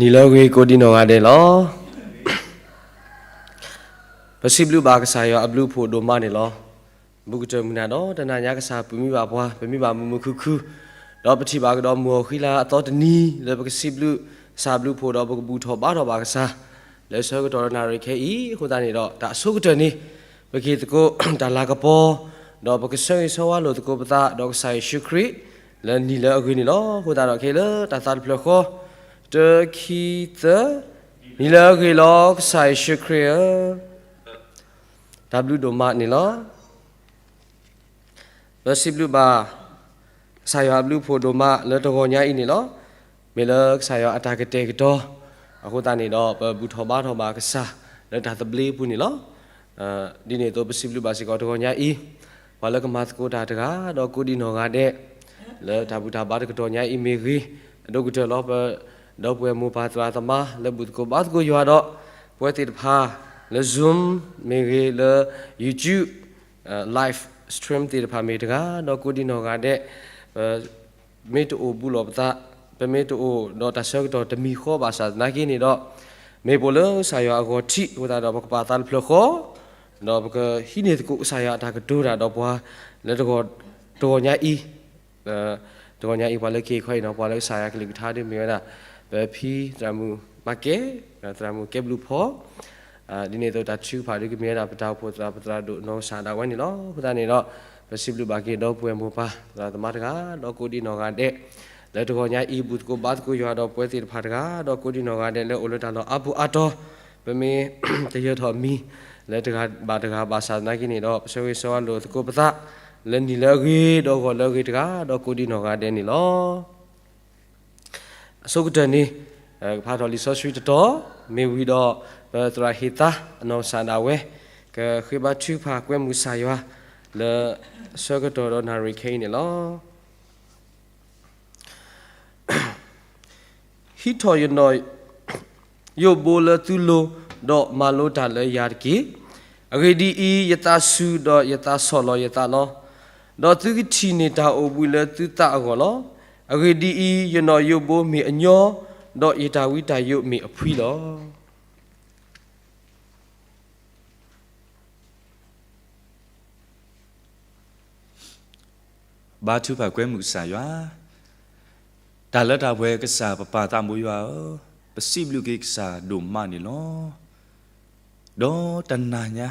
နံၤလၢအဂ့ၤကိးဒံနီၢ်ဂၤဒဲးလီၤ. ပစံးဘျုးဘၣ်ကစၢ်ယွၤအဘျုးအဖှိၣ်ဒိၣ်မးန့ၣ်လီၤ. ဘူးကတၢၢ်မုၢ်နၤဒီးတနၤညါ ကစၢ်ပာ်မူဘၣ်ပှၤ, ပမံဘၣ်မုာ်မုာ်ခုၣ်ခုၣ်, ဒီးပထံၣ်ဘၣ်ကဒီးမုၢ်အီၣ်ဃံလၤအသီတနံၤ လၢပကစံးဘျုးကစၢ်အဘျုးအဖှိၣ်ဒီးပကဘူၣ်ထီၣ်ဘါထီၣ်ဘၣ်ကစၢ် လၢဆၢကတီၢ်ဒီးနၣ်ရံၣ်ခဲအံၤအဃိသတးန့ၣ်ဒီး တၢ်အဆိကတၢၢ်န့ၣ် ပကဟ့ၣ်သကိးတၢ်လၤကပီၤ, ဒီးပကဆၢဂ့ၤဆၢဝါလိာ်သကိးပသးဒီးကစၢ်ယ့ၣ်ၡူးခရံာ် လၢနံၤလၢအဂ့ၤန့ၣ်လီၤ. အဃိသတးဒီးခဲအံၤလၢတၢ်သးတဖျၢၣ်ဃီ တၢ ခံ သၢ, နံၤလၢအဂ့ၤလီၤ ကစၢ်ယ့ၣ်ၡူးခရံာ်ဧၢ, တၢ်ဘျုးဒိၣ်မးန့ၣ်လီၤ. ပစံးဘျုးဘၣ် ကစၢ်ယွၤအဘျုးအဖှိၣ်ဒိၣ်မးလၢတဂီၤညါအံၤန့ၣ်လီၤ. မ့ၢ်လၢကစၢ်ယွၤအတၢ်ကတဲာ်ကတီၤ အဃိသတးန့ၣ်ဒီး ပဘူၣ်ထီၣ်ဘါထီၣ်ဘၣ်ကစၢ် လၢတၢ်သဘျ့အပူၤန့ၣ်လီၤ. ဒ်န့ၣ်အသိးပစံးဘျုးဘၣ်စ့ၢ်ကီးတဂီၤညါအံၤ ပှၤလၢကမၤသကိးတၢ်တဂၤ ဒီးကိးဒံနီၢ်ဂၤဒဲး လၢတၢ်ဘူၣ်တၢ်ဘါတကတီၢ်ညါအံၤမ့ၢ်ဂ့ၤ, အဒိၣ်ကတၢၢ်လီၤ ပဒီပုၢ်ဝဲၢ်မိၢ်ပၢ်သရၣ်သမါ လၢဘူၣ်သကိးဘါသကိးယွၤဒီး ပဝဲသ့ၣ်တဖၣ် လၢ Zoom မ့ၢ်ဂ့ၤ, လၢ YouTube live stream သ့ၣ်တဖၣ်မ့ၢ်တဂၤ, ဒီးကိးဒံနီၢ်ဂၤဒဲး ပမ့ၢ်တအိၣ်ဘူးလိာ်ပသး, ပမ့ၢ်တအိၣ်ဒီးတၢ်ဆၢကတီၢ်တမံၤဃီဘၣ်ဆၣ်သနာ်က့န့ၣ်ဒီး မ့ၢ်ပိာ်လၢကစၢ်ယွၤအဂီၢ်ထံးအဃိသတးဒီး ပကပာ်သးတဖျၢၣ်ဃီ ဒီးပကဟံးန့ၢ်သကိးကစၢ်ယွၤအတၢ်ကတိၤတၢ်ဒီးပှၤ လၢတဂီၤညါအံၤ, တဂီၤညါအံၤ ပှၤလၢက့ၤခီအံၤနီၤ ပှၤလၢကစၢ်ယွၤကလုၢ်ကထါဒ်မ့ၢ်ဝဲဒၣ် ပဖံသရၣ်မုၣ်မၤကဲ, သရၣ်မုၣ်ကဲဘျုးဖီ, ဒ်န့ၣ်အသိးတၢ်ထုကဖၣ်ဒ်ကမ့ၢ်ဝဲဒၣ် ပတၢ်အိၣ်ဖှိၣ်သရၣ် ပသရၣ်ဒိၣ်နီၢ်ကစၢ်ဒၣ်ဝဲန့ၣ်လီၤ. အဃိသတးန့ၣ်ဒီး ပစံးဘျုးဘၣ်က့ၤဒီပုၢ်ဝဲၢ်မိၢ်ပၢ် သရၣ်သမါတဂၤ ဒီးကိးဒံနီၢ်ဂၤဒဲး လၢတဂီၤညါအံၤ ဘူၣ်သကိးဘါသကိးယွၤဒီးပဝဲသ့ၣ်တဖၣ်တဂၤ ဒီးကိးဒံနီၢ်ဂၤဒဲး လၢအိၣ်လၢတၢ်လီၢ်အါပူၤအါတီၤ ပမ့ၢ်တယၢၤထီၣ်မံၤ လၢတဂၤဘၣ်တဂၤဘၣ်ဆၣ်သနာ်က့န့ၣ်ဒီး ပဆၢဂ့ၤဆၢဝါလိာ်သကိးပသး လၢနံၤလၢအဂ့ၤ ဒီးဂီၤလၢအဂ့ၤတဂၤ ဒီးကိးဒံနီၢ်ဂၤဒဲးန့ၣ်လီၤ. အဆိကတၢၢ်န့ၣ် ကဖးထီၣ်လံာ်စီဆှံတတီၤ မ့ၢ်ဝံၤဒီး ပသရၣ်ဟ့ၣ်သါအနီၢ်ကစၢ်ဒၣ်ဝဲ ကဃ့ဘါထုကဖၣ်ကွဲမုာ်ကစၢ်ယွၤ လၢဆၢကတီၢ်ဒီးနၣ်ရံၣ်ခဲအံၤန့ၣ်လီၤ. ဟံးထီၣ်ယနီၣ်ယိၣ်ဘိလၢသုလိၤ, ဒီးမၤလိတၢ်လၢယၤတက့ၢ်. အဂ့ၢ်ဒ်အံၤ, ယသးစူၤ, ဒီးယသးဆီၣ်လီၤယသးလီၤ. ဒီးသုကထံၣ်န့ၢ်တၢ်အိၣ်ဘှံးလၢသုသးအဂီၢ်လီၤ. အဂ့ၢ်ဒ်အံၤ, ယနီၣ်ယိၣ်ဘိမ့ၢ်အညီ, ဒီးယတၢ်ဝံတၢ်ယိးမ့ၢ်အဖှံလီၤ. ဘါထုကဖၣ်ကွဲမုာ်ကစၢ်ယွၤ, တၢ်လၢတၢ်ပှဲၤကစၢ်ပပၢ်သးဘိယွၤဧၢ, ပစံးဘျုးက့ၤကစၢ်ဒိၣ်မးန့ၣ်လီၤ. ဒီးတနၤညါ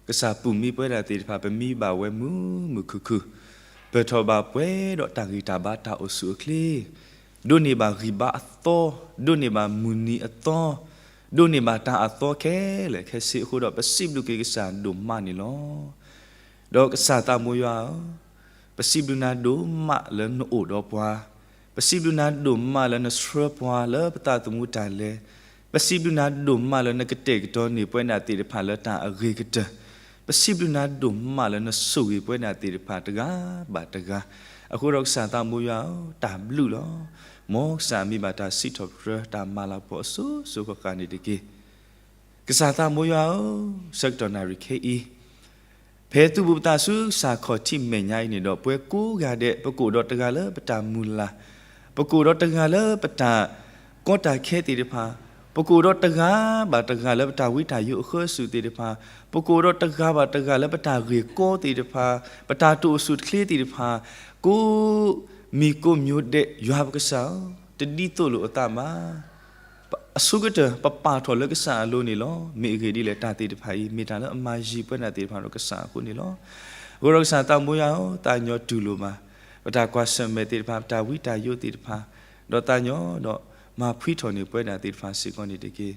ကစၢ်ပူၤမံပဝဲဒၣ်သ့ၣ်တဖၣ် ပမံဘၣ်ဝဲမုာ်မုာ်ခုၣ်ခုၣ်, ပၢၢ်ထီၣ်ဘၣ်ပှဲၤဒီးတၢ်ဂံၢ်တၢ်ဘါတၢ်အိၣ်ဆူၣ်အိၣ်ချ့, ဒိးန့ၢ်ဘၣ်ဂံၢ်ဘါအသီ, ဒိးန့ၢ်ဘၣ်မုၢ်နံၤအသီ, ဒိးန့ၢ်ဘၣ်တၢ်အသီခဲလၢာ်ခဲဆ့အဃိဒီး ပစံးဘျုးက့ၤကစၢ်ဒိၣ်မးန့ၣ်လီၤ. ဒီးကစၢ်သးဘိယွၤဧၢ, ပစံးဘျုးနၤဒိၣ်မးလၢနအိၣ်ဒီးပှၤ, ပစံးဘျုးနၤဒိၣ်မးလၢနဆှၢပှၤလၢပသးသမူတၢ်လဲၤ, ပစံးဘျုးနၤဒိၣ်မးလၢနကတဲာ်ကတီၤန့ၢ်ပဝဲဒၣ်သ့ၣ်တဖၣ်လၢတၢ်အဂ့ၤကတၢၢ်, ပစံးဘျုးနၤဒိၣ်မးလၢနဆိၣ်ဂ့ၤပဝဲဒၣ်သ့ၣ်တဖၣ်တဂၤဘၣ်တဂၤ, အဃိဒီးကစၢ်သးဘိယွၤဧၢ, တၢ်ဘျုးလီၤ. မ်ကစၢ်မံဘၣ်တၢ်စံးထီၣ်ပတြၢၤတၢ်မၤလၤကပီၤအစိၤစိၤဃၣ်ဃၣ်န့ၣ်တက့ၢ်. ကစၢ်သးဘိယွၤဧၢ, ဆၢကတီၢ်နၣ်ရံၣ်ခဲအံၤ, ဖဲသုးဘူးပသးဆူကစၢ်ခီၣ်ထံးမဲာ်ညါအံၤန့ၣ်ဒီး ပှၤကိးဂၤဒဲး ပကအိၣ်ဒီးတဂၤလၢပတၢ်မုၢ်လၢ်, ပကအိၣ်ဒီးတဂၤလၢပတၢ်ကီတၢ်ခဲသ့ၣ်တဖၣ်, ပကအိၣ်ဒီးတဂၤဘၣ်တဂၤလၢပတၢ်ဝံတၢ်ယိးအဃၢအစူၣ်သ့ၣ်တဖၣ်, ပကအိၣ်ဒီးတဂၤဘၣ်တဂၤလၢပတၢ်ဂ့ၢ်ကီသ့ၣ်တဖၣ်, ပတၢ်တအိၣ်ဆူၣ်တချ့သ့ၣ်တဖၣ်, ကိးမံၤကိးမျိုးဒဲး ယွၤပကစၢ်ဧၢ, တဒ်သိးလိာ်အသးဘၣ်. အဆိကတၢၢ် ပပာ်ထီၣ်လၢကစၢ်အလိၤန့ၣ်လီၤ. မ့ၢ်အဂ့ၢ်ဒ်လဲၣ်, တၢ်သ့ၣ်တဖၣ်အံၤ မ့ၢ်တၢ်လၢအမၤယံၤပဝဲဒၣ်သ့ၣ်တဖၣ်ဒီးကစၢ်အဃိန့ၣ်လီၤ. အဃိဒီးကစၢ်သးဘိယွၤဧၢ, သးညီတူၢ်လိာ်ဘၣ် ပတၢ်ကွၢ်ဆၢၣ်မဲာ်သ့ၣ်တဖၣ်, ပတၢ်ဝံတၢ်ယိးသ့ၣ်တဖၣ်, ဒီးသးညီဒီးမၤဖှံထီၣ်န့ၢ်ပဝဲဒၣ်သ့ၣ်တဖၣ်စ့ၢ်ကီးန့ၣ်တက့ၢ်.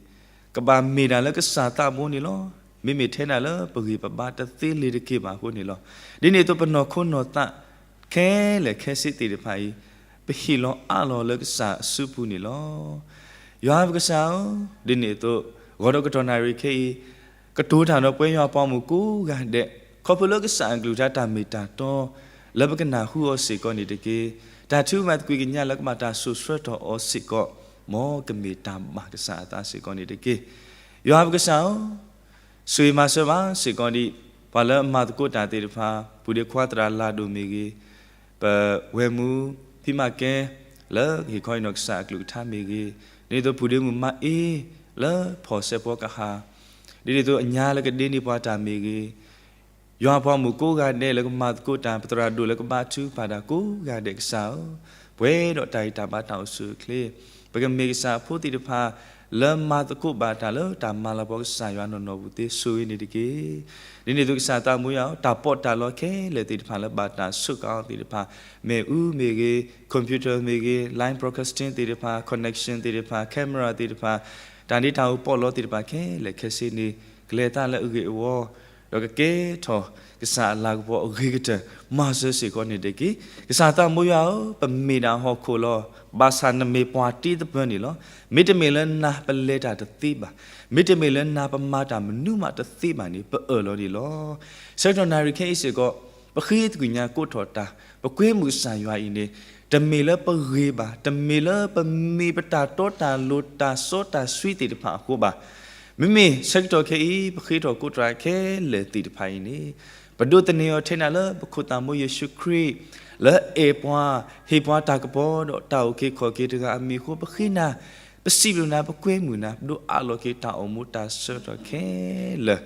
ကဘၣ်မ့ၢ်တၢ်လၢကစၢ်သးဘိန့ၣ်လီၤ. မ့မ့ၢ်ထဲဒၣ်လၢပဂံၢ်ပဘါတသ့လၢၤတက့ၢ်ဘၣ်အဃိန့ၣ်လီၤ. ဒ်န့ၣ်အသိးပနီၢ်ခိနီၢ်သး ခဲလၢာ်ခဲဆ့သ့ၣ်တဖၣ်အံၤ ပဟ့ၣ်လီၤအးလီၤလၢကစၢ်အစုပူၤန့ၣ်လီၤ. ယွၤပကစၢ်ဧၢ, ဒ်န့ၣ်အသိး ဂီၤဒီးကတီၢ်နၣ်ရံၣ်ခဲအံၤ ကတိၤတၢ်ဒီးပဝဲယွၤပှၤမိၢ်ကိးဂၤဒဲး, ခီဖျိလၢကစၢ်အကလုၢ်ကထါတၢ်မ့ၢ်တၢ်တီ လၢပကနၢ်ဟူအီၤစ့ၢ်ကီးန့ၣ်တက့ၢ်. တၢ်ထုကဖၣ်သကွံာ်ကညးလၢကဘၣ်တၢ်စိာ်ဆှၢထီၣ်အီၤစ့ၢ်ကီး, မ်ကမ့ၢ်တၢ်ဘၣ်ကစၢ်အသးစ့ၢ်ကီးန့ၣ်တက့ၢ်. ယွၤပကစၢ်ဧၢ, ဆိၣ်ဂ့ၤမၤစၢၤဘၣ်စ့ၢ်ကီးဒံး ပှၤလၢအမၤသကိးတၢ်သ့ၣ်တဖၣ်, ပုၢ်ဒ့ခွါသရၣ်လၤဒိၣ်မ့ၢ်ဂ့ၤ, ပဝဲၢ်မူဖံးမၤကဲ လၢဟ့ၣ်ခီအံၤနီၢ်ကစၢ်အကလုၢ်ကထါမ့ၢ်ဂ့ၤ, ဒ်န့ၣ်အသိး ဖုဒ့မုၣ်မါအ့လၢဖီၣ်စဲးဖီကဟၣ်, ဒ်န့ၣ်အသိး အညါလၢကဒ့န့ၢ်ပှၤတၢ်မ့ၢ်ဂ့ၤ, ယွၤအပှၤမုၣ်ကိးဂၤဒဲးလၢကမၤသကိးတၢ် ပသရၣ်ဒိၣ်လၢကဘါထုကဖၣ်တၢ်ကိးဂၤဒဲးကစၢ်ဧၢ, ပှဲၤဒီးတၢ်ဂံၢ်တၢ်ဘါတၢ်အိၣ်ဆူၣ်အိၣ်ချ့, ပကမ့ၢ်ကစၢ်အဖိသ့ၣ်တဖၣ် လၢမၤသကိးဘၣ်တၢ်လၢတၢ်မၤလၤကပီၤကစၢ်ယွၤနီၢ်နီၢ်ပူၤသ့ ဆိၣ်ဂ့ၤန့ၣ်တက့ၢ်. ဒ်န့ၣ်အသိးကစၢ်သးမူယၤဧၢ, တၢ်ပီးတၢ်လီခဲလၢာ်သ့ၣ်တဖၣ်လၢဘၣ်တၢ်ဆိၣ်ကီးသ့ၣ်တဖၣ်, မ့ၣ်အူမ့ၢ်ဂ့ၤ, computer မ့ၢ်ဂ့ၤ, line broadcasting သ့ၣ်တဖၣ်, connection သ့ၣ်တဖၣ်, camera သ့ၣ်တဖၣ်, တၢ်န့ၣ်တၢ်အိၣ်ပီးလီသ့ၣ်တဖၣ်ခဲလၢာ်ခဲဆ့န့ၣ် ကလဲၤသးလၢအဂ့ၢ်အဝီ, ဒီးကကဲထီၣ်ကစၢ်အလၤကပီၤအဂ့ၤကတၢၢ် မၤစၢၤစ့ၢ်ကီးန့ၣ်တက့ၢ်. ကစၢ်သးမူယၤဧၢ, ပမ့ၢ်ဒၣ်ဟီၣ်ခိၣ်လီၤ, ဘၣ်ဆၣ်နမ့ၢ်ပှၤတ့သပၢၤန့ၣ်လီၤ. မ့တမ့ၢ်လၢနၤပလဲၤတၢ်တသ့ဘၣ်, မ့တမ့ၢ်လၢနၤပမၤတၢ်မနုၤမးတသ့ဘၣ်န့ၣ် ပအၢၣ်လီၤန့ၣ်လီၤ. ဆၢကတီၢ်နၣ်ရံၣ်ခဲအံၤစ့ၢ်ကီး ပဃ့သကွံာ်ညါကိးထီၣ်တၢ်, ပကွဲမုာ်ကစၢ်ယွၤအံၤန့ၣ်, တမ့ၢ်လၢပဂ့ၤဘၣ်, တမ့ၢ်လၢပမ့ၢ်ပတၢ်တီတၢ်လိၤတၢ်စီတၢ်ဆှံသ့ၣ်တဖၣ်အဃိဘၣ်. မ့မ့ၢ်ဆၢကတီၢ်ခဲအံၤ ပဃ့ထီၣ်ကိးတၢ်ခဲလၢာ်သ့ၣ်တဖၣ်အံၤန့ၣ်, ပဒိးသန့ၤအီၤထဲနၤလၢပခိၣ်သးမိယ့ၣ်ၡူးခရံာ် လၢအဲၣ်ပှၤ, ဟ့ၣ်ပှၤတၢ်ကပီၤဒီးတၢ်အုၣ်က့ၤခီၣ်က့ၤတဂၤအမံၤအဃိ ပဃ့နၤ, ပစံးဘျုးနၤ, ပကွဲမုာ်နၤ, ပဒိးအးလီၤက့ၤတၢ်အိၣ်မူတၢ်ဆၢကတီၢ်ခဲလၢာ်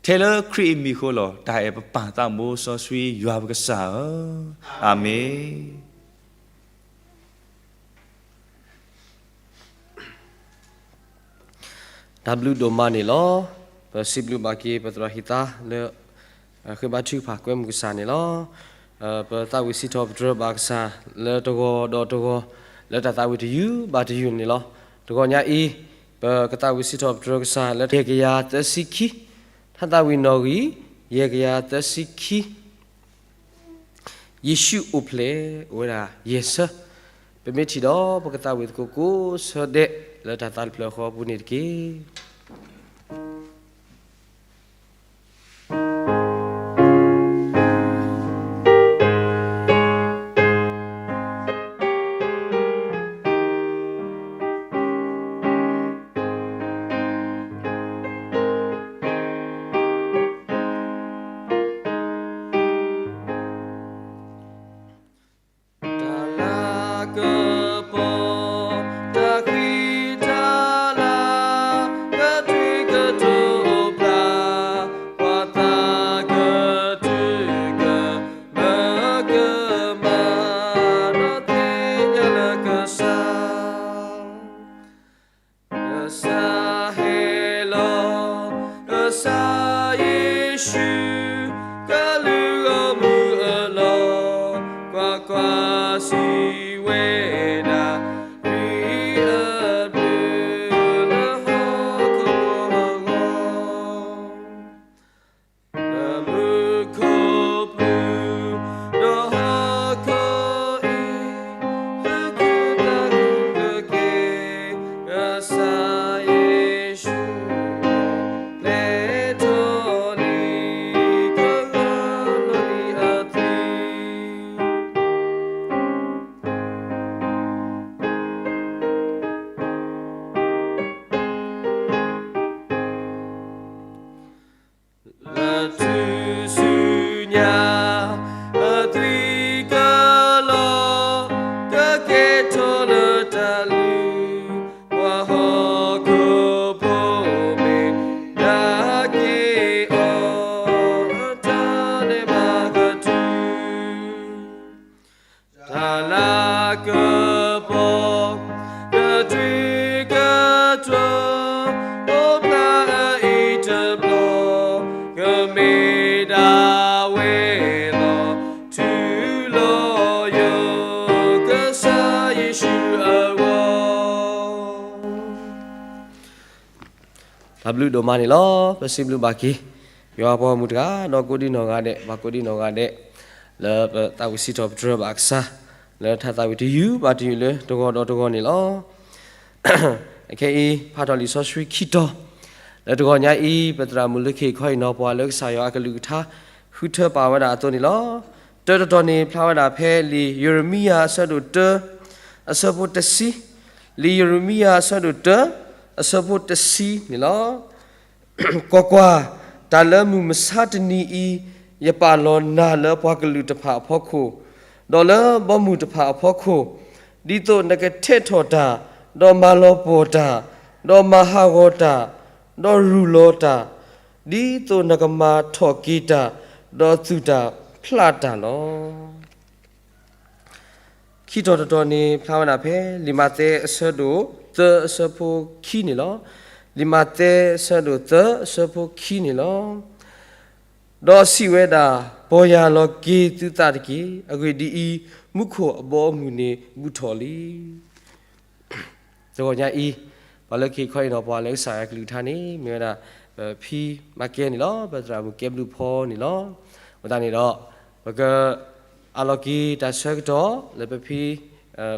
ထဲလၢခရံာ်အမံၤအဃိလီၤ. တၢ်အဲၣ်ပပၢ်သးဘိစီဆှံယွၤပကစၢ်ဧၢ, အၤမ့ၣ်. တၢ်ဘျုးဒိၣ်မးန့ၣ်လီၤ. ပစံးဘျုးဘၣ်က့ၤပသရၣ်ဟံၣ်သါလၢ ဃ့ဘါထုကဖၣ်ကွဲမုာ်ကစၢ်န့ၣ်လီၤ. ပသးဝံၣ်စံးထီၣ်ပတြၢၤဘၣ်ကစၢ်လၢတဂီၤဒီးတဂီၤ လၢတၢ်သးဝံၣ်တယုၢ်ဘၣ်တယုၢ်န့ၣ်လီၤ. တဂီၤညါအံၤ ပကသးဝံၣ်စံးထီၣ်ပတြၢၤကစၢ်လၢယဲၢ်ကယၤသၢဆံခံ, တၢ်သးဝံၣ်နီၣ်ဂံၢ် ယဲၢ်ကယၤသၢဆံခံ ယ့ၣ်ၡူးအိၣ်ဖျဲၣ် အိၣ်ဝဲဒၣ်ယဲၢ်ဆၢ, ပမ့ၢ်ထံၣ်ဒီးပကသးဝံၣ်သကိးကိးဆၢဒဲး လၢတၢ်သးတဖျၢၣ်ဃီအပူၤန့ၣ်တက့ၢ်. တၢ်လၤကပီၤ တၢ်ဃံတၢ်လၤ ကတုၤကတိၤအိၣ်ဖျါ ပှၤသးကတုၤက မၢကမၣ် ဒီးသ့ၣ်ညါလၢကစၢ် ကစၢ်ဟဲလီၤ, ကစၢ်ယ့ၣ်ၡူး ကလုၢ်ဂီၢ်မုၢ်အလီၢ်, ကွၢ်ကွၢ်, စံးဝဲဒၣ်, ခရံာ်အဘျုးလၢဟီၣ်ခိၣ်အဂီၢ် လၢမူခိၣ်ပူၤ ဒီးဟီၣ်ခိၣ်အံၤ သုးခိၣ်သးခုကက့ၤ ကစၢ်ယ့ၣ်ၡူး လဲၤထီၣ်လံ ကလီၤလီၤလံအသွံၣ် လၢထူၣ်စုညါ အသွံၣ်ကလီၤ ကကဲထီၣ်လၢတၢ်လုၢ် ပှၤဟီၣ်ခိၣ်ဖိမ့ၢ် နာ်က့ၤအီၤ အတၢ်လဲၤမၤကတုၤ တၢ်လၤကပီၤ ကတုၤကတိၤ အိၣ်ဖျါအအံၤတဘျီ ကမ့ၢ်ဒၣ်ဝဲလီၤ ထူလီၤယိာ် ကစၢ်ယ့ၣ်ၡူးအဂီၢ် တၢ်ဘျုးဒိၣ်မးန့ၣ်လီၤ. ပစံးဘျုးဘၣ်က့ၤ ယွၤအပှၤဂီၢ်မုၢ်တဂၤ ဒီးကိးဒံနီၢ်ဂၤဒဲး ပှၤကိးဒံနီၢ်ဂၤဒဲး လၢပသးဝံၣ်စံးထီၣ်ပတြၢၤဘၣ်အကစၢ် လၢတၢ်သးဝံၣ်တယုၢ်ဘၣ်တယုၢ်လၢတဂီၤဒီးတဂီၤန့ၣ်လီၤ. အခဲအံၤ ဖးထီၣ်လံာ်စီဆှံခံတီၤ လၢတဂီၤညါအံၤ ပသရၣ်မုၣ်လၢခ့ၣ်ခီအံၤနီၤ ပှၤလၢကစၢ်ယွၤအကလုၢ်ကထါ ဃုထၢပာ်ဝဲဒၣ်အသိးန့ၣ်လီၤ. တၢတတီၤန့ၣ် ဖျါဝဲဒၣ်ဖဲလံာ်ယံးရမံယၤအဆၢဒိၣ်တၢ အဆၢဖိတဆံ, လံာ်ယံးရမံယၤအဆၢဒိၣ်တၢ အဆၢဖိတဆံန့ၣ်လီၤ. ကွၢ်ကွၢ်, တၢ်လၢမုၢ်မဆါတနံၤအံၤ ယပာ်လီၤနၤလၢပှၤကလုာ်တဖၣ်အဖီခိၣ်, ဒီးလၢဘီမုၢ်တဖၣ်အဖီခိၣ်, ဒ်သိးနကထဲးထီၣ်တၢ် ဒီးမၤလီၤပှီၢ်တၢ်, ဒီးမၤဟးဂီၤတၢ်, ဒီးရူၢ်လီၤတၢ်, ဒ်သိးနကမၤထီၣ်က့ၤတၢ်, ဒီးသူၣ်တၢ်ဖျးတၢ်လီၤ. ခံထီၣ်တထီၣ်န့ၣ် ဖျါဝဲဒၣ်ဖဲ လံာ်မးသဲအဆၢဒိၣ်သၢအဆၢဖိခံန့ၣ်လီၤ. လံာ်မးသဲအဆၢဒိၣ်သၢအဆၢဖိခံန့ၣ်လီၤ. ဒီးစံးဝဲဒၣ်, ပီၢ်ယၢ်လီၤက့ၤသုသးတက့ၢ်. အဂ့ၢ်ဒ်အံၤ, မူခိၣ်အဘီအမုၢ်န့ၣ်ဘူးထီၣ်လံ. တဂီၤညါအံၤ, ပှၤလၢခံခီအံၤနီၤ ပှၤလၢကစၢ်ယွၤကလုၢ်ကထါန့ၣ် မ့ၢ်ဝဲဒၣ် ပဖံမၤကဲန့ၣ်လီၤ. ပသရၣ်မုၣ်ကဲဘျုးဖီန့ၣ်လီၤ. အဃိသတးန့ၣ်ဒီး ပက အးလီၤက့ၤတၢ်ဆၢကတီၢ်လၢပဖံ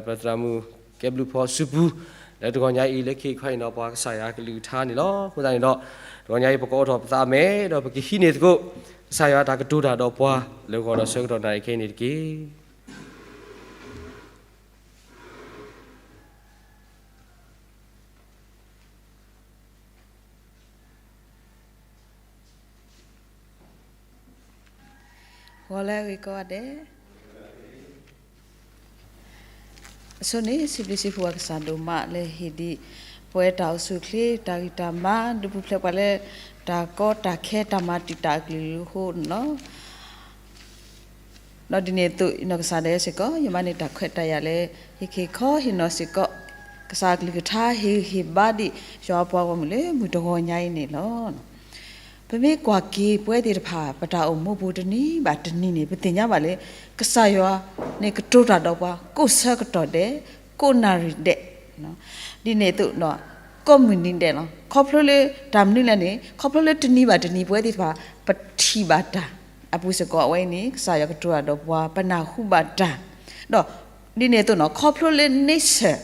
ပသရၣ်မုၣ်ကဲဘျုးဖီစုပူၤ လၢတဂီၤညါအံၤ လၢခံခီအံၤနီၤ ပှၤကစၢ်ယွၤကလုၢ်ကထါန့ၣ်လီၤ. အဃိသတးန့ၣ်ဒီး တဂီၤညါအံၤ ပကအိးထီၣ်ပသးအမဲာ် ဒီးပကဟံးန့ၢ်သကိး ကစၢ်ယွၤတၢ်ကတိၤတၢ်ဒီးပှၤ လၢဂီၤဒီးဆၢကတီၢ်နၣ်ရံၣ်ခဲအံၤန့ၣ်တက့ၢ်. ဂီၤလၢအဂ့ၤကိးဂၤဒဲး, အဆိန့ၣ် စံးဘျုးစံးဖှိၣ်ပှၤကစၢ်ဒိၣ်မးလၢဟ့ၣ်ဒံး ပဝဲတၢ်အိၣ်ဆူၣ်အိၣ်ချ့ တၢ်ဂံၢ်တၢ်ဘါ ဒုးပူၤဖျဲးပှၤလၢ တၢ်ကီတၢ်ခဲ တၢ်မၤတံာ်တာ်အကလုာ်အဃိန့ၣ်လီၤ. ဒီးဒ်န့ၣ်အသိး ယနီၢ်ကစၢ်ဒၣ်ယဲစ့ၢ်ကီး ယမၤန့ၢ်တၢ်ခွဲးတၢ်ယာ်လၢ ဟ့ၣ်ခ့ၣ်ခီဟ့ၣ်နီၤစ့ၢ်ကီး ကစၢ်အကလုၢ်ကထါ ဟ့ၣ်ဂံၢ်ဟ့ၣ်ဘါဒံး ယွၤအပှၤဂီၢ်မုၢ်လၢမုၢ်တဂီၤညါအံၤန့ၣ်လီၤ. ပမ့ၢ်ကွၢ်က့ၤပဝဲသ့ၣ်တဖၣ် ပတၢ်အိၣ်မူပူၤတနံၤဘၣ်တနံၤန့ၣ် ပသ့ၣ်ညါဘၣ်လၢ ကစၢ်ယွၤန့ၣ်ကတိၤတၢ်ဒီးပှၤ ကိးဆၢကတီၢ်ဒဲး ကိးနၣ်ရံၣ်ဒဲး ဒ်န့ၣ်အသိး ကိးမုၢ်နံၤဒဲးလီၤ. ခီဖျိလၢတၢ်မနုၤလဲၣ်န့ၣ် ခီဖျိလၢတနံၤဘၣ်တနံၤ ပဝဲသ့ၣ်တဖၣ် ပထံၣ်ဘၣ်တၢ်အပူၤစ့ၢ်ကီး အဝဲအံၤန့ၣ် ကစၢ်ယွၤကတိၤတၢ်ဒီးပှၤ ပနၢ်ဟူဘၣ်တၢ် ဒီးဒ်န့ၣ်အသိးနီၤ ခီဖျိလၢန့ဆၢၣ်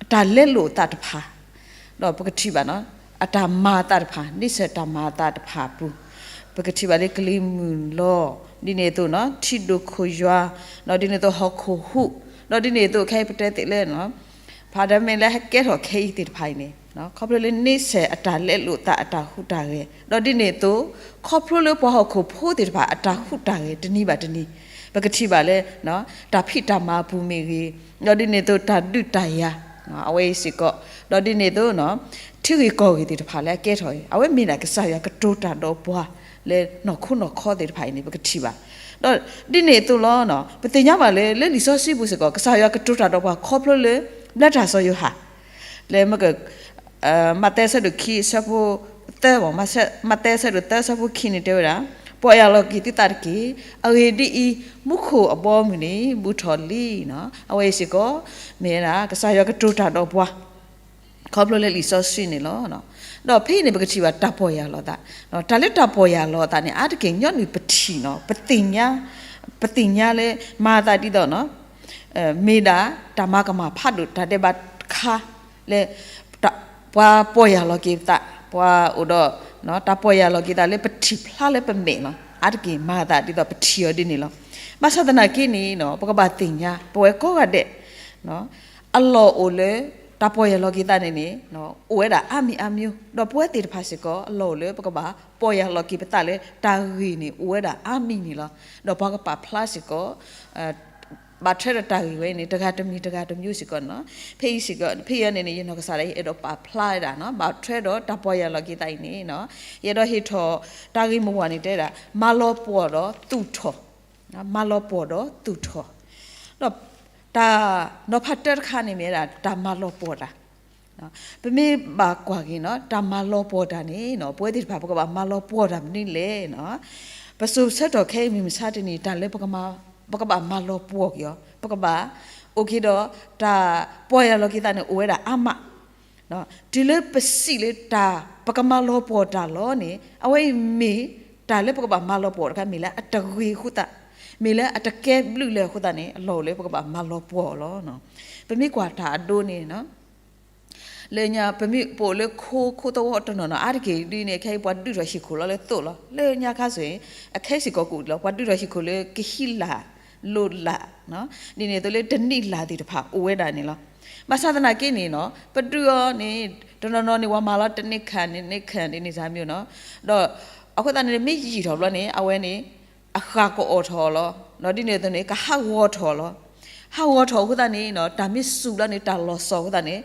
အတၢ်လဲလိာ်အသးတဖၣ် ဒီးပကထံၣ်ဘၣ်နီၤ အတၢ်မၤအသးတဖၣ် န့ဆၢၣ်တၢ်မၤအသးတဖၣ်အပူၤ ပကထံၣ်ဘၣ်လၢကလံၤမုၢ်လီၤ ဒ်န့ၣ်အသိးနီၤ ထံဒိၣ်ခိၣ်ယွၤ ဒီးဒ်န့ၣ်အသိးဟီၣ်ခိၣ်ဟူး ဒီးဒ်န့ၣ်အသိးခဲအံၤပတဲသ့ၣ်လၢ ဖးဒၢမ့ၢ်လၢဟဲကဲထီၣ်ခဲအံၤသ့ၣ်တဖၣ်အံၤန့ၣ် ခီဖျိလၢန့ဆၢၣ်အတၢ်လဲလိာ်သးအတၢ်ဟူးတၢ်ဂဲၤ ဒီးဒ်န့ၣ်အသိး ခီဖျိလၢပှၤဟီၣ်ခိၣ်ဖိသ့ၣ်တဖၣ်အတၢ်ဟူးတၢ်ဂဲၤတနံၤဘၣ်တနံၤ ပကထံၣ်ဘၣ်လၢ တၢ်ဖံးတၢ်မၤအပူၤမ့ၢ်ဂ့ၤ ဒီးဒ်န့ၣ်အသိးတၢ်ဒုးတၢ်ယၤ အဝဲအံၤစ့ၢ်ကီး ဒီးဒ်န့ၣ်အသိး ထံဂ့ၢ်ကီၢ်ဂ့ၢ်သ့ၣ်တဖၣ်လၢအကဲထီၣ်အံၤ အဝဲမ့ၢ်ဒၣ်ကစၢ်ယွၤကတိၤတၢ်ဒီးပှၤလၢနီၢ်ခိနီၢ်ခီသ့ၣ်တဖၣ်အံၤန့ၣ် ပကထံၣ်ဘၣ် ဒီးဒ်န့ၣ်အသိးလီၤ ပသ့ၣ်ညါဘၣ်လၢ လၢလံာ်စီဆှံပူၤစ့ၢ်ကီး ကစၢ်ယွၤကတိၤတၢ်ဒီးပှၤခီဖျိလၢ ဘျၢတၢ်စီၤယိၤဟၣ် လၢမ့ၢ်က မးသဲအဆၢဒိၣ်ခံအဆၢဖိသၢ မးသဲအဆၢဒိၣ်သၢအဆၢဖိခံန့ၣ်တဲဝဲဒၣ် ပီၢ်ယၢ်လီၤက့ၤသုသးတက့ၢ်. အဂ့ၢ်ဒ်အံၤ, မူခိၣ်အဘီအမုၢ်န့ၣ် ဘူးထီၣ်လံ. အဝဲအံၤစ့ၢ်ကီး မ့ၢ်ဝဲဒၣ် ကစၢ်ယွၤကတိၤတၢ်ဒီးပှၤ ခီဖျိလၢလံာ်စီဆှံန့ၣ်လီၤ. ဒီးဖဲအံၤန့ၣ် ပကထံၣ်ဘၣ်တၢ်ပီၢ်ယၢ်လီၤသး, တၢ်လၢတၢ်ပီၢ်ယၢ်လီၤသးန့ၣ် အါတက့ၢ်ညီနုၢ်ပထံၣ်နီၤ ပသ့ၣ်ညါ, ပသ့ၣ်ညါလၢမၤသးဒ်သိး မ့ၢ်ဒၣ်တၢ်မၤကမၣ်ဖးဒိၣ်တၢ်ဒဲးဘးတခါလၢ ပှၤပီၢ်ယၢ်လီၤက့ၤသး, ပှၤအိၣ်ဒီး တၢ်ပီၢ်ယၢ်လီၤက့ၤသးလၢပထံၣ်ဖျါလၢပမဲာ်လီၤ. အါတက့ၢ်မၤသးဒ်သိးပထံၣ်အီၤဒ်န့ၣ်လီၤ. ဘၣ်ဆၣ်သနာ်က့န့ၣ် ပကဘၣ်သ့ၣ်ညါ ပဝဲကိးဂၤဒဲး အလီၢ်အိၣ်လၢ တၢ်ပီၢ်ယၢ်လီၤက့ၤသးန့ၣ်န့ၣ် အိၣ်ဝဲဒၣ်အါမံၤအါမံၤ, ဒီးပဝဲသ့ၣ်တဖၣ်စ့ၢ်ကီး အလီၢ်အိၣ်လၢပကဘၣ်ပီၢ်ယၢ်လီၤက့ၤပသးလၢတၢ်ဂ့ၢ်န့ၣ် အိၣ်ဝဲဒၣ်အါမံၤန့ၣ်လီၤ. ဒီးပှၤကပာ်ဖျါစ့ၢ်ကီး ဘၣ်ထွဲဒီးတၢ်ဂ့ၢ်ဝဲန့ၣ် တဂၤတမံၤတဂၤတမံၤစ့ၢ်ကီးန့ၣ်လီၤ. ဖဲအံၤစ့ၢ်ကီး ဖဲအံၤန့ၣ်န့ၣ် ယနီၢ်ကစၢ်ဒၣ်ယဲ ယအဲၣ်ဒိးပာ်ဖျါဝဲဒၣ် ဘၣ်ထွဲဒီးတၢ်ပီၢ်ယၢ်လီၤက့ၤသးအံၤန့ၣ် ယအဲၣ်ဒိးဟ့ၣ်ထီၣ်တၢ်ဂ့ၢ်မိၢ်ပှၢ်န့ၣ်တဲဒၣ် မၤလီၤပှီၢ်ဒီးသူၣ်ထီၣ်, မၤလီၤပှီၢ်ဒီးသူၣ်ထီၣ်, ဒီးတၢ်နီၤဖးတၢတခါန့ၣ်မ့ၢ်ဝဲဒၣ် တၢ်မၤလီၤပှီၢ်တၢ် ပမ့ၢ်ဘၣ်ကွၢ်က့ၤနီၤ တၢ်မၤလီၤပှီၢ်တၢ်န့ၣ် ပဝဲသ့ၣ်တဖၣ် ပကဘၣ်မၤလီၤပှီၢ်တၢ်မနုၤလဲၣ်နီၤ. ပစိၤဆၢကတီၢ်ခဲအံၤမုၢ်မဆါတနံၤ တၢ်လၢ ပကဘၣ်မၤလီၤပှီၢ်က့ၤအီၤ ပကဘၣ်အိၣ်က့ၤဒီး တၢ်ပီၢ်ယၢ်လီၤက့ၤသးန့ၣ် အိၣ်ဝဲဒၣ်အါမး တုၤလၢပစံးလၢတၢ် ပကမၤလီၤပှီၢ်တၢ်လီၤန့ၣ် အဝဲအံၤမ့ၢ်တၢ်လၢပကဘၣ်မၤလီၤပှီၢ်တခါ မ့ၢ်လၢအတဂ့ၤအဃိသတး, မ့ၢ်လၢအတကဲဘျုးလၢအဃိသတးန့ၣ် အလီၢ်အိၣ်လၢပကဘၣ်မၤလီၤပှီၢ်အီၤလီၤ. ပမ့ၢ်ကွၢ်တၢ်အဒိန့ၣ် လၢညါ ပမ့ၢ်ပအိၣ်လၢခိခိသဝီတနီၤနီၤ အါတက့ၢ်ဒ်န့ၣ် ခဲအံၤပှၤဒုးထီၣ်ဟံၣ်ခိၣ်လီၤလၢသိးလီၤ. လၢညါခါဆိၣ်အံၤ အခဲစ့ၢ်ကီးကအိၣ်လီၤ ပှၤဒုးထီၣ်ဟံၣ်ခိၣ်လၢကဟံးလၢ် လိၤလၢ် ဒ်န့ၣ်အသိးလၢတနံၣ်လၢ်သ့ၣ်တဖၣ်အိၣ်ဝဲဒၣ်န့ၣ်လီၤ. ဘၣ်ဆၣ်သနာ်က့န့ၣ်နီၤ ပဒုးအီၤန့ၣ် တနီၤနီၤန့ၣ် ပှၤမၤလီၤတန့ၢ်ခၣ်န့ၣ် န့ၢ်ခၣ်န့ၣ်န့ၣ် စၤမံၤနီၤ ဒီးအဃိသတးန့ၣ် မ့ၢ်ယံာ်ထီၣ်ဘျီန့ၣ် အဝဲန့ၣ် အဃၢ်ကအိးထီၣ်လီၤ. ဒ်န့ၣ်အသိးန့ၣ် ကဟးဂီၤထီၣ်လီၤ. ဟးဂီၤထီၣ်အဃိသတးန့ၣ်နီၤ တၢ်မ့ၢ်စူၤဘျီန့ၣ် တၢ်လီၤစီၤအဃိသတးန့ၣ်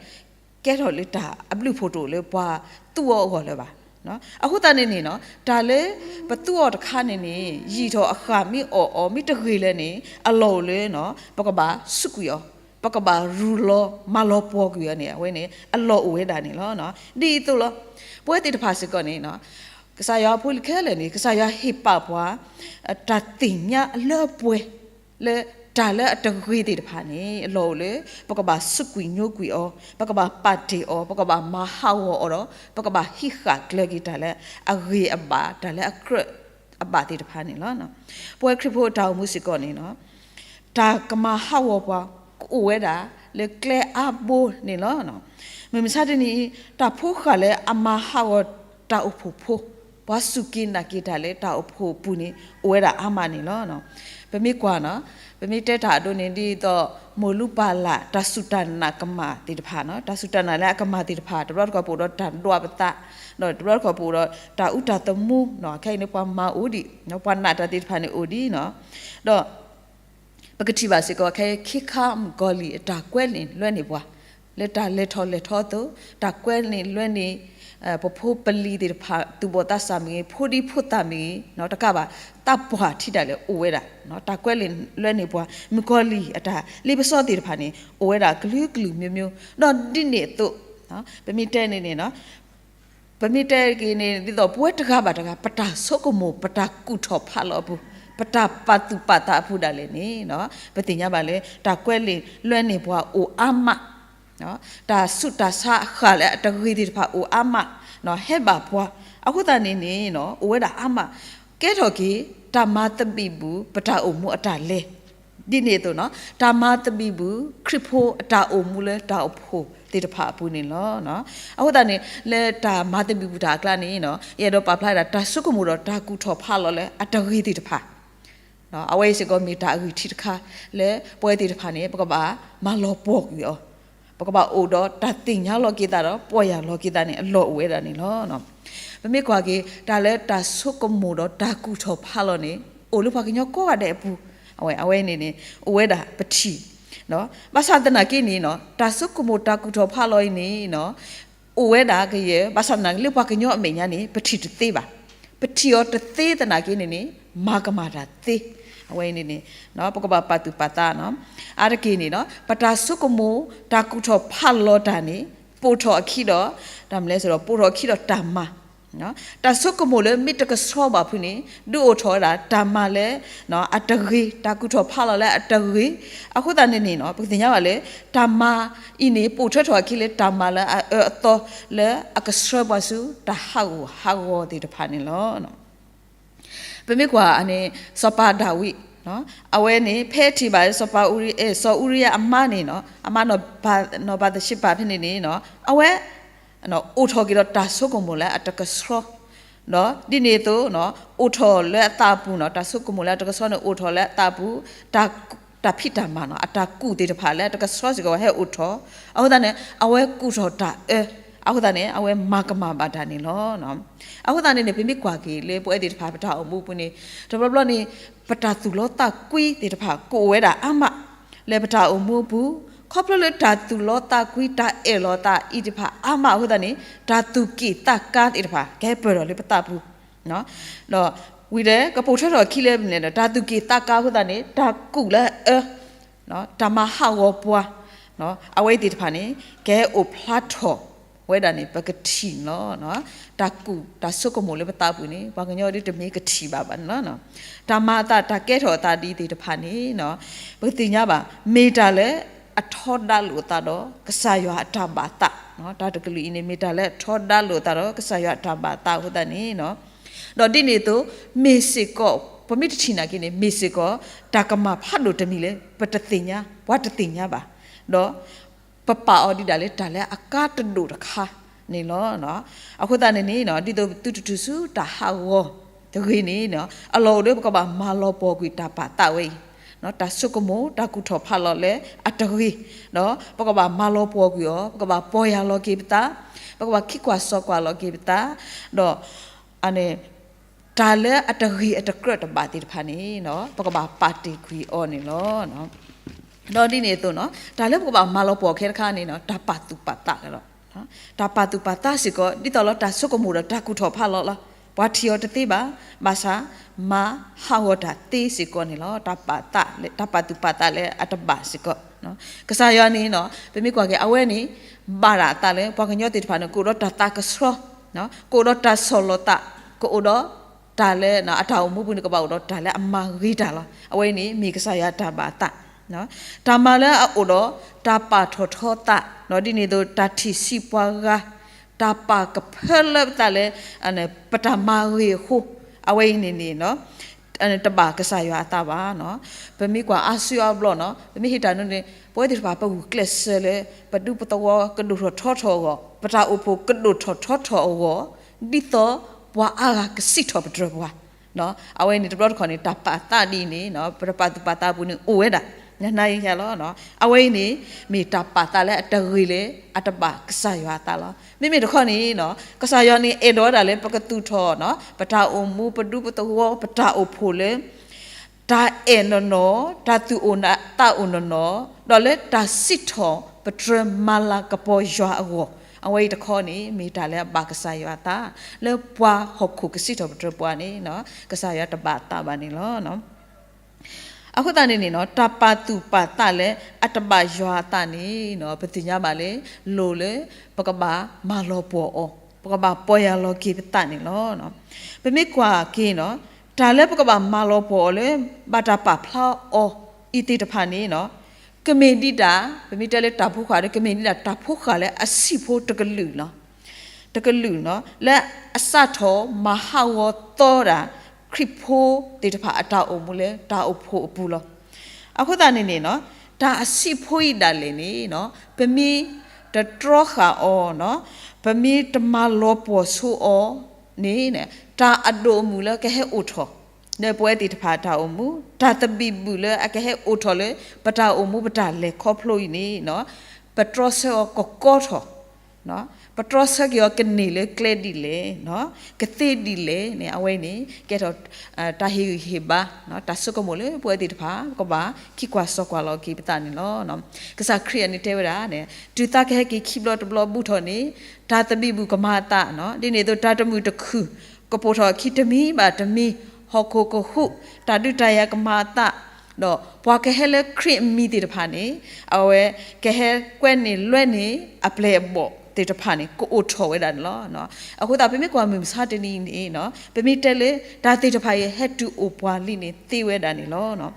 ကဲထီၣ်လၢတၢ်အဘျုးဖှိၣ်တအိၣ်လၢပှၤသူၣ်အီၤအဂီၢ်လၢၤဘၣ်. အဃိသတးန့ၣ်န့ၣ်နီၤ တၢ်လၢပသူၣ်အီၤတခါန့ၣ်န့ၣ် ယံာ်ထီၣ်အဃၢ်မ့ၢ်အီၣ်အီၤမ့ၢ်တဂ့ၤလၢၤန့ၣ် အလီၢ်အိၣ်လၢ ပကဘၣ်စူးကွံာ်အီၤ, ပကဘၣ်ရူၤလီၤမၤလီၤပှီၢ်ကွံာ်အီၤန့ၣ် အဝဲန့ၣ် အလီၢ်အိၣ်ဝဲဒၣ်န့ၣ်လီၤ. ဒ်အံၤအသိးလီၤ. ပဝဲသ့ၣ်တဖၣ်စ့ၢ်ကီးန့ၣ် ကစၢ်ယွၤအဖိလံၤခဲလၢာ်န့ၣ် ကစၢ်ယွၤဟ့ၣ်ပာ်ပှၤ တၢ်သ့ၣ်ညါအလၢအပှဲၤ လၢတၢ်လၢအတဂ့ၤသ့ၣ်တဖၣ်န့ၣ် အလီၢ်အိၣ်လၢ ပကဘၣ်စူးကွံာ်ညိကွံာ်အီၤ, ပကဘၣ်ပာ်တ့ၢ်အီၤ, ပကဘၣ်မၤဟးဂီၤအီၤဒီး ပကဘၣ်ဟံးဃာ်ကျၢၤက့ၤတၢ်လၢအဂ့ၤအဘၣ်, တၢ်လၢအကြၢးအဘၣ်သ့ၣ်တဖၣ်န့ၣ်လီၤ. ပဝဲခရံာ်ဖိအတၢ်အိၣ်မူစ့ၢ်ကီးန့ၣ် တၢ်ကမၤဟးဂီၤပှၤ ကအိၣ်ဝဲဒၣ်လၢကျဲအါဘိန့ၣ်လီၤ. မုၢ်မဆါတနံၤအံၤ တၢ်ဖိဃာ်လၢအမၤဟးဂီၤတၢ်အိၣ်ဖှိၣ်ဖိ, ပှၤစူၢ်က့ၤနာ်က့ၤတၢ်လၢတၢ်အိၣ်ဖှိၣ်အပူၤန့ၣ် အိၣ်ဝဲဒၣ်အါမးန့ၣ်လီၤ. ပမ့ၢ်ကွၢ်နီၤ, ပမ့ၢ်တဲတၢ်အဒိန့ၣ် ဒ်သိး မိၢ်လူပၢ်လၢ် တၢ်စူၢ်တၢ်နာ်ကမၣ်သ့ၣ်တဖၣ်နီၤ, တၢ်စူၢ်တၢ်နာ်လၢအကမၣ်သ့ၣ်တဖၣ် တဘျီတခီၣ်ပအိၣ်ဒီးတၢ်ဒွးပသး, ဒီးတဘျီတခီၣ်ပအိၣ်ဒီးတၢ်အူတၢ်သမူနီၤ, ခဲအံၤန့ၣ် ပှၤမၤအိၣ်ဒံး, ပှၤနာ်တၢ်သ့ၣ်တဖၣ်န့ၣ်အိၣ်ဒံးနီၤ, ဒီး ပကထံၣ်ဘၣ်စ့ၢ်ကီး ခဲအံၤခ့ခါမုၣ်ကီၤလံၢ်အတၢ်ကွဲးန့ၣ်လွဲန့ၢ်ပှၤ လၢတၢ်လဲၤထီၣ်လဲၤထီအသိး, တၢ်ကွဲးန့ၣ်လွဲန့ၢ် ပဖိပလံၤသ့ၣ်တဖၣ် သူၣ်ဘီၣ်သးစၢ်မ့ၢ်ဂ့ၤ, ဖိဒံဖိသၣ်မ့ၢ်ဂ့ၤ, တကးဘၣ် သးပှၢ်ထံဒၣ်လဲာ်အိၣ်ဝဲဒၣ်, တၢ်ကွဲးန့ၣ်လွဲန့ၢ်ပှၤ မုၣ်ကီၤလံၢ်အတၢ်လ့ပစီသ့ၣ်တဖၣ်န့ၣ် အိၣ်ဝဲဒၣ်ကလုာ်ကလုာ်မျိုးမျိုး, ဒီးဒ်န့ၣ်အသိး ပမ့ၢ်တဲန့ၣ်န့ၣ် ပမ့ၢ်တဲက့ၤန့ၣ် ဒ်သိးပဝဲတဂၤဘၣ်တဂၤ ပတၢ်ဆိကမိၣ် ပတၢ်ကူၣ်ထီၣ်ဖးလီၤအပူၤ, ပတၢ်ပာ်သူၣ်ပာ်သးအပူၤဒၣ်လဲာ်န့ၣ် ပသ့ၣ်ညါဘၣ်လၢ တၢ်ကွဲးန့ၣ်လွဲန့ၢ်ပှၤအိၣ်အါမး, တၢ်ဆူးတၢ်ဆါအဃၢ်လၢအတဂ့ၤသ့ၣ်တဖၣ်အိၣ်အါမး ဟဲဘၣ်ပှၤ, အဃိသတးန့ၣ်န့ၣ် အိၣ်ဝဲဒၣ်အါမး, ကဲထီၣ်က့ၤ တၢ်မၤသဘံၣ်ဘုၣ် ပတၢ်အိၣ်မူအတၢ်လဲၤ ဒ်န့ၣ်အသိးနီၤ တၢ်မၤသဘံၣ်ဘုၣ် ခရံာ်ဖိအတၢ်အိၣ်မူလၢတၢ်အိၣ်ဖှိၣ်သ့ၣ်တဖၣ်အပူၤန့ၣ်လီၤ. အဃိသတးန့ၣ် လၢတၢ်မၤသဘံၣ်ဘုၣ်တၢ်အကျါန့ၣ် ယအဲၣ်ဒိးပာ်ဖျါဒၣ် တၢ်ဆိကမိၣ်ဒီးတၢ်ကူၣ်ထီၣ်ဖးလီၤလၢအတဂ့ၤသ့ၣ်တဖၣ် အဝဲအံၤစ့ၢ်ကီးမ့ၢ်တၢ်အဂံၢ်ထံးတခါ လၢပဝဲသ့ၣ်တဖၣ်န့ၣ် ပကဘၣ်မၤလီၤပှီၢ်ကွံာ်အီၤ, ပကဘၣ်အိၣ်ဒီးတၢ်သ့ၣ်ညါလီၤက့ၤသးဒီး ပီၢ်ယၢ်လီၤက့ၤသးန့ၣ် အလီၢ်အိၣ်ဝဲဒၣ်န့ၣ်လီၤ. ပမ့ၢ်ကွၢ်က့ၤ တၢ်လၢတၢ်ဆိကမိၣ်ဒီးတၢ်ကူၣ်ထီၣ်ဖးလီၤန့ၣ် အိၣ်လၢပှၤကညီကိးဂၤဒဲးအပူၤ, အဝဲအဝဲန့ၣ်န့ၣ် အိၣ်ဝဲဒၣ်ပထံၣ် ဘၣ်ဆၣ်သနာ်က့န့ၣ် တၢ်ဆိကမိၣ်တၢ်ကူၣ်ထီၣ်ဖးလီၤအံၤန့ၣ် အိၣ်ဝဲဒၣ်ကယဲၢ် ဘၣ်ဆၣ်သနာ်က့ လၢပှၤကညီအမဲာ်ညါန့ၣ် ပထံၣ်တသ့ဘၣ်. ပထံၣ်အီၤတသ့သနာ်က့န့ၣ်န့ၣ် မၤကမၣ်တၢ်သ့, အဝဲအံၤန့ၣ်န့ၣ် ပကဘၣ်ပာ်သူၣ်ပာ်သးနီၤ. အါတက့ၢ်န့ၣ် ပတၢ်ဆိကမိၣ် တၢ်ကူၣ်ထီၣ်ဖးလီၤတၢ်န့ၣ် ပိာ်ထီၣ်အခံဒီး တၢ်မနုၤလဲၣ်ဒီး ပိာ်ထီၣ်အခံဒီးတၢ်မၤ တၢ်ဆိကမိၣ်လၢမ့ၢ်တကဆှီဘၣ်ဖုန့ၣ် ဒုးအိၣ်ထီၣ်ဝဲဒၣ်တၢ်မၤလၢ အတဂ့ၤ, တၢ်ကူၣ်ထီၣ်ဖးလီၤလၢအတဂ့ၤ, အဃိသတးန့ၣ်န့ၣ် ပကသ့ၣ်ညါဘၣ်လၢ တၢ်မၤအံၤန့ၣ် ပိာ်ထွဲထီၣ်အခံလၢတၢ်မၤလၢအအၢအသီ လၢအကဆှၢပှၤဆူတၢ်ဟးဂူာ်ဟးဂီၤသ့ၣ်တဖၣ်န့ၣ်လီၤ. ပမ့ၢ်ကွၢ်န့ၣ် စီၤပၤဒၤဝံး အဝဲန့ၣ် ဖဲထံၣ်ဘၣ်စီၤပၤအူရံ, စီၤအူရံယၤအမါန့ၣ် အမါနီၢ်ဘၤသရှ့ဘၤဖဲန့ၣ်န့ၣ် အဝဲ အိၣ်ထီၣ်က့ၤဒီးတၢ်ဆိကမိၣ်လၢအတကဆှီ, ဒီးဒ်န့ၣ်အသိး အိၣ်ထီၣ်လၢအသးအပူၤနီၤ, တၢ်ဆိကမိၣ်လၢအတကဆှီန့ၣ် အိၣ်ထီၣ်လၢအသးအပူၤ, တၢ်ဖံးတၢ်မၤနီၤ, အတၢ်ကူၣ်သ့ၣ်တဖၣ်လၢအတကဆှီစ့ၢ်ကီး ဟဲအိၣ်ထီၣ်, အဃိသတးန့ၣ် အဝဲကူၣ်ထီၣ်တၢ်အၢ, အဃိသတးန့ၣ် အဝဲမၤကမၣ်ဘၣ်တၢ်န့ၣ်လီၤ. အဃိသတးန့ၣ်န့ၣ် ပမ့ၢ်ကွၢ်က့ၤလၢပဝဲသ့ၣ်တဖၣ်ပတၢ်အိၣ်မူအပူၤန့ၣ် တဘျီဘျီန့ၣ် ပတၢ်သူၣ်လီသးကွံသ့ၣ်တဖၣ် ကအိၣ်ဝဲဒၣ်အါမး လၢပတၢ်အိၣ်မူအပူၤ, ခီဖျိလၢတၢ်သူၣ်လီသးကွံ တၢ်အဲၣ်လီၤသးအံၤတဖၣ်အါမးအဃိသတးန့ၣ် တၢ်သူၣ်က့ၣ်သးကါသ့ၣ်တဖၣ် ကဟဲပၢၢ်ထီၣ်လၢပသးပူၤ, ဒီးဝံၤဒီး ကပိာ်ထွဲထီၣ်အခံလၢမနုၤလဲၣ်ဒီး တၢ်သူၣ်က့ၣ်သးကါအဃိသတးန့ၣ် တၢ်ကူၣ်လၢအအၢ တၢ်မၤဟးဂီၤပှၤ အဝဲသ့ၣ်တဖၣ်န့ၣ် ကဟဲအိၣ်ဖျါထီၣ်ဝဲဒၣ်န့ၣ် ပကထံၣ်လီၤ. တၢ်ကူၣ်တၢ်ဆိကမိၣ်လၢပသးပူၤန့ၣ် ပှၤကညီဒ်တမ့ၢ်ကထံၣ်ဘၣ်ဘၣ်န့ၣ်လီၤ. တၢ်မၤအသး တၢ်ကဲထီၣ်အသးဒ်သ့ၣ်တဖၣ်န့ၣ် ပကသ့ၣ်ညါဘၣ် မ့ၢ်တၢ်လၢအထီဒါလိာ်အသးဒီး ကစၢ်ယွၤအတၢ်ဘၣ်သး, တၢ်တကလုာ်အံၤန့ၣ် မ့ၢ်တၢ်လၢအထီဒါလိာ်အသးဒီး ကစၢ်ယွၤအတၢ်ဘၣ်သးအဃိသတးန့ၣ် ဒီးဒ်န့ၣ်အသိး မ့ၢ်စ့ၢ်ကီး ပမ့ၢ်တထံၣ်နာ်က့န့ၣ် မ့ၢ်စ့ၢ်ကီး တၢ်ကမၣ်ဖးဒိၣ်တမံၤလၢ ပတသ့ၣ်ညါ ပှၤတသ့ၣ်ညါဘၣ်, ဒီး ပပာ်အီၤဒ်ဒၣ်လၢ တၢ်လၢအကါတဒိၣ်တခါန့ၣ်လီၤ. အဃိသတးန့ၣ်န့ၣ် ဒ်သိးပသုတတုၤဆူတၢ်ဟးဂီၤတဂ့ၤန့ၣ် အလီၢ်အိၣ်လၢပကဘၣ်မၤလီၤပှီၢ်ကွံာ်တၢ်ပာ်သးဝဲအံၤ, တၢ်ဆိကမိၣ် တၢ်ကူၣ်ထီၣ်ဖးလီၤလၢအတဂ့ၤ, ဒီးပကဘၣ်မၤလီၤပှီၢ်ကွံာ်အီၤ, ပကဘၣ်ပီၢ်ယၢ်လီၤက့ၤပသး, ပကဘၣ်ခံကွၢ်စီၤကွၢ်လီၤက့ၤပသး, ဒီး တၢ်လၢအတဂ့ၤအတကြၢးတဘၣ်သ့ၣ်တဖၣ်န့ၣ် ပကဘၣ်ပာ်တ့ၢ်ကွံာ်အီၤန့ၣ်လီၤ. ဒီးဒ်န့ၣ်အသိးနီၤ တၢ်လၢပကဘၣ်မၤလီၤပှီၢ်ခဲတခါန့ၣ်နီၤ တၢ်ပာ်သူၣ်ပာ်သးလီၤ. တၢ်ပာ်သူၣ်ပာ်သးစ့ၢ်ကီး ဒ်သိးလီၤတၢ်ဆိကမိၣ်ဒီးတၢ်ကူၣ်ထီၣ်ဖးလီၤလီၤ. ပှၤထံၣ်အီၤတသ့ဘၣ်, ဘၣ်ဆၣ် မၤဟးဂီၤတၢ်သ့စ့ၢ်ကီးန့ၣ်လီၤ. တၢ်ပာ်သးလၢ တၢ်ပာ်သူၣ်ပာ်သးလၢအတဘၣ်စ့ၢ်ကီး, ကစၢ်ယွၤန့ၣ် ပမ့ၢ်ကွၢ်က့ၤ အဝဲန့ၣ် ဘၣ်ဒၣ်အသးလၢ ပှၤကညီသ့ၣ်တဖၣ်န့ၣ် ကအိၣ်ဒီးတၢ်သးကဆှီ, ကအိၣ်ဒီးတၢ်ဆီၣ်လီၤသး, ကအိၣ်ဒီးတၢ်လၢ အတၢ်အိၣ်မူပူၤန့ၣ် ကဘၣ်အိၣ်ဒီးတၢ်လၢအမၤဂ့ၤတၢ်လီၤ. အဝဲအံၤန့ၣ် မ့ၢ်ကစၢ်ယွၤတၢ်ဘၣ်အသး တၢ်မၤလၢအအိၣ်ဒီးတၢ်ပာ်ထီၣ်ထီသး, ဒ်န့ၣ်အသိးတၢ်ထံၣ်ဆံးပှၤဂၤ, တၢ်ပာ်ကဖၢလၢပသးလၢ ပတၢ်မၤဂ့ၤအဃိ, အဝဲအံၤန့ၣ်န့ၣ် တဘၣ်ကစၢ်ယွၤအသးဘၣ်. ပမ့ၢ်ကွၢ်အါစုအါဘျီန့ၣ် ပမ့ၢ်ဟ့ၣ်တၢ်န့ၣ် ပဝဲသ့ၣ်တဖၣ်ပဂုာ်ကျဲးစၢးလၢ ပဒူပသဝီကဒိၣ်ထီၣ်ထီထီၣ်အဂီၢ်, ပတၢ်အိၣ်ဖှိၣ်ကဒိၣ်ထီၣ်ထီထီၣ်အဂီၢ်, ဒ်သိးပှၤအါဂၤကစံးထီၣ်ပတြၢၤပှၤ အဝဲအံၤန့ၣ် တဘျီတခီၣ်န့ၣ် တၢ်ပာ်သးဒ်အံၤန့ၣ် ပတၢ်ပာ်သူၣ်ပာ်သးအပူၤန့ၣ်အိၣ်ဝဲဒၣ် နနၤယၤလီၤ. အဝဲအံၤန့ၣ် မ့ၢ်တၢ်ပာ်သးလၢအတဂ့ၤလၢ အတဘၣ်ကစၢ်ယွၤအသးလီၤ. မ့မ့ၢ်တခီန့ၣ် ကစၢ်ယွၤန့ၣ်အဲၣ်ဒိးဝဲဒၣ်လၢပကသူၣ်ထီၣ် ပတၢ်အိၣ်မူ ပဒူပသဝီ ပတၢ်အိၣ်ဖှိၣ်လၢ တၢ်အဲၣ်နီၢ်နီၢ်, တၢ်သူၣ်အိၣ်သးအိၣ်နီၢ်နီၢ်, ဒီးလၢတၢ်စံးထီၣ်ပတြၢၤမၤလၤကပီၤယွၤအဂီၢ်, အဝဲအံၤတခီန့ၣ် မ့ၢ်တၢ်လၢအဘၣ်ကစၢ်ယွၤအသး လၢပှၤဟီၣ်ခိၣ်ကစံးထီၣ်ပတြၢၤပှၤန့ၣ် ကစၢ်ယွၤတဘၣ်အသးဘၣ်န့ၣ်လီၤ. အဃိသတးန့ၣ်န့ၣ် တၢ်ပာ်သူၣ်ပာ်သးလၢအတဘၣ်ယွၤအသးန့ၣ် ပသ့ၣ်ညါဘၣ်လၢ လိၤလၢ ပကဘၣ်မၤလီၤပှီၢ်အီၤ, ပကဘၣ်ပီၢ်ယၢ်လီၤက့ၤပသးန့ၣ်လီၤ. ပမ့ၢ်ကွၢ်က့ၤ တၢ်လၢပကဘၣ်မၤလီၤပှီၢ်အီၤလၢ ဘၣ်တၢ်ပာ်ဖျါအီၤအံၤသ့ၣ်တဖၣ်န့ၣ် ကမ့ၢ်ဒ်တၢ် ပမ့ၢ်တဲလၢတၢ်ဖိဃာ်ဒီး ကမ့ၢ်ဒ်တၢ်တၢ်ဖိဃာ်လၢအဆံးဖိတကလုာ်လီၤ. တကလုာ်လီၤ လၢအစးထီၣ်မၤဟးဂီၤသီဒၣ် ခရံာ်ဖိသ့ၣ်တဖၣ်အတၢ်အိၣ်မူလၢတၢ်အိၣ်ဖှိၣ်အပူၤလီၤ. အဃိသတးန့ၣ်န့ၣ် တၢ်အဆံးဖိအံၤဒၣ်လဲာ်န့ၣ် ပမ့ၢ်တတြီဃာ်အီၤ, ပမ့ၢ်တမၤလီၤပှီၢ်ဆိအီၤန့ၣ် တၢ်အဒိၣ်အမုၢ်လၢကဟဲအိၣ်ထီၣ် လၢပဝဲသ့ၣ်တဖၣ်တၢ်အိၣ်မူ တၢ်သဘံၣ်ဘုၣ်လၢအကဟဲအိၣ်ထီၣ်လၢ ပတၢ်အိၣ်မူပတၢ်လဲၤခီဖျိအံၤန့ၣ် ပတြီဆၢအီၤကကီထီၣ်, ပတြီဆၢက့ၤအီၤကန့ၢ်လၢကျဲဒ်လဲၣ်, ကသ့ဒ်လဲၣ်န့ၣ် အဝဲန့ၣ် ကဲထီၣ် တၢ်ဟ့ၣ်ဂံၢ်ဟ့ၣ်ဘါ တၢ်ဆိကမိၣ်လၢပဝဲသ့ၣ်တဖၣ် ပကဘၣ်ခံကွၢ်စီကွၢ်လီၤက့ၤပသးန့ၣ်လီၤ. ကစၢ်ခရံာ်အန့ၣ်တဲဝဲဒၣ်န့ၣ် တုၤသးကဟဲက့ၤခံဘျီတဘျီဘူးထီၣ်န့ၣ် တၢ်သဘံၣ်ဘုၣ်ကမၤအသး, ဒ်န့ၣ်အသိးတၢ်တမုာ်တခုၣ် ကပိာ်ထီၣ်အခံတမံၤဘၣ်တမံၤ, ဟီၣ်ခိၣ်ကဟူး, တၢ်ဒုးတၢ်ယၤကမၤအသး, ဒီးပှၤကဟဲလၢခရံာ်အမံၤသ့ၣ်တဖၣ်န့ၣ် အဝဲကဟဲကွဲန့ၢ်လွဲန့ၢ်အပျဲၢ်အဘီၣ်သ့ၣ်တဖၣ်န့ၣ် ကအိၣ်ထီၣ်ဝဲဒၣ်န့ၣ်လီၤ. အဃိသတး ပမ့ၢ်ကွၢ်မုၢ်မဆါတနံၤအံၤန့ၣ် ပမ့ၢ်တဲလၢတၢ်သ့ၣ်တဖၣ်အံၤ ဟဲတုၤအိၣ်ပှၤလံန့ၣ်သ့ဝဲဒၣ်န့ၣ်လီၤ.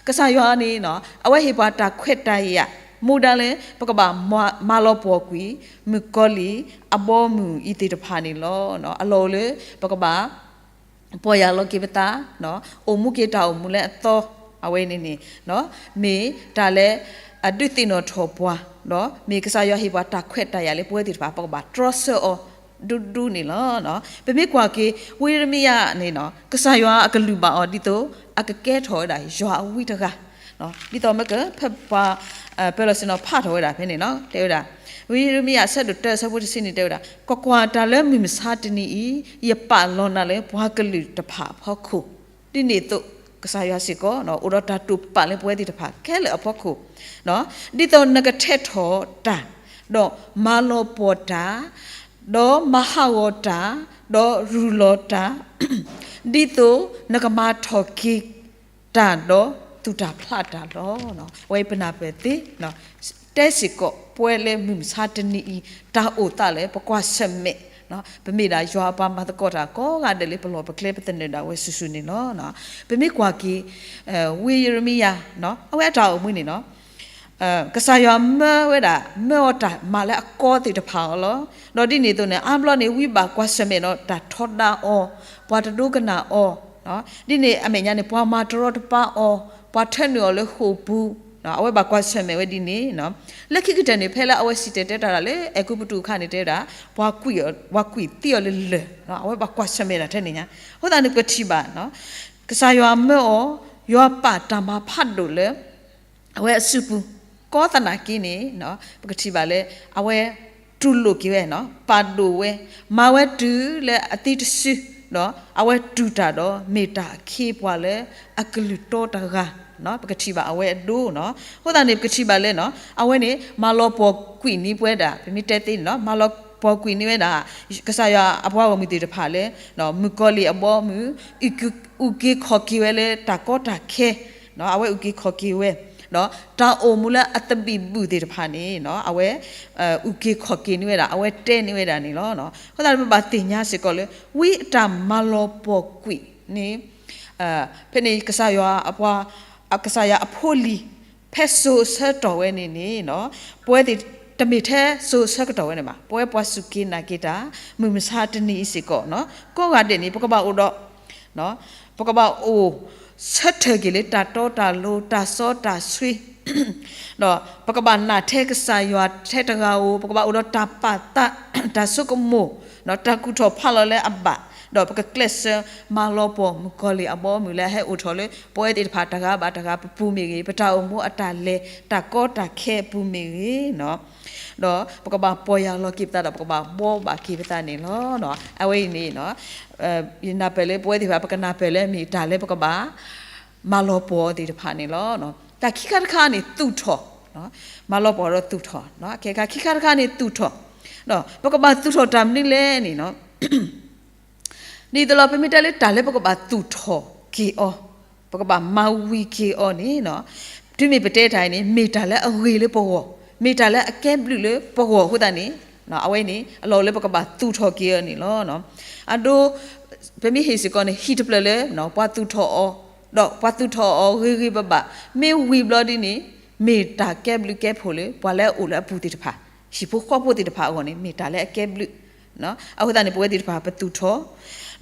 ကစၢ်ယွၤန့ၣ် အဝဲဟ့ၣ်ပှၤတၢ်ခွဲးတၢ်ယာ် မူဒါလၢ ပကဘၣ်မၤလီၤပှီၢ်ကွံာ် မုၣ်ကီၤလံၢ်အဘီအမုၢ်အံၤသ့ၣ်တဖၣ်န့ၣ်လီၤ. အလီၢ်အိၣ်လၢ ပကဘၣ် ပီၢ်ယၢ်လီၤက့ၤပသး, အိၣ်မူက့ၤတၢ်အိၣ်မူလၢအသီ, အဝဲန့ၣ်န့ၣ် မ့ၢ်တၢ်လၢ အဒုးသ့ၣ်နီၣ်ထီၣ်ပှၤ, ဒီးမ့ၢ်ကစၢ်ယွၤဟ့ၣ်ပှၤတၢ်ခွဲးတၢ်ယာ်လၢပဝဲသ့ၣ်တဖၣ် ပကဘၣ်တြီဆၢအီၤဒူဒူန့ၣ်လီၤ. ပမ့ၢ်ကွၢ်က့ၤ ဝံယံးရမံယၤန့ၣ် ကစၢ်ယွၤအကလုၢ်ဘၣ်အီၤဒ်သိး အကကဲထီၣ်ဝဲဒၣ်ယွၤအဝံတဂၤ ဒ်သိးမ့ၢ်ကဖဲပှၤ ပၢၤလီၢ်ဆ့ၣ်နီၤဖးထီၣ်ဝဲဒၣ်ဖဲန့ၣ် တဲဝဲဒၣ် ဝံယံးရမံယၤအဆၢဒိၣ်တၢအဆၢဖိတဆံန့ၣ်တဲဝဲဒၣ် ကွၢ်ကွၢ်, တၢ်လၢမုၢ်မဆါတနံၤအံၤ ယပာ်လီၤနၤလၢပှၤကလုာ်တဖၣ်အဖီခိၣ်, ဒ်န့ၣ်အသိး ကစၢ်ယွၤစ့ၢ်ကီး အိၣ်ဒီးတၢ်တိာ်ပာ်လၢပဝဲသ့ၣ်တဖၣ်ခဲလၢာ်အဖီခိၣ်, ဒ်သိးနကထဲးထီၣ်တၢ်, ဒီးမၤလီၤပှီၢ်တၢ်, ဒီးမၤဟးဂီၤတၢ်, ဒီးရူၢ်လီၤတၢ်, ဒ်သိးနကမၤထီၣ်က့ၤတၢ်ဒီးသူၣ်တၢ်ဖျးတၢ်လီၤ. အဝဲပနၢ်ပၢၢ်သ့ တဲစ့ၢ်ကီး ပဝဲလၢမုၢ်မဆါတနံၤအံၤ တၢ်အိၣ်သးလၢပကွၢ်ဆၢၣ်မဲာ်, ပမ့ၢ်ဒၣ်ယွၤအပှၤမၤသကိးတၢ်ကိးဂၤဒဲးလၢပလီၢ်ပကျဲပသနၢၣ်ဒၣ်ဝဲစုာ်စုာ်န့ၣ်လီၤ. ပမ့ၢ်ကွၢ်က့ၤ ဝံယံးရမံယၤ အဝဲအတၢ်အိၣ်မူန့ၣ် ကစၢ်ယွၤမၢဝဲဒၣ် မၢအီၤတၢ်မၤလၢအကီသ့ၣ်တဖၣ်အီၤလီၤ. ဒီးဒ်န့ၣ်အသိးန့ၣ် အါဘျီန့ၣ် ဝံဘၣ်ကွၢ်ဆၢၣ်မဲာ်ဒီးတၢ်ထီဒါအီၤ, ပှၤတဒိကနၣ်အီၤ, ဒ်န့ၣ်အမဲာ်ညါန့ၣ် ပှၤမၤတရီတပါအီၤ, ပှၤထၢနုာ်အီၤလၢဃိာ်ပူၤ, အဝဲဘၣ်ကွၢ်ဆၢၣ်မဲာ်ဝဲဒ်န့ၣ် လၢခံကတၢၢ်န့ၣ် ဖဲလၢအဝဲစံၣ်တဲၤတဲတၢ်ဒၣ်လၢအဲၤကူပတူးအခါန့ၣ် တဲဝဲဒၣ် ပှၤကွံာ်သံအီၤလၢလၢၢ်, အဝဲဘၣ်ကွၢ်ဆၢၣ်မဲာ်ဒၣ်ထဲန့ၣ်ညါ. အဃိသတးန့ၣ် ပကထံၣ်ဘၣ် ကစၢ်ယွၤမၢအီၤ, ယွၤပာ်တၢ်မၤဖးဒိၣ်လၢ အဝဲအစုပူၤ, ကီသနာ်က့န့ၣ် ပကထံၣ်ဘၣ်လၢ အဝဲတူၢ်လိာ်က့ၤဝဲ, ပာ်ဒိၣ်ဝဲ, မၤဝဲတုၤလၢအသံတစု, ဒီးအဝဲတူၢ်တၢ်ဒီး မ့ၢ်တၢ်အခ့အပှၤလၢအကလုၢ်တီတဂၤ ပကထံၣ်ဘၣ်အဝဲအဒိနီၤ. အဃိသတးန့ၣ် ပကထံၣ်ဘၣ်လၢနီၤ အဝဲန့ၣ် မၤလီၤပှီၢ်ကွံာ်န့ၢ်ပဝဲဒၣ် ပမ့ၢ်တဲသ့န့ၣ်နီၤ မၤလီၤပှီၢ်ကွံာ်န့ၢ်ဝဲဒၣ် ကစၢ်ယွၤအပှၤဂီၢ်မုၢ်သ့ၣ်တဖၣ်လၢ မုၣ်ကီၤလံၢ်အဘီအမုၢ် အုၣ်က့ၤခီၣ်က့ၤဝဲလၢတၢ်ကီတၢ်ခဲ အဝဲအုၣ်က့ၤခီၣ်က့ၤဝဲ ဒီးတၢ်အိၣ်မူလၢအသဘံၣ်ဘုၣ်သ့ၣ်တဖၣ်န့ၣ် အဝဲ အုၣ်က့ၤခီၣ်က့ၤန့ၢ်ဝဲဒၣ် အဝဲတဲန့ၢ်ဝဲဒၣ်န့ၣ်လီၤ. အဃိသတးန့ၣ် ပဘၣ်သ့ၣ်ညါစ့ၢ်ကီးလၢ ဝံအတၢ်မၤလီၤပှီၢ်ကွံာ်န့ၣ် ဖဲန့ၣ်ကစၢ်ယွၤအပှၤ ကစၢ်ယွၤအဖိလံၤ ဖဲစိၤဆၢကတီၢ်ဝဲန့ၣ်န့ၣ် ပဝဲသ့ၣ်တမ့ၢ်ထဲစိၤဆၢကတီၢ်ဝဲန့ၣ်ဘၣ်, ပဝဲပှၤစူၢ်က့ၤနာ်က့ၤတၢ် မုၢ်မဆါတနံၤအံၤစ့ၢ်ကီး ကိးဂၤဒဲးန့ၣ် ပကဘၣ်အိၣ်ဒီး ပကဘၣ်အိၣ်ဆၢထၢၣ်က့ၤလၢတၢ်တီတၢ်လိၤ တၢ်စီတၢ်ဆှံ ဒီးပကဘၣ်နာ်ထဲကစၢ်ယွၤထဲတဂၤဧိၤ, ပကဘၣ်အိၣ်ဒီးတၢ်ပာ်သး တၢ်ဆိကမိၣ် တၢ်ကူၣ်ထီၣ်ဖးလီၤလၢအဘၣ်, ဒီးပကကျဲးစၢးမၤလီၤပှီၢ်မုၣ်ကီၤလံၢ်အဘီအမုၢ်လၢအဟဲအိၣ်ထီၣ်လၢ ပဝဲသ့ၣ်တဖၣ်တဂၤဘၣ်တဂၤပပူၤမ့ၢ်ဂ့ၤ, ပတၢ်အိၣ်မူအတၢ်လဲၤ တၢ်ကီတၢ်ခဲအပူၤမ့ၢ်ဂ့ၤ ဒီးပကဘၣ်ပီၢ်ယၢ်လီၤက့ၤပသးဒီး ပကဘၣ်ဘှီဘၣ်က့ၤပသးန့ၣ်လီၤ. အဝဲအံၤန့ၣ် ယနၢ်ပၢၢ်လၢပဝဲသ့ၣ်တဖၣ် ပကနၢ်ပၢၢ်လၢမ့ၢ်တၢ်လၢပကဘၣ် မၤလီၤပှီၢ်သ့ၣ်တဖၣ်န့ၣ်လီၤ. တၢ်ခံခါတခါန့ၣ်သူၣ်ထီၣ်, မၤလီၤပှီၢ်ဒီးသူၣ်ထီၣ်, ကဲခါခံခါတခါန့ၣ်သူၣ်ထီၣ်, ဒီးပကဘၣ်သူၣ်ထီၣ်တၢ်မနုၤလဲၣ်န့ၣ် ဒ်သိးလီၤ ပမ့ၢ်တဲလၢတၢ်လၢပကဘၣ်သူၣ်ထီၣ်က့ၤအီၤ, ပကဘၣ်မၤဝံၤက့ၤအီၤန့ၣ်, တုၤမ့ၢ်ပတဲတၢ်အံၤန့ၣ် မ့ၢ်တၢ်လၢအဂ့ၤလၢပဂီၢ်, မ့ၢ်တၢ်လၢအကဲဘျုးလၢပဂီၢ်အဃိသတးန့ၣ် အဝဲန့ၣ် အလီၢ်အိၣ်လၢပကဘၣ်သူၣ်ထီၣ်က့ၤအီၤန့ၣ်လီၤ. အဒိ ပမ့ၢ်ဟ့ၣ်စ့ၢ်ကီးန့ၣ် ဟံၣ်တဖျၢၣ်လၢ ပှၤသူၣ်ထီၣ်အီၤ, ဒီးပှၤသူၣ်ထီၣ်အီၤဂ့ၤဂ့ၤဘၣ်ဘၣ်, မ့ၢ်ဝံၤဘျီဒ်န့ၣ် မ့ၢ်တၢ်ကဲဘျုးကဲဖှိၣ်လၢ ပှၤလၢအအိၣ်လၢအပူၤသ့ၣ်တဖၣ်, ဟံၣ်ဖိဃီဖိသ့ၣ်တဖၣ်အဂီၢ်န့ၣ် မ့ၢ်တၢ်လၢအကဲဘျုး အဃိသတးန့ၣ် ပဝဲသ့ၣ်တဖၣ်ပသူၣ်ထီ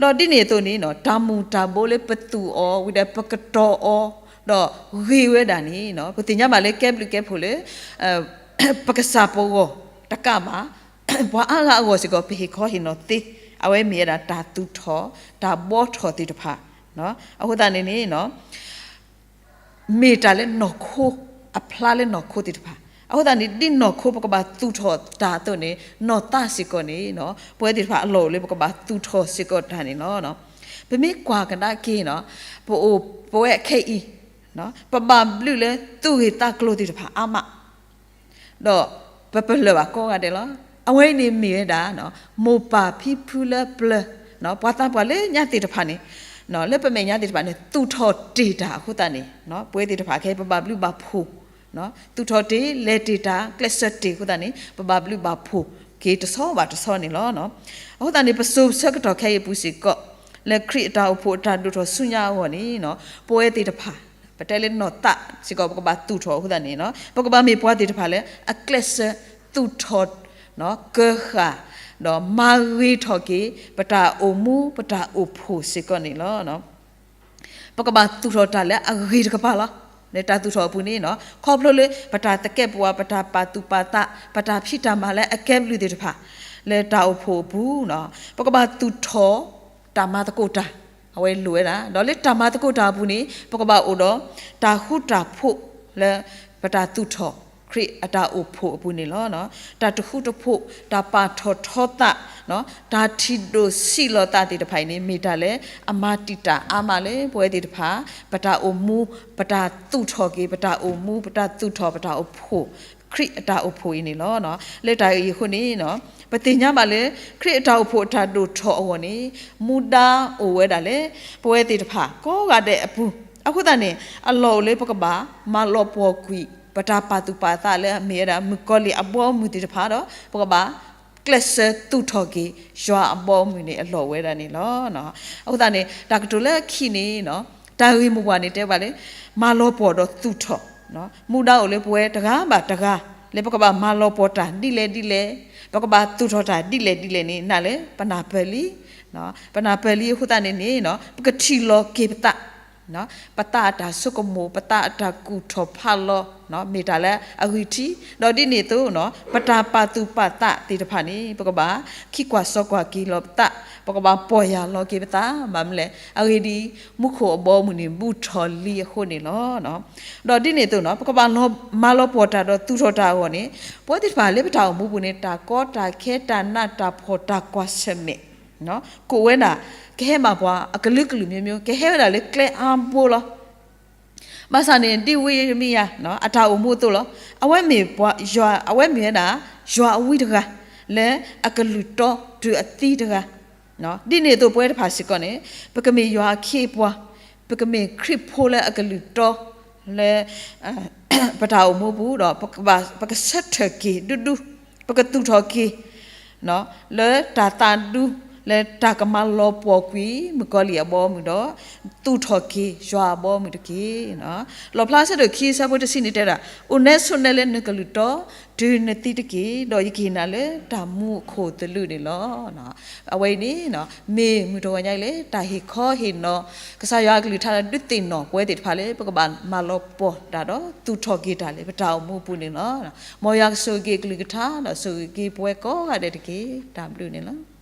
ၣ်, ဒီးဒ်န့ၣ်အသိးန့ၣ် တၢ်မူၤတၢ်ဘိလၢပသူၣ်အီၤဝံၤဒီးပကတီၤအီၤ, ဒီးဂ့ၤဝဲဒၣ်န့ၣ် ပသ့ၣ်ညါဘၣ်လၢကဲဘျုးကဲဖှိၣ်လၢ ပကစၢ်ပဂီၢ်တကးဘၣ် ပှၤအါဂၤအဂီၢ်စ့ၢ်ကီး ပဟ့ၣ်ခီဟ့ၣ်နီၤသ့, အဝဲမ့ၢ်ဝဲဒၣ်တၢ်သူၣ်ထီၣ် တၢ်ဘှီထီၣ်သ့ၣ်တဖၣ်, အဃိသတးန့ၣ်န့ၣ် မ့ၢ်တၢ်လၢနီၢ်ခိ အဖျါလၢနီၢ်ခိသ့ၣ်တဖၣ်, အဃိသတးန့ၣ် ဒ်နီၢ်ခိပကဘၣ်သူၣ်ထီၣ်တၢ်အသိးန့ၣ် နီၢ်သးစ့ၢ်ကီးန့ၣ် ပဝဲသ့ၣ်တဖၣ်အလီၢ်အိၣ်လၢပကဘၣ်သူၣ်ထီၣ်စ့ၢ်ကီးတၢ်န့ၣ်လီၤ. ပမ့ၢ်ကွၢ်ကဒါက့ၤ ပအိၣ်ပဝဲခဲအံၤ ပဘၣ်ဘျုးလၢသူၣ်ဂ့ၢ်သးကျိၤသ့ၣ်တဖၣ်အါမး ဒီးပပလၢၢ်ဘၣ်ကိးဂၤဒဲးလီၤ. အဝဲအံၤန့ၣ်မ့ၢ်ဝဲဒၣ် မိၢ်ပၢ်ဖံဖုလၢပျၢၤ ပှၤသးပှၢ်လၢညါသ့ၣ်တဖၣ်န့ၣ် လၢပမဲာ်ညါသ့ၣ်တဖၣ်န့ၣ် သူၣ်ထီၣ်တ့ၢ်တၢ်အဃိသတးန့ၣ် ပဝဲသ့ၣ်တဖၣ်ခဲအံၤ ပဘၣ်ဘျုးဘၣ်ဖှိၣ် သူၣ်ထီၣ်တ့ၢ် လဲၤတ့ၢ်တၢ် ကျဲးစၢးတ့ၢ်အဃိသတးန့ၣ် ပဘၣ်ဘျုးဘၣ်ဖှိၣ်က့ၤတဆီဘၣ်တဆီန့ၣ်လီၤ. အဃိသတးန့ၣ် ပစိၤဆၢကတီၢ်ခဲအံၤအပူၤစ့ၢ်ကီး လၢခရံာ်အတၢ်အိၣ်ဖှိၣ်အတၢ်ဒိၣ်ထီၣ်ဆူညါအဂီၢ်န့ၣ် ပဝဲသ့ၣ်တဖၣ် ပတဲလၢနီၢ်သးစ့ၢ်ကီး ပကဘၣ်သူၣ်ထီၣ်အဃိသတးန့ၣ် ပကဘၣ်မ့ၢ်ပှၤသ့ၣ်တဖၣ်လၢအကျဲးစၢးသူၣ်ထီၣ် ကၢဃာ် ဒီးမၤဂ့ၤထီၣ်က့ၤ ပတၢ်အိၣ်မူ ပတၢ်အိၣ်ဖှိၣ်စ့ၢ်ကီးန့ၣ်လီၤ. ပကဘၣ်သူၣ်ထီၣ်တၢ်လၢအဂ့ၤတကပၤလီၤ. လၢတၢ်သူၣ်ထီၣ်အပူၤန့ၣ် ခီဖျိလၢပတၢ်သကဲာ်ပဝး ပတၢ်ပာ်သူၣ်ပာ်သး ပတၢ်ဖံးတၢ်မၤလၢအကဲဘျုးသ့ၣ်တဖၣ် လၢတၢ်အိၣ်ဖှိၣ်အပူၤ ပကဘၣ်သူၣ်ထီၣ် တၢ်မၤသကိးတၢ် အဝဲလိၣ်ဝဲဒၣ် ဒီးလၢတၢ်မၤသကိးတၢ်အပူၤန့ၣ် ပကဘၣ်အိၣ်ဒီး တၢ်ဃူတၢ်ဖိးလၢ ပတၢ်သူၣ်ထီၣ်ခရံာ်အတၢ်အိၣ်ဖှိၣ်အပူၤန့ၣ်လီၤ. တၢ်တဃူတဖိး တၢ်ပာ်ထီၣ်ထီသး တၢ်ထံၣ်ဒိၣ်ဆံးလီၤသးသ့ၣ်တဖၣ်အံၤန့ၣ် မ့ၢ်တၢ်လၢအမၤတံာ်တာ်အါမးလၢပဝဲသ့ၣ်တဖၣ် ပတၢ်အိၣ်မူ ပတၢ်သူၣ်ထီၣ်က့ၤ ပတၢ်အိၣ်မူ ပတၢ်သူၣ်ထီၣ် ပတၢ်အိၣ်ဖှိၣ် ခရံာ်အတၢ်အိၣ်ဖှိၣ်အံၤန့ၣ်လီၤ. လၢတၢ်အံၤအဃိန့ၣ် ပသ့ၣ်ညါဘၣ်လၢ ခရံာ်အတၢ်အိၣ်ဖှိၣ်အတၢ်ဒိၣ်ထီၣ်အဂီၢ်န့ၣ် မူဒါအိၣ်ဝဲဒၣ်လၢ ပဝဲသ့ၣ်တဖၣ်ကိးဂၤဒဲးအပူၤ အဃိသတးန့ၣ် အလီၢ်အိၣ်လၢပကဘၣ်မၤလီၤပှီၢ်ကွံာ် ပတၢ်ပာ်သူၣ်ပာ်သးလၢအမ့ၢ်ဝဲဒၣ် မုၣ်ကီၤလံၢ်အဘီအမုၢ်သ့ၣ်တဖၣ်ဒီး ပကဘၣ်ကျဲးစၢးသူၣ်ထီၣ်က့ၤ ယွၤအဘီအမုၢ်န့ၣ် အလီၢ်အိၣ်ဝဲဒၣ်န့ၣ်လီၤ. အဃိသတးန့ၣ် တၢ်ကတိၤလၢခံန့ၣ် တၢ်ဂ့ၢ်မိၢ်ပှၢ်န့ၣ်တဲဘၣ်လၢ မၤလီၤပှီၢ်ဒီးသူၣ်ထီၣ် မူဒါအိၣ်လၢပဝဲတဂၤဘၣ်တဂၤ လၢပကဘၣ်မၤလီၤပှီၢ်တၢ်ဒ်လဲၣ်ဒ်လဲၣ် ပကဘၣ်သူၣ်ထီၣ်တၢ်ဒ်လဲၣ်ဒ်လဲၣ်န့ၣ် နာ်လၢပနၢ်ပၢၢ်လံ ပနၢ်ပၢၢ်လံအဃိသတးန့ၣ်န့ၣ် ပကထံၣ်လီၤက့ၤပသး ပသးအတၢ်ဆိကမိၣ် ပသးအတၢ်ကူၣ်ထီၣ်ဖးလီၤ မ့ၢ်တၢ်လၢအဂံၢ်ထံး ဒီးဒ်န့ၣ်အသိး ပတၢ်ပာ်သူၣ်ပာ်သးသ့ၣ်တဖၣ်န့ၣ် ပကဘၣ်ခံကွၢ်စီကွၢ်က့ၤလီၤပသး ပကဘၣ်ပီၢ်ယၢ်လီၤက့ၤပသး ဘၣ်မနုၤလဲၣ် အဂ့ၢ်ဒ်အံၤ မူခိၣ်အဘီအမုၢ်န့ၣ် ဘူးထီၣ်လံအဃိန့ၣ်လီၤ. ဒီးဒ်န့ၣ်အသိး ပကဘၣ်မၤလီၤပှီၢ်တၢ်ဒီးသူၣ်ထီၣ်တၢ်အဂီၢ်န့ၣ် ပဝဲသ့ၣ်တဖၣ်လၢပတၢ်အိၣ်မူပူၤန့ၣ် တၢ်ကီတၢ်ခဲ တၢ်နးတၢ်ဖှီၣ် တၢ်ကွၢ်ဆၢၣ်မဲာ် ကိးဝဲဒၣ် ကဟဲဘၣ်ပှၤအကလုာ်ကလုာ်မျိုးမျိုး ကဟဲဝဲဒၣ်လၢကျဲအါဘိလီၤ. ဘၣ်ဆၣ်န့ၣ် ဒ်ဝံယံးရမံယၤ အတၢ်အိၣ်မူအသိးလီၤ. အဝဲမ့ၢ်ပှၤယွၤ, အဝဲမ့ၢ်ဝဲဒၣ် ယွၤအဝံတဂၤ လၢအကလုၢ်တီတုၤအသံတဂၤ, ဒ်န့ၣ်အသိးပဝဲတဖၣ်စ့ၢ်ကီးန့ၣ် ပကမ့ၢ်ယွၤအခ့အပှၤ, ပကမ့ၢ်ခရံာ်ဖိလၢအကလုၢ်တီလၢ ပတၢ်အိၣ်မူပူၤဒီး ပကဆၢထၢၣ်က့ၤဒူဒူ, ပကသူၣ်ထီၣ်က့ၤ လၢတၢ်သးဒူ လၢတၢ်ကမၤလီၤပှီၢ်ကွံာ်မုၣ်ကီၤလံၢ်အဘီအမုၢ်ဒီး သူၣ်ထီၣ်က့ၤယွၤအဘီအမုၢ်တက့ၢ်. လီၣ်ဖျါဆၢဒိၣ်ခံ ဆၢဖိတဆံန့ၣ်တဲဒၣ်, အိၣ်နဲဆိးနဲလၢနကလုၢ်တီ တုၤနသံတက့ၢ်, ဒီးယကဟ့ၣ်နၤလၢတၢ်မူအခိၣ်သလုးန့ၣ်လီၤ. အဝဲအံၤန့ၣ် မ့ၢ်မုၢ်တဂီၤညါအံၤလၢ တၢ်ဟ့ၣ်ခီဟ့ၣ်နီၤ ကစၢ်ယွၤအကလုၢ်ကထါဒီး ဒုးသ့ၣ်နီၣ်ပဝဲသ့ၣ်တဖၣ်လၢ ပကဘၣ်မၤလီၤပှီၢ်တၢ်ဒီး သူၣ်ထီၣ်က့ၤတၢ်လၢပတၢ်အိၣ်မူအပူၤန့ၣ်လီၤ. မ်ယွၤကဆိၣ်ဂ့ၤက့ၤအကလုၢ်ကထါဒီး ဆိၣ်ဂ့ၤက့ၤပဝဲကိးဂၤဒဲးတက့ၢ်. တၢ်ဘျုးန့ၣ်လီၤ.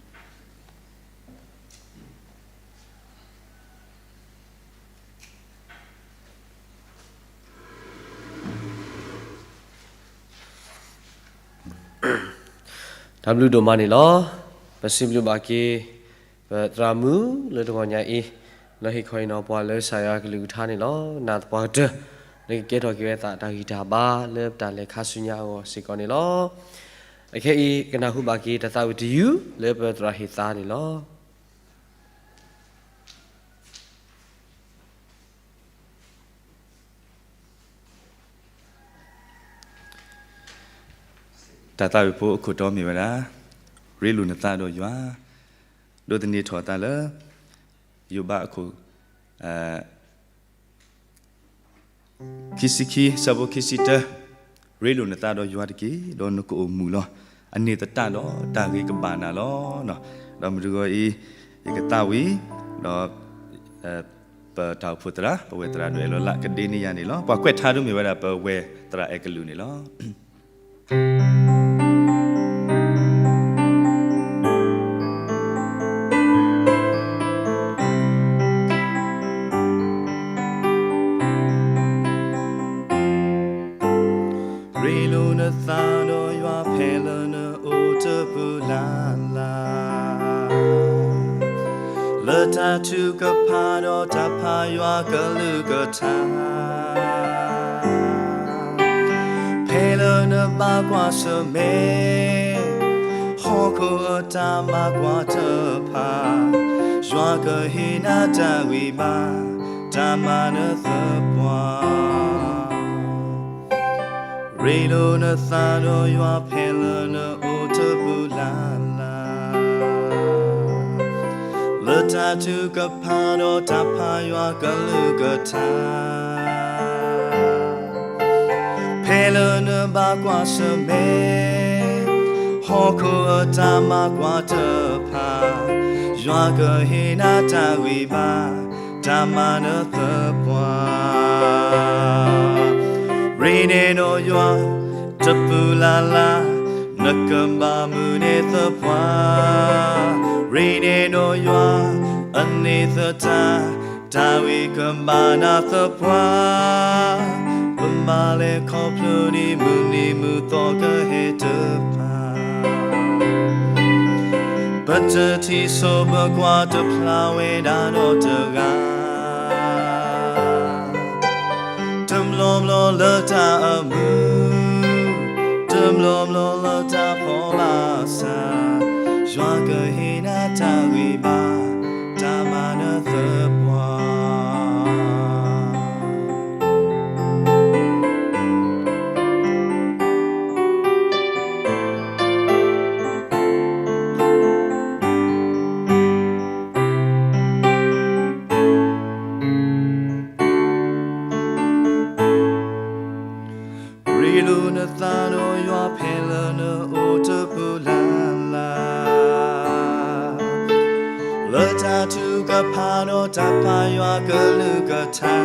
တၢ်ဘျုးဒိၣ်မးန့ၣ်လီၤ. ပစံးဘျုးဘၣ်က့ၤ ပသရၣ်မုၣ်လၢတဂီၤညါအံၤ လၢဟ့ၣ်ခီဟ့ၣ်နီၤပှၤလၢကစၢ်ယွၤအကလုၢ်ကထါန့ၣ်လီၤ. နာ်သပှၢ်ကတၢၢ် နကကဲထီၣ်က့ၤဝဲသးတၢ်ဂံၢ်တၢ်ဘါလၢပတၢ်လဲၤခါဆူညါအဂီၢ်စ့ၢ်ကီးန့ၣ်လီၤ. အခဲအံၤကနၢ်ဟူဘၣ်က့ၤတၢ်သးဝံၣ်တယုၢ်လၢပသရၣ်ဟ့ၣ်သါန့ၣ်လီၤ. တၢ်သးဝံၣ်ဖိအခိၣ်တီမ့ၢ်ဝဲဒၣ် ရ့လိာ်နသးဒီးယွၤ, ဒိးသန့ၤထီၣ်အသးလၢ ယိၤဘးအခိၣ် ခံဆံခံ ဆၢဖိခံဆံတၢ, ရ့လိာ်နသးဒီးယွၤတက့ၢ်, ဒီးနကအိၣ်မုာ်လီၤ. အန့ၣ်သတးဒီးတၢ်ဂ့ၤကဘၣ်နၤလီၤ. ဒီးမုၢ်တဂီၤအံၤ ယကသးဝံၣ် ဒီး ပတၢ်အိၣ်ဖှိၣ်သရၣ် ပဝဲၢ်သရၣ်ဒိၣ်အဲၣ်လီၤလးကဒ့န့ၢ်ယၤန့ၣ်လီၤ. ပှၤကွဲးထါဒိၣ်မ့ၢ်ဝဲဒၣ် ပဝဲၢ်သရၣ်အဲၣ်ကလုာ်န့ၣ်လီၤ. ရ့လိာ်နသးဒီးယွၤဖဲလၢနအိၣ်တပူၤလၢ်လၢ်, လၢတၢ်ထုကဖၣ်ဒီးတၢ်ဖးယွၤကလုၢ်ကထါ ဖဲလၢနဘၣ်ကွၢ်ဆၢၣ်မဲာ် ဟီၣ်ခိၣ်အတၢ်မၤကွၢ်တဖၣ်, ယွၤကဟ့ၣ်နၤတၢ်ဂံၢ်ဘါ တၢ်မၤနၢၤသပှၢ် ရ့လိာ်နသးဒီးယွၤဖဲလၢနအိၣ်တပူၤလၢ်လၢ်, လၢတၢ်ထုကဖၣ်ဒီးတၢ်ဖးယွၤကလုၢ်ကထါ ဖဲလၢနဘၣ်ကွၢ်ဆၢၣ်မဲာ် ဟီၣ်ခိၣ်အတၢ်မၤကွၢ်တဖၣ်, ယွၤကဟ့ၣ်နၤတၢ်ဂံၢ်ဘါ တၢ်မၤနၢၤသပှၢ် ရ့န့ၢ်ဒီးယွၤ တပူၤလၢ်လၢ်, နကဘၣ်မုာ်န့ၢ်သပှၢ်, ရ့န့ၢ်ဒီးယွၤ အန့ၣ်သတး တၢ်ဂ့ၤကဘၣ်နၤသပှၢ်, ပဘၣ်လဲၤခီဖျိဒ်မုၢ်နံၤမုၢ်သီကဟဲတဖၣ် ပတထံၣ်စိပကွၢ်တဖျါဝဲဒၣ်နီတဂၤ, တဘျီဘျီလၢတၢ်အမုာ်, တဘျီဘျီလၢတၢ်ဖှီၣ်ဘၣ်ဆၣ်, ယွၤကဟ့ၣ်နၤတၢ်ဂံၢ်ဘါ တၢ်မၤနၢၤသပှၢ် ရ့လိာ်နသးဒီးယွၤဖဲလၢနအိၣ်တပူၤလၢ်လၢ်, လၢတၢ်ထုကဖၣ်ဒီးတၢ်ဖးယွၤကလုၢ်ကထါ,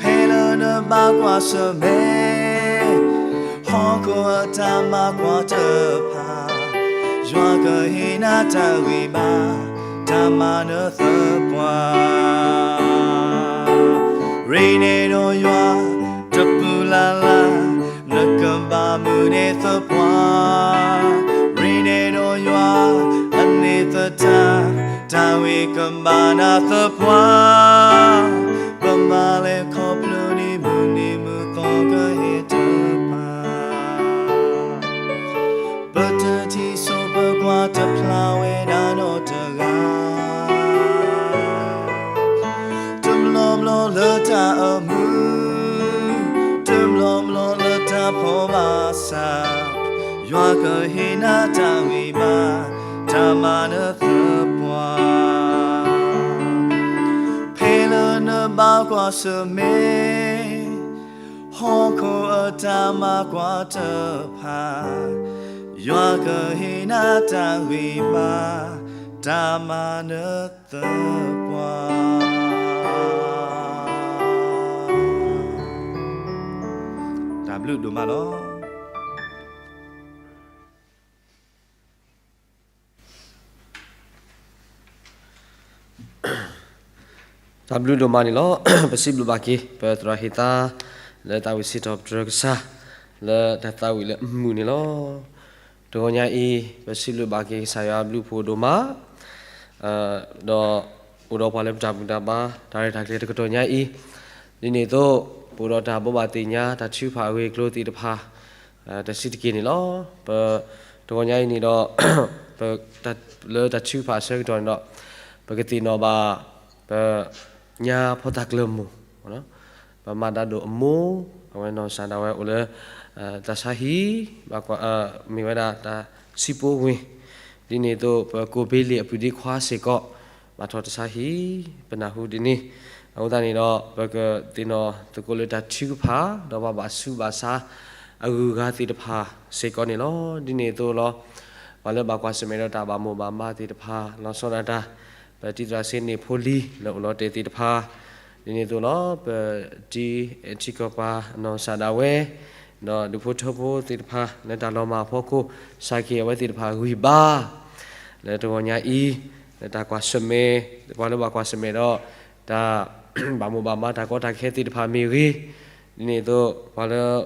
ဖဲလၢနဘၣ်ကွၢ်ဆၢၣ်မဲာ် ဟီၣ်ခိၣ်အတၢ်မၤကွၢ်တဖၣ်, ယွၤကဟ့ၣ်နၤတၢ်ဂံၢ်ဘါ တၢ်မၤနၢၤသပှၢ် ရ့န့ၢ်ဒီးယွၤ တပူၤလၢ်လၢ်, နကဘၣ်မုာ်န့ၢ်သပှၢ်, ရ့န့ၢ်ဒီးယွၤ အန့ၣ်သတး တၢ်ဂ့ၤကဘၣ်နၤသပှၢ် ကွၢ်တဖျါဝဲဒၣ်နီတဂၤ, တဘျီဘျီလၢတၢ်အမုာ်, တဘျီဘျီလၢတၢ်ဖှီၣ်ဘၣ်ဆၣ်, ယွၤကဟ့ၣ်နၤတၢ်ဂံၢ်ဘါ, တၢ်မၤနၢၤသပှၢ်. ဖဲလၢနဘၣ်ကွၢ်ဆၢၣ်မဲာ် ဟီၣ်ခိၣ်အတၢ်မၤကွၢ်တဖၣ်, ယွၤကဟ့ၣ်နၤတၢ်ဂံၢ်ဘါ, တၢ်မၤနၢၤသပှၢ်. တၢ်ဘျုးဒိၣ်မးလီၤ. တၢ်ဘျုးဒိၣ်မးန့ၣ်လီၤ. ပစံးဘျုးဘၣ်က့ၤ ပသရၣ်ဟ့ၣ်သါ လၢသးဝံၣ်စံးထီၣ်ပတြၢၤကစၢ် လၢတၢ်သးဝံၣ်လၢအမုာ်န့ၣ်လီၤ. တဂီၤညါအံၤ ပစံးဘျုးဘၣ်က့ၤကစၢ်ယွၤအဘျုးအဖှိၣ်ဒိၣ်မး, ဒီးအိၣ်ဒီးပှၤလၢပတၢ်ဘူၣ်တၢ်ဘါ တၢ်ရဲၣ်တၢ်ကျဲၤတကတီၢ်ညါအံၤ, ဒ်န့ၣ်အသိး ပအိၣ်ဒီးတၢ်ဘိးဘၣ်သ့ၣ်ညါ တၢ်ထုကဖၣ်အဂ့ၢ်အကျိၤသ့ၣ်တဖၣ် တဆံးတက့ၢ်န့ၣ်လီၤ. ပ တဂီၤညါအံၤန့ၣ်ဒီး ပ လၢတၢ်ထုကဖၣ်အဆၢကတီၢ်န့ၣ်ဒီး ပကသ့ၣ်နီၣ်ဘၣ် ပ ညါဖီသၣ်ကျၢၢ်မိၢ် ပမၤတၢ်ဒိၣ်အမိၢ် အဝဲနီၢ်ကစၢ်ဒၣ်ဝဲအိၣ်လၢ တၢ်ဆါဟံၣ် မ့ၢ်ဝဲဒၣ်တၢ်စံးပိာ်ဝ့ၢ်, ဒ်န့ၣ်အသိး ပကိးဘ့လံၣ်အပုၢ်ဒ့ခွါစ့ၢ်ကီး ဘၣ်ထီၣ်တၢ်ဆါဟံၣ် ပနၢ်ဟူဒ်န့ၣ်, အဃိသတးန့ၣ်ဒီး ပကသ့ၣ်နီၣ်သကိးလၢတၢ်ထုကဖၣ် ဒီးပှၤဘၣ်ဆူးဘၣ်ဆါ အဂုၤအဂၤသ့ၣ်တဖၣ်စ့ၢ်ကီးန့ၣ်လီၤ. ဒ်န့ၣ်အသိးလီၤ ပှၤလၢဘၣ်ကွၢ်ဆၢၣ်မဲာ်ဒီးတၢ်ဘၣ်မိၢ်ဘၣ်မးသ့ၣ်တဖၣ် လီၤဆီဒၣ်တၢ် ပတံၤသရၣ်စ့န့ၣ်ဖိလံၤ လၢအိၣ်လီၤတဲာ်သ့ၣ်တဖၣ်, ဒ်န့ၣ်အသိးလီၤ ပတံၤထံကီၢ်ပၤအနီၢ်ကစၢ်ဒၣ်ဝဲ ဒီးဒူၣ်ဖိထၢဖိသ့ၣ်တဖၣ် လၢတၢ်လီၤမၢ်အဖီခိၣ် စၢ်က့ၤအဝဲသ့ၣ်တဖၣ်ဂံၢ်ဘါ လၢတဂီၤညါအံၤ လၢတၢ်ကွၢ်ဆၢၣ်မဲာ် ပှၤလၢဘၣ်ကွၢ်ဆၢၣ်မဲာ်ဒီး တၢ်ဘၣ်မိၢ်ဘၣ်မးတၢ်ကီတၢ်ခဲသ့ၣ်တဖၣ်မ့ၢ်ဂ့ၤ, ဒ်န့ၣ်အသိး ပှၤလၢ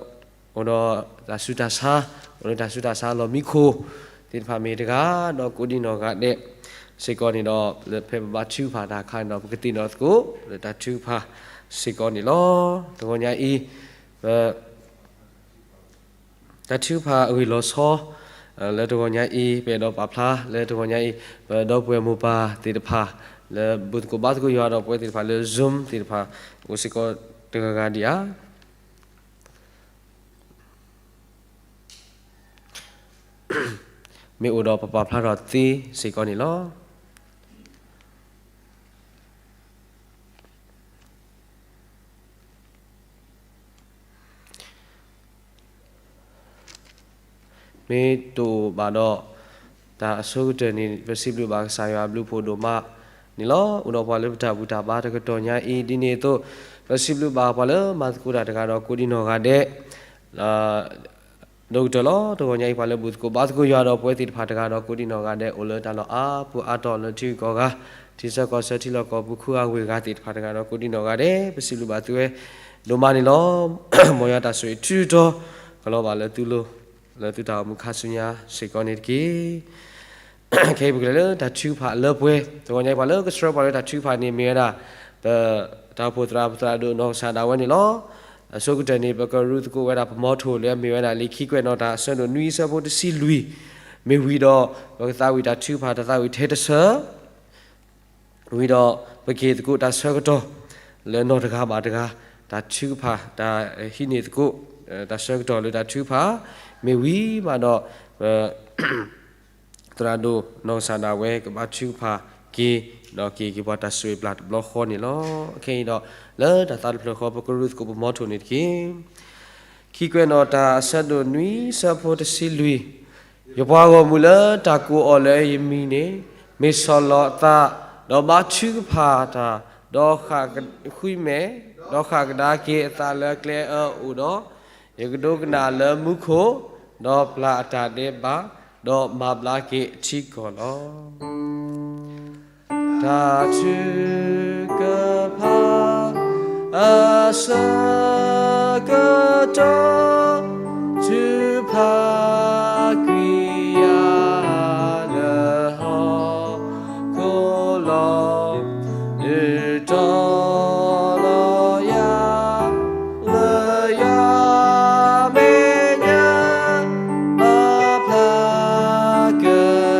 အိၣ်ဒီးတၢ်ဆူးတၢ်ဆါ, အိၣ်ဒီးတၢ်ဆူးတၢ်ဆါလီၢ်မံခိၣ်သ့ၣ်တဖၣ်မ့ၢ်တဂၤ, ဒီးကိးဒံနီၢ်ဂၤဒဲးစ့ၢ်ကီးန့ၣ်ဒီး လၢဖဲပဘါထုကဖၣ်တၢ်အခါန့ၣ်ဒီး ပကသ့ၣ်နီၣ်သကိး လၢတၢ်ထုကဖၣ်စ့ၢ်ကီးန့ၣ်လီၤ. တဂီၤညါအံၤ ပ တၢ်ထုကဖၣ်အဂ့ၢ်လီၤဆီ လၢတဂီၤညါအံၤ ပအဲၣ်ဒိးပာ်ဖျါလၢတဂီၤညါအံၤ ပဒီပုၢ်ဝဲၢ်မိၢ်ပၢ်သ့ၣ်တဖၣ် လၢဘူၣ်သကိးဘါသကိးယွၤဒီးပဝဲသ့ၣ်တဖၣ်လၢ Zoom သ့ၣ်တဖၣ် အိၣ်စ့ၢ်ကီးတဂၤဂၤဒံးဧါ. မ့ၢ်အိၣ်ဒီးပပာ်ဖျါထီၣ်သ့စ့ၢ်ကီးန့ၣ်လီၤ. မ့ၢ်တအိၣ်ဘၣ်ဒီး တၢ်အဆိကတၢၢ်န့ၣ် ပစံးဘျုးဘၣ်ကစၢ်ယွၤအဘျုးအဖှိၣ်ဒိၣ်မးန့ၣ်လီၤ. အိၣ်ဒီးပှၤလၢပတၢ်ဘူၣ်တၢ်ဘါတကတီၢ်ညါအံၤ ဒ်န့ၣ်အသိး ပစံးဘျုးဘၣ်ပှၤလၢမၤသကိးတၢ်တဂၤဒီးကိးဒံနီၢ်ဂၤဒဲး ဒိၣ်ကတၢၢ်လီၤ. တဂီၤညါအံၤ ပှၤလၢဘူၣ်သကိးဘါသကိးယွၤဒီးပဝဲသ့ၣ်တဖၣ်တဂၤဒီးကိးဒံနီၢ်ဂၤဒဲး အိၣ်လၢတၢ်လီၢ်အါပူၤအါတီၤလၢထံဂုၤကီၢ်ဂၤ ထံဆၢကီၢ်ဆၢထံလီၢ်ကီၢ်ပူၤ ခူဂၤဝ့ၢ်ဂၤသ့ၣ်တဖၣ်တဂၤဒီးကိးဒံနီၢ်ဂၤဒဲး ပစံးဘျုးဘၣ်သုဝဲဒိၣ်မးန့ၣ်လီၤ. မ်ယွၤတၢ်ဆိၣ်ဂ့ၤထုကဖၣ် ကလီၤဘၣ်လၢသုလိၤ လၢသုတၢ်အိၣ်မူခါဆူညါစ့ၢ်ကီးန့ၣ်တက့ၢ်. ခဲအံၤပကလဲၤလၢတၢ်ထုကဖၣ်အလၢပှဲၤ တဂီၤညါအံၤ ပှၤလၢကဆှၢပှၤလၢတၢ်ထုကဖၣ်န့ၣ်မ့ၢ်ဝဲဒၣ် ပတၢ်အိၣ်ဖှိၣ်သရၣ် ပသရၣ်ဒိၣ်နီၢ်ကစၢ်ဒၣ်ဝဲန့ၣ်လီၤ. အဆိကတၢၢ်န့ၣ် ပကရူၢ်သကိးဝဲဒၣ်ပမီထိၣ်လၢအမ့ၢ်ဝဲဒၣ်လံာ်ခံကွဲးနီၣ်တၢ်အဆၢဒိၣ်နွံအဆၢဖိတဆံလွံၢ် မ့ၢ်ဝံၤဒီး ပကသးဝံၣ်တၢ်ထုကဖၣ်တၢ်သးဝံၣ်ထဲတဆၢ ဝံၤဒီးပက့ၤသကိးတၢ်ဆၢကတီၢ် လၢနီၢ်တဂၤဘၣ်တဂၤ တၢ်ထုကဖၣ် တၢ်ဟံးန့ၢ်သကိး တၢ်ဆၢကတီၢ်လၢတၢ်ထုကဖၣ် မ့ၢ်ဝံၤမးဒီး ပ သရၣ်ဒိၣ်နီၢ်ကစၢ်ဒၣ်ဝဲကဘါထုကဖၣ်က့ၤ ဒီးက့ၤက့ၤပှၤတၢ်ဆိၣ်ဂ့ၤပျၢ်တဘျီဃီန့ၣ်လီၤ. ခဲအံၤဒီး လၢတၢ်သးတဖျၢၣ်ဃီ ပကရူၢ်သကိးပမီထိၣ်န့ၣ်တက့ၢ်. ခံကွဲးနီၣ်တၢ်အဆၢဒိၣ်နွံဆၢဖိတဆံလွံၢ် ယပှၤဂီၢ်မုၢ်လၢတၢ်ကိးအီၤလၢယမံၤန့ၣ် မ့ၢ်ဆီၣ်လီၤအသး ဒီးဘါထုကဖၣ်တၢ် ဒီးဃၣ်ဃုမဲာ် ဒီးဃၣ်ကဒါက့ၤအသးလၢကျဲအၢအိၣ်ဒီး ယကဒိကနၣ်လၢမူခိၣ် ဒီးပျၢ်အတၢ်ဒဲးဘး ဒီးမၤဘျါက့ၤအထံကီၢ်လီၤ. တၢ်ထုကဖၣ် အဆၢကတီၢ် ထုကဖၣ်ကွံာ်ယၤလၢဟီၣ်ခိၣ်လီၤ. ဒုးတီၤလီၤယၤ လၢယွၤမဲာ်ညါ ပာ်ဖျါက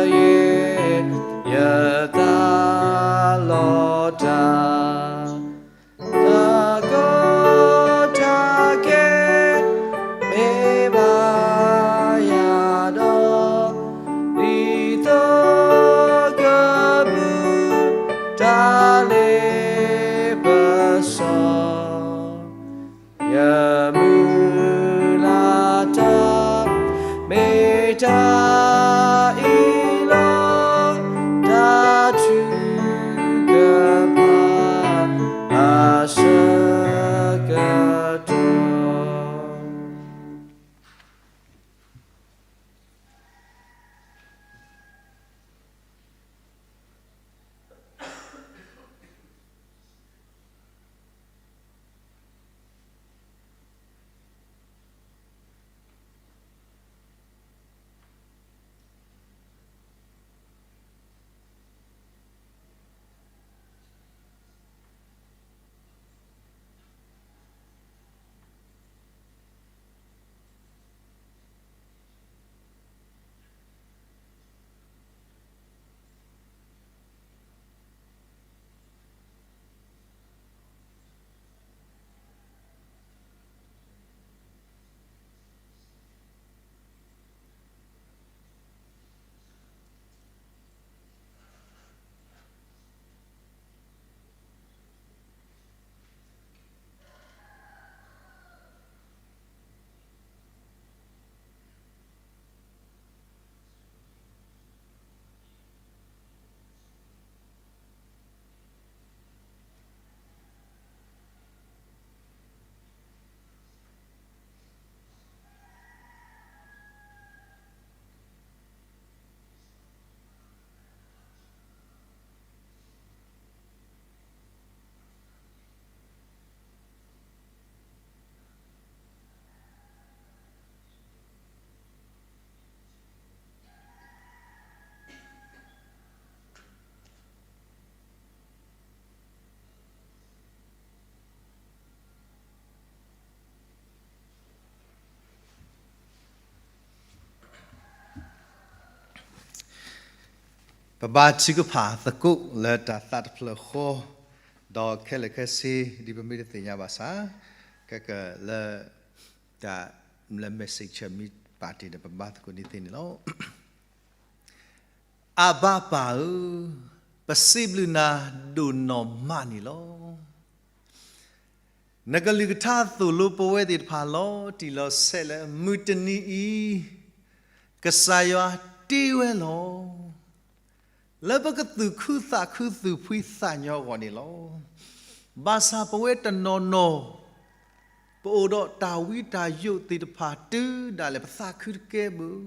တၢ်အံၤလီၤ, တၢ်ထုကဖၣ် အဆၢကတီၢ်.ပဘါထုကဖၣ်သကိးလၢတၢ်သးတဖျၢၣ်ဃီ, ဒီးခဲလၢာ်ခဲဆ့ ဒ်ပမ့ၢ်တသ့ၣ်ညါဘၣ်ဆၣ်, ကကလၢ တၢ်လၢ message မ့ၢ်ပာ်တ့ၢ်ဒီး ပဘါသကိးန့ၢ်သ့န့ၣ်လီၤ. အဘၣ်ပၢ်ဧၢ, ပစံးဘျုးနၤဒိၣ်နီၢ်မးန့ၣ်လီၤ. နကလုၢ်ကထါသိၣ်လိပဝဲသ့ၣ်တဖၣ်လီၤတံၢ်လီၤဆဲးလၢ မုၢ်တနံၤအံၤ ကစၢ်ယွၤတ့ဝဲလီၤ. လၢပကသူၣ်ခုသးခုသူၣ်ဖှံသးညီအဂီၢ်န့ၣ်လီၤ. ဘၣ်ဆၣ်ပဝဲတနီၤနီၤ ပအိၣ်ဒီးတၢ်ဝံတၢ်ယိးသ့ၣ်တဖၣ်တုၤဒၣ်လဲာ် ပသးခုတကဲဘၣ်.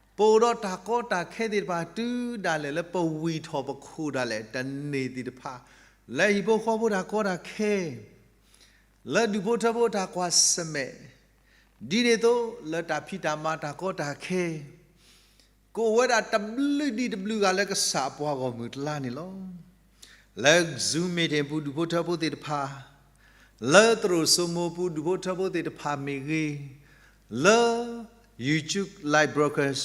ပအိၣ်ဒီးတၢ်ကီတၢ်ခဲသ့ၣ်တဖၣ်တုၤဒၣ်လဲာ် လၢပဝံၢ်ထီၣ်ပခိၣ်ဒၣ်လဲာ် တန့ၢ်သ့ၣ်တဖၣ်, လၢဟံၣ်ဖိဃီဖိတၢ်ကီတၢ်ခဲ, လၢဒူၣ်ဖိထၢဖိတၢ်ကွၢ်ဆၢၣ်မဲာ်, ဒ်န့ၣ်အသိးလၢတၢ်ဖံးတၢ်မၤတၢ်ကီတၢ်ခဲ ကအိၣ်ဝဲဒၣ်တဘျုးဒံးတဘျုးဂၤလၢကစၢ်အပှၤဂီၢ်မုၢ်ကျါန့ၣ်လီၤ. လၢ Zoom meeting ပူၤဒူၣ်ဖိထၢဖိသ့ၣ်တဖၣ်, လၢသရိာ်စိမိၤပူၤဒူၣ်ဖိထၢဖိသ့ၣ်တဖၣ်မ့ၢ်ဂ့ၤ, လၢ YouTube live broadcast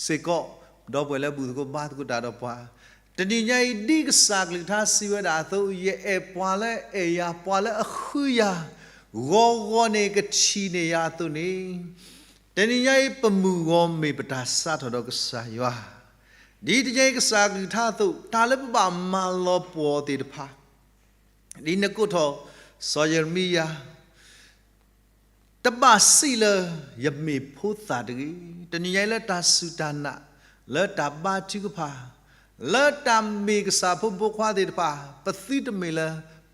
စ့ၢ်ကီး, ဒီပုၢ်ဝဲၢ်လၢဘူၣ်သကိးဘါသကိးတၢ်ဒီးပှၤ, တနံၤညါအံၤဒ်ကစၢ်ကလုၢ်ကထါစံးဝဲဒၣ်အသိး ယအဲၣ်ပှၤလၢအဲၣ်ယၤ ပှၤလၢအဃုယၤ, ဂီၤဂီၤန့ၣ်ကထံၣ်န့ၢ်ယၤအသိးန့ၣ် တနံၤညါအံၤ ပမုၢ်ဂီၤမ့ၢ်ပတၢ်စးထီၣ်ဒီးကစၢ်ယွၤ, ဒ်တနံၤညါအံၤကစၢ်ကလုၢ်ကထါအသိး တၢ်လၢပဘၣ်မၤလီၤပှီၢ်သ့ၣ်တဖၣ်, ဒ်နကိးထီၣ် စီၤယံးရမံယၤ တဘၣ်စံးလၢ ယမ့ၢ်ဖိသၣ်တဂ့ၤ, တနံၤညါအံၤလၢတၢ်စူၢ်တၢ်နာ်, လၢတၢ်ဘါထုကဖၣ်, လၢတၢ်မ့ၢ်ကစၢ်ဖိမုၣ်ဖိခွါသ့ၣ်တဖၣ်, ပသုတမ့ၢ်လၢ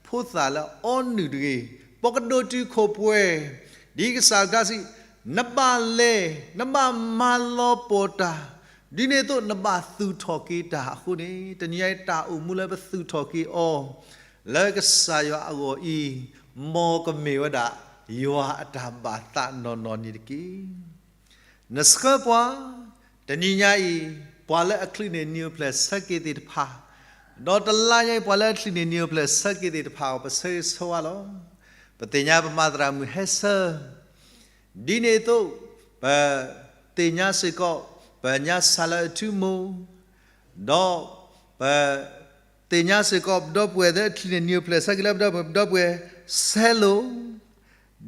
ဖိသၣ်လၢအီနုၢ်တဂ့ၤ, ပကဒိၣ်တုာ်ခိၣ်ပှဲၤ, ဒ်ကစၢ်ကလုၢ်ကထါစံး, နဘၣ်လဲၤ, နဘၣ်မၤလီၤပှီၢ်တၢ်, ဒ်န့ၣ်အသိးနဘၣ်သူၣ်ထီၣ်က့ၤတၢ်အဃိန့ၣ်, တနံၤညါအံၤတၢ်အိၣ်မူလၢပသူၣ်ထီၣ်က့ၤအီၤ လၢကစၢ်ယွၤအဂီၢ်အံၤ, မ်ကမ့ၢ်ဝဲဒၣ် ယွၤအတၢ်ဘၣ်သးနီၢ်နီၢ်န့ၣ်တက့ၢ်. နဆှၢပှၤ, တနံၤညါအံၤ, ပှၤလၢအချုးန့ၢ်နံၣ်အိၣ်ဖျဲၣ်ဆၢက့ၤသ့ၣ်တဖၣ်, ဒီးတလါညါအံၤ ပှၤလၢအချုးန့ၢ်နံၣ်အိၣ်ဖျဲၣ်ဆၢက့ၤသ့ၣ်တဖၣ်အဂီၢ် ပဆၢဂ့ၤဆၢဝါလီၤ. ပသ့ၣ်ညါပမၤသရၣ်မုၣ်ဟဲဆၢ ဒ်န့ၣ်အသိး, ပသ့ၣ်ညါစ့ၢ်ကီး ပညါစၢ်လၢအထူမိၢ်, ဒီးပသ့ၣ်ညါစ့ၢ်ကီး ပဒီပုၢ်ဝဲၢ်လၢအချုးန့ၢ်နံၣ်အိၣ်ဖျဲၣ်ဆၢက့ၤလၢပဒီပုၢ်ဝဲၢ် ပဒီပုၢ်ဝဲၢ်ဆဲလိာ်,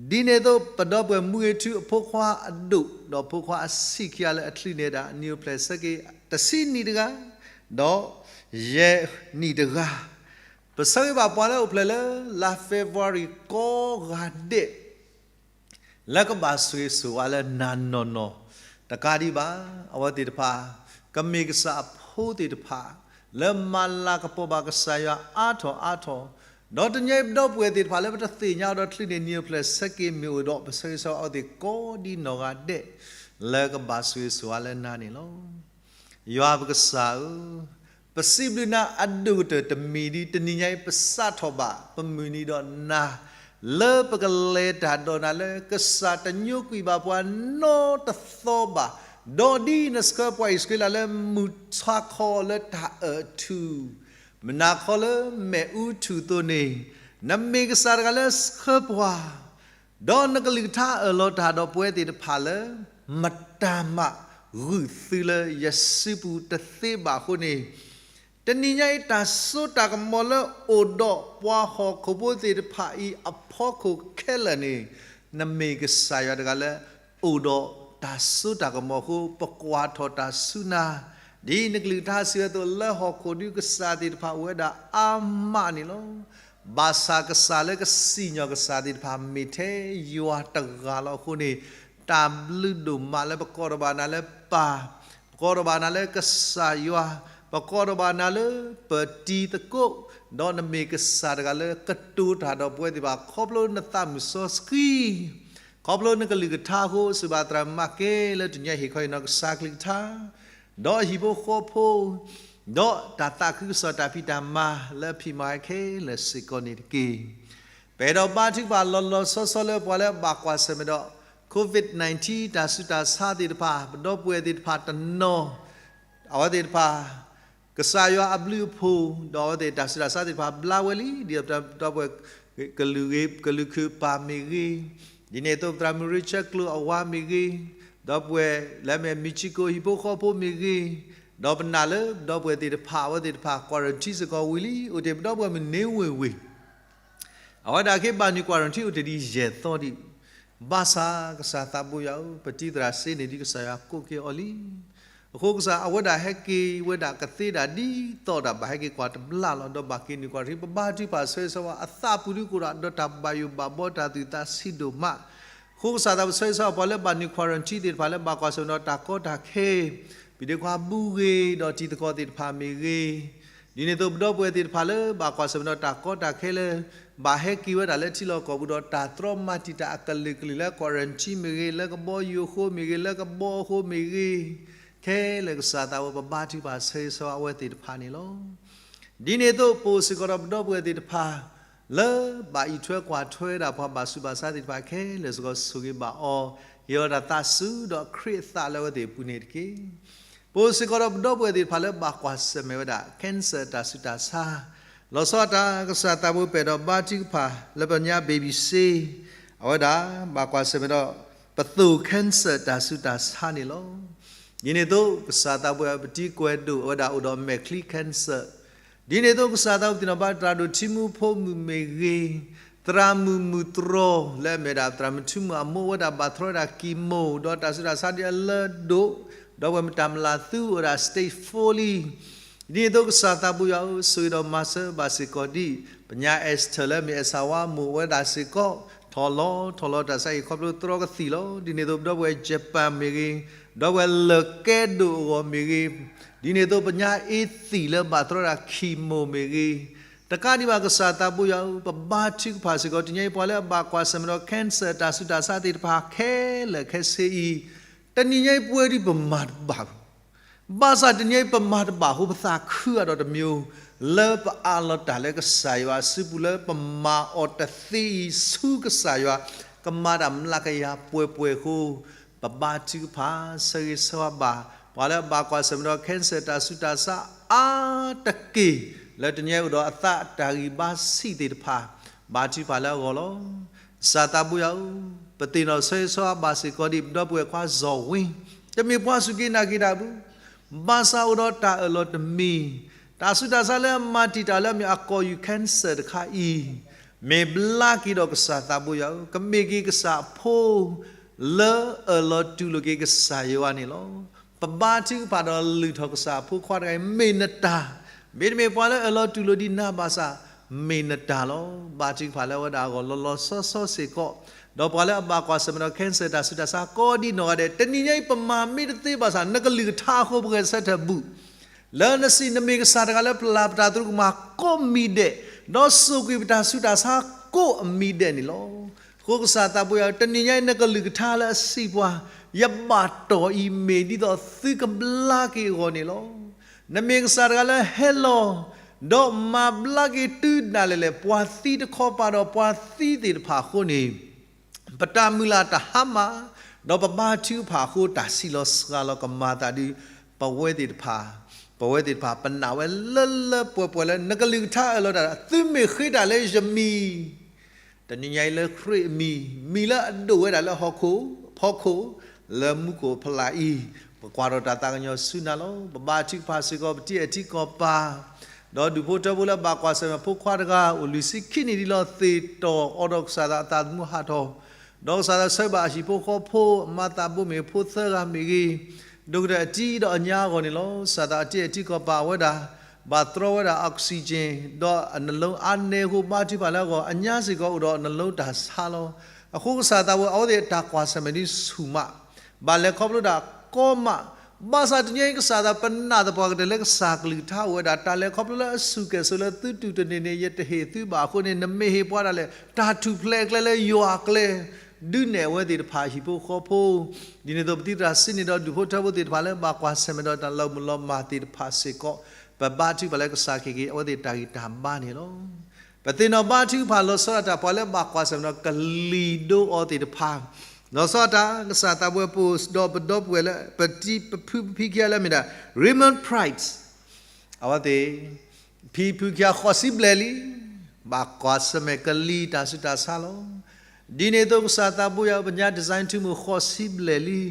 ဒ်န့ၣ်အသိး ပဒီပုၢ်ဝဲၢ်မူဂ့ၤထူအဖိခွါအဒိၣ် ဒီးဖိခွါအဆံးခံဂၤလၢအချုးန့ၢ်ဒၣ်နံၣ်အိၣ်ဖျဲၣ်ဆၢက့ၤ တဆံနံၣ်တဂၤ, ဒီးယဲၢ်နံၣ်တဂၤ, ပဆၢဂ့ၤဘၣ်ပှၤလၢအိၣ်ဖျဲၣ်လၢ လါ February ကိးဂၤဒဲး လၢကဘၣ်ဆိၣ်ဂ့ၤဆိၣ်ဝါလၢနၤနီၢ်နီၢ်, တကးဒံးဘၣ် အဝဲသ့ၣ်တဖၣ် ကမ့ၢ်ကစၢ်အဖိသ့ၣ်တဖၣ် လၢမၤလၤကပီၤဘၣ်ကစၢ်ယွၤအါထီၣ်အါထီၣ်, ဒီးတနံၤအံၤပဒီပုၢ်ဝဲၢ်သ့ၣ်တဖၣ်လၢ ပတသ့ၣ်ညါအီၤဒီးချုးန့ၣ် နံၤအိၣ်ဖျဲၣ်ဆၢက့ၤမ့ၢ်အိၣ်ဒီး ပဆၢဂ့ၤဆၢဝါအဝဲသ့ၣ်ကိးဒံနီၢ်ဂၤဒဲး လၢကဘၣ်ဆိၣ်ဂ့ၤဆိၣ်ဝါလၢနၤန့ၣ်လီၤ. ယွၤပကစၢ်ဧၢ, ပစံးဘျုးနၤအဒိၣ်ကတၢၢ်တမံၤဒ် တနံၤညါအံၤပစးထီၣ်ဘၣ် ပမုၢ်နံၤဒီးနၤ လၢပကလဲၤတၢ်ဒီးနၤလၢ ကစၢ်တညိကွံာ်ဘၣ်ပှၤနီတသီဘၣ်, ဒီးဒ်နဆှၢပှၤအံၣ်စရ့လးလၢမုၢ်ဆါခီလၢတၢ်အၢၣ်ထူၣ် မုၢ်နၤခီလၢမ့ၣ်အူထူၣ်အသိးန့ၣ်, နမ့ၢ်ကစၢ်တဂၤလၢဆှၢပှၤ ဒီးနကလုၢ်ကထါအၢၣ်လီၤတၢ်ဒီးပဝဲသ့ၣ်တဖၣ်လၢ မတၤမးဂုာ်သုလၢယစုပူၤတသ့ဘၣ်အဃိန့ၣ်, တနံၤညါအံၤတၢ်စိတၢ်ကမီၤလၢအိၣ်ဒီးပှၤဟီၣ်ခိၣ်ဖိသ့ၣ်တဖၣ်အံၤအဖီခိၣ်ခဲလၢာ်န့ၣ်, နမ့ၢ်ကစၢ်ယွၤတဂၤလၢ အိၣ်ဒီးတၢ်စိတၢ်ကမီၤအဃိ ပကွၢ်ထီၣ်တၢ်ဆူနၤ, ဒ်နကလုၢ်ကထါစံးဝဲအသိး လၢဟီၣ်ခိၣ်ဒုကစၢ်သ့ၣ်တဖၣ်အိၣ်ဝဲဒၣ်အါမးန့ၣ်လီၤ. ဘၣ်ဆၣ်ကစၢ်လၢကစံၣ်ညီၣ်ကစၢ်သ့ၣ်တဖၣ်မ့ၢ်ထဲယွၤတဂၤလီၤအဃိန့ၣ်, တၢ်ဘျုးဒိၣ်မးလၢပကိးထီၣ်ဘၣ်နၤလၢပၢ်, ပကိးထီၣ်ဘၣ်နၤလၢကစၢ်ယွၤ, ပကိးထီၣ်ဘၣ်နၤလၢပတံၤသကိး, ဒီးနမ့ၢ်ကစၢ်တဂၤလၢကတိၤတၢ်ဒီးပဝဲသ့ၣ်တဖၣ် ခီဖျိနသးမုၢ်စီဆှံ ခီဖျိနကလုၢ်ကထါအဃိ စံးဘၣ်သရၣ်မၤကဲလၢတနံၤညါဟ့ၣ်ခီအံၤနီၢ်ကစၢ်ကလုၢ်ကထါ, ဒီးအဟံၣ်ဖိဃီဖိ, ဒီးတၢ်သးခုကစီၣ်တၢ်ဖံးတၢ်မၤလၢအဖံးမၤခဲလၢာ်စ့ၢ်ကီးန့ၣ်တက့ၢ်. ပအဲၣ်ဒိးဘါထုကဖၣ်လီၤလီၤဆီဆီလၢပှၤလၢအဘၣ်ကွၢ်ဆၢၣ်မဲာ်ဒီး COVID nineteen တၢ်ဆူးတၢ်ဆါသ့ၣ်တဖၣ် ပဒီပုၢ်ဝဲၢ်သ့ၣ်တဖၣ်တနီၤ အဝဲသ့ၣ်တဖၣ် ကစၢ်ယွၤအဘျုးအဖှိၣ် ဒီးအဝဲသ့ၣ်တၢ်ဆူးတၢ်ဆါသ့ၣ်တဖၣ်ဘျါဝဲလံ ဒ်ဒီပုၢ်ဝဲၢ် ကလုာ်ဂ့ၤ ကလုာ်ခုၣ်ပၢ်မ့ၢ်ဂ့ၤ, ဒ်န့ၣ်အသိးပသရၣ်မုၣ်ရ့ၣ်ဆၢကျိၤအဝါမ့ၢ်ဂ့ၤ, ဒီပုၢ်ဝဲၢ်လၢအမ့ၢ်မ့ၢ်ဆံးကိာ်ဟံၣ်ဖိဃီဖိမ့ၢ်ဂ့ၤ, ဒီးပနာ်လၢပဒီပုၢ်ဝဲၢ်သ့ၣ်တဖၣ် အဝဲသ့ၣ်တဖၣ် quarantine စ့ၢ်ကီးဝံၤလံ အိၣ်တ့ၢ်ပဒီပုၢ်ဝဲၢ်မုၢ်နွံဝ့ၢ်ဝ့ၢ် အဝဲဒၣ်က့ၤဘၣ်နုာ် quarantine အိၣ်တ့ၢ်ဒ်ယဲၢ်သီဒံး, ဘၣ်ဆၣ်ကစၢ်သးဘိယွၤဧၢ, ပတံၤသရၣ်စ့န့ၣ်ဒ်ကစၢ်ယွၤကိးက့ၤအီၤလံ. အဃိကစၢ် အဝဲဒၣ်ဟဲက့ၤဝဲဒၣ်ကသ့ဒၣ်ဒ်သိးဒၣ်ဘၣ်ဟဲက့ၤကွၢ်တဘျီလီၤ ဒီးဘၣ်က့ၤနုာ် quarantine ပဘါထုကဖၣ်ဆၢဂ့ၤဆၢဝါအသးပူၤဒုးကအိၣ်ဒီးတၢ်ဘၣ်ယိၣ်ဘၣ်ဘီတၢ်သူၣ်သးဆံးဒိၣ်မး အဃိကစၢ်သးပဆၢဂ့ၤဆၢဝါပှၤလၢဘၣ်နုာ် quarantine သ့ၣ်တဖၣ်လၢဘၣ်ကွၢ်ဆၢၣ်မဲာ်ဒီးတၢ်ကီတၢ်ခဲ, ပဒ့ခွါဘူဂ့ၤ ဒီးတံၤသကိးသ့ၣ်တဖၣ်မ့ၢ်ဂ့ၤ, ဒ်န့ၣ်အသိးပဒီပုၢ်ဝဲၢ်သ့ၣ်တဖၣ်လၢဘၣ်ကွၢ်ဆၢၣ်မဲာ်ဒီးတၢ်ကီတၢ်ခဲလၢ ဘၣ်ဟဲက့ၤဝဲဒၣ်လၢထံလီၢ်ကီၢ်ပူၤဒီးတၢ်တြီမၤတံာ်တာ်အကလုာ်ကလုာ်လၢ quarantine မ့ၢ်ဂ့ၤ, လၢကဘီယူၤအဃိမ့ၢ်ဂ့ၤ, လၢကဘီအဃိမ့ၢ်ဂ့ၤ, ခဲလၢာ်ကစၢ်သးဝဲပဘါထုကဖၣ်ဆၢဂ့ၤဆၢဝါအဝဲသ့ၣ်တဖၣ်န့ၣ်လီၤ. ဒ်န့ၣ်အသိးပအိၣ်စ့ၢ်ကီးဒီးပဒီပုၢ်ဝဲၢ်သ့ၣ်တဖၣ် လၢဘၣ်အံးထွဲကွၢ်ထွဲဝဲဒၣ်ပှၤဘၣ်ဆူးဘၣ်ဆါသ့ၣ်တဖၣ်ခဲလၢာ်စ့ၢ်ကီးဆိၣ်ဂ့ၤဘၣ်အီၤ, ဟ့ၣ်လီၤတၢ်သးစူၤဒီးခရံာ်အသးလၢအဝဲသ့ၣ်အပူၤန့ၣ်တက့ၢ်. ပအိၣ်စ့ၢ်ကီးဒီးပဒီပုၢ်ဝဲၢ်သ့ၣ်တဖၣ်လၢဘၣ်ကွၢ်ဆၢၣ်မဲာ်ဝဲဒၣ် cancer တၢ်ဆူးတၢ်ဆါ, လီၤဆီဒၣ်တၢ်ကစၢ်သးဘိပအဲၣ်ဒိးဘါထုကဖၣ် လၢပညါ baby C အဝဲဒၣ်ဘၣ်ကွၢ်ဆၢၣ်မဲာ်ဒီး ပသိၣ် cancer တၢ်ဆူးတၢ်ဆါန့ၣ်လီၤ. ဒ်န့ၣ်အသိး ကစၢ်သးဘိယွၤ ပတံၤကွဲးဒိၣ် အဝဲဒၣ်အိၣ်ဒီးမဲာ်ချံ cancer, ဒ်န့ၣ်အသိး ကစၢ်သးဘိပသ့ၣ်နီၣ်ဘၣ် သရၣ်ဒိၣ်ထံမူဖိမုၣ်မ့ၢ်ဂ့ၤ, သရၣ်မုၣ်မုၢ်တြီၤ လၢအမ့ၢ်ဒၣ်သရၣ်မုၣ်ထူမုၣ်အမိၢ် အဝဲဒၣ်ဘၣ်တြီဝဲဒၣ် chemo ဒီးတၢ်ဆူးတၢ်ဆါဒ်အလၢဒိၣ်, ဒီးပဝဲမတၤမလၤသူအိၣ်ဝဲဒၣ် stage four လံ. ဒ်န့ၣ်အသိး ကစၢ်သးဘိယွၤဧၢ, ဆိၣ်ဂ့ၤဒီးမၤစၢၤဘၣ်စ့ၢ်ကီးဒ် ပညါ Esther လၢအမ့ၢ်အဲၣ်ဆၣ်ဝါအမိၢ် အဝဲဒၣ်စ့ၢ်ကီး ထီၣ်လီၤထီၣ်လီၤတၢ်ဆါဟံၣ်ခီဖျိတြီကသံၣ်လီၤ. ဒ်န့ၣ်အသိး ပဒီပုၢ်ဝဲၢ် Japan မ့ၢ်ဂ့ၤ, ဒီပုၢ်ဝဲၢ်လၢကဲဒိၣ်အဂီၢ်မ့ၢ်ဂ့ၤ, ဒ်န့ၣ်အသိး ပညါအ့သံၣ်လၢဘၣ်တြီဝဲဒၣ် chemo မ့ၢ်ဂ့ၤ, တကးဒံးဘၣ် ကစၢ်သးဘိယွၤဧၢ, ပဘါထုကဖၣ်စ့ၢ်ကီး တနံၤညါအံၤပှၤလၢအဘၣ်ကွၢ်ဆၢၣ်မဲာ်ဒီး cancer တၢ်ဆူးတၢ်ဆါသ့ၣ်တဖၣ်ခဲလၢာ်ခဲဆ့အံၤ, တနံၤညါအံၤပဝဲဒၣ်ပမၤတဘၣ်ဘၣ် ဘၣ်ဆၣ်တနံၤအံၤပမၤတဘၣ်အဃိ ပသးခုအါဒီးတမံၤ, လၢပအးလီၤတၢ်လၢကစၢ်ယွၤအစုပူၤလၢပမၤအီၤတသ့အံၤ ဆူကစၢ်ယွၤ ကမၤတၢ်မျးကယၤပှဲၤပှဲၤအဃိ, ပဘါထုကဖၣ်ဆၢဂ့ၤဆၢဝါဘၣ် ပှၤလၢအဘၣ်ကွၢ်ဆၢၣ်မဲာ်ဒီး cancer တၢ်ဆူးတၢ်ဆါအါတက့ၢ် လၢတနံၤအံၤအိၣ်ဒီးအသးတၢ်ဂံၢ်ဘါဆံးသ့ၣ်တဖၣ်, ဘါထုကဖၣ်လၢအဂီၢ်လီၤ. ကစၢ်သးဘိယွၤဧၢ, ပသ့ၣ်နီၣ်ဆၢဂ့ၤဆၢဝါဘၣ်စ့ၢ်ကီးဒ် ပဒီပုၢ်ဝဲၢ်ခွါစီၤဝ့, တမ့ၢ်ပှၤစူၢ်က့ၤနာ်က့ၤတၢ်ဘၣ်, ဘၣ်ဆၣ်အိၣ်ဒီးတၢ်အၢၣ်လီၤတမံၤ, တၢ်ဆူးတၢ်ဆါလၢအမၤတံာ်တာ်လၢအမ့ၢ်အကိာ်ယူၢ် cancer တခါအံၤ, မ့ၢ်ဘျါက့ၤဒီးကစၢ်သးဘိယွၤဧၢ, ကမ့ၢ်က့ၤကစၢ်အဖိ လၢအၢၣ်လီၤတူၢ်လိာ်က့ၤကစၢ်ယွၤန့ၣ်လီၤ. ပဘါထုကဖၣ်ဒီးလုၢ်ထီၣ်ကစၢ်အဖိခွါတဂၤအံၤ မ့ၢ်နတၢ်, မ့တမ့ၢ်ပှၤလၢအၢၣ်လီၤတူၢ်လိာ်ဒံးနၤဘၣ်ဆၣ်, မ့ၢ်နတၢ်လီၤ. ဘါထုကဖၣ်လၢအဝဲဒၣ်အဂီၢ်လီၤလီၤဆီဆီစ့ၢ်ကီး, ဒီးပှၤလၢအဘၣ်ကွၢ်ဆၢၣ်မဲာ်ဒီး cancer တၢ်ဆူးတၢ်ဆါကိးဒ်နီၢ်ဂၤဒဲး တနံၤညါအံၤ ပမၤမ့ၢ်တသ့ဘၣ်ဆၣ် နကလုၢ်ကထါအဃိ ပဂဲၤဆၢထၢၣ်ဘူး လၢနစံးနမ့ၢ်ကစၢ်တဂၤလၢပျၢ်ပတၢ်သရူးကမၣ်ကိးမံၤဒဲး, ဒီးစိာ်ကွံာ်ပတၢ်ဆူးတၢ်ဆါကိးအမံၤဒဲးန့ၣ်လီၤ. အဃိကစၢ်သးဘိယွၤဧၢ, တနံၤညါအံၤ နကလုၢ်ကထါလၢအစံးပှၤ ယဘၣ်တီၢ်အံၤ မ့ၢ်ဒ်သိးသုကဘျါက့ၤအဂီၢ်န့ၣ်လီၤ. နမ့ၢ်ကစၢ်တဂၤလၢဟဲလီၤ ဒီးမၤဘျါက့ၤတုၤဒၣ်လဲာ်လဲာ် ပှၤသံတခီပၤဒီးပှၤသံသ့ၣ်တဖၣ်အဃိန့ၣ် ပတၢ်မုၢ်လၢ်တဟါမၢ်, ဒီးပဘါထုကဖၣ်အဃိ တၢ်ဆံးလီၤစှၤလီၤကမၤသးဒ် ပဝဲသ့ၣ်တဖၣ်, ပဝဲသ့ၣ်တဖၣ် ပနာ်ဝဲလၢလၢပှဲၤပှဲၤလၢ နကလုၢ်ကထါအၢၣ်လီၤတၢ် သုမ့ၢ်ဃ့တၢ်လၢယမံၤ တနံၤညါအံၤလၢခရံာ်အမံၤ, မံၤလၢအဒိၣ်ဝဲဒၣ်လၢဟီၣ်ခိၣ်, ဖီခိၣ်, လၢမူခိၣ်ဖးလၢ်အံၤ, ပကွၢ်ထီၣ်တၢ်သးကညီၤဆူနၤလီၤ. ပဘါထုကဖၣ်စ့ၢ်ကီး ပတံၤအဲၣ်ထံကီၢ်ပၤ, ဒီးဒူၣ်ဖိထၢဖိလၢအဘၣ်ကွၢ်ဆၢၣ်မဲာ်ဖိခွါတဂၤ အိၣ်လွံၢ်ဆံခံနံၣ်ဒ်လီၤ သ့ၣ်တီၢ်အီၤဒီးကစၢ်သးအသးသမူဟးထီၣ်, ဒီးကစၢ်သးဆၢဘၣ်အဟံၣ်ဖိဃီဖိ အမါသးဘိမ့ၢ်ဖိသၢဂၤမ့ၢ်ဂ့ၤ, ဒိၣ်ကတၢၢ်အတံၤဒီးအညါအဂီၢ်န့ၣ်လီၤ. ကစၢ်သးအတံၤအဲၣ်ထံကီၢ်ပၤအဝဲဒၣ် ဘၣ်တြီဝဲဒၣ် oxygen ဒီးအနလုံးအါနဲအဃိ ဘါထုကဖၣ်လၢအဂီၢ် အညါစ့ၢ်ကီးအိၣ်ဒီးအနလုံးတၢ်ဆါလီၤ. အဃိကစၢ်သးဘိယွၤ အဝဲသ့ၣ်တၢ်ကွၢ်ဆၢၣ်မဲာ်ဒ်ဆူၣ်မး, ဘၣ်လဲၤခီဖျိတၢ်ကီမး, ဘၣ်ဆၣ်တနံၤညါအံၤ ကစၢ်သး ပနာ်သပှၢ်ကတၢၢ်လၢကစၢ်ကလုၢ်ကထါအိၣ်ဝဲဒၣ် တၢ်လဲၤခီဖျိလၢအစူၢ်ကဲၣ်ဆိးလၢသုတူၢ်တန့ၢ်န့ၣ် ယတဟ့ၣ်သုဘၣ်အဃိန့ၣ် နမ့ၢ်ဟ့ၣ်ပှၤဒၣ်လဲာ် တၢ်ထူၣ်ဖျဲးအကျဲလၢယွၤအကျဲ ဒုးနဲၣ်အဝဲသ့ၣ်တဖၣ်အဟံၣ်ဖိဃီဖိ, ဒ်န့ၣ်အသိး ပတံၤသရၣ်စံးန့ၣ်ဒီး ဒူၣ်ဖိထၢဖိသ့ၣ်တဖၣ်လၢဘၣ်ကွၢ်ဆၢၣ်မဲာ်ဒီးတၢ်လီၤမုၢ်လီၤမၢ်သ့ၣ်တဖၣ်စ့ၢ်ကီး ပဘါထုကဖၣ်လၢကစၢ်ကဟ့ၣ်က့ၤ အဝဲသ့ၣ်တၢ်ဂံၢ်တၢ်ဘါန့ၣ်လီၤ. ပသ့ၣ်နီၣ်ဘါထုကဖၣ်လီၤဆီဒၣ်တၢ် ပှၤလၢဘၣ်ကွၢ်ဆၢၣ်မဲာ်ဒီးကလံၤဒိအီၤသ့ၣ်တဖၣ်, လီၤဆီဒၣ်တၢ် ကစၢ်သးဘိယွၤ ပအိၣ်ဒီးပဒီပုၢ်ဝဲၢ်လၢ ပတံၤပဖုပဖံခံဂၤလၢအမ့ၢ်ဒၣ် Raymond Price အဝဲသ့ၣ် ဖံဖုခံဂၤဃိးဆံဘျဲၣ်လံ, ဘၣ်ကွၢ်ဆၢၣ်မဲာ်ကလံၤတၢ်ဆူးတၢ်ဆါလီၤ. ဒ်န့ၣ်အသိးကစၢ်သးဘိယွၤ ပညါ design ထူမုၢ်ဃိးဆံဘျဲၣ်လံ.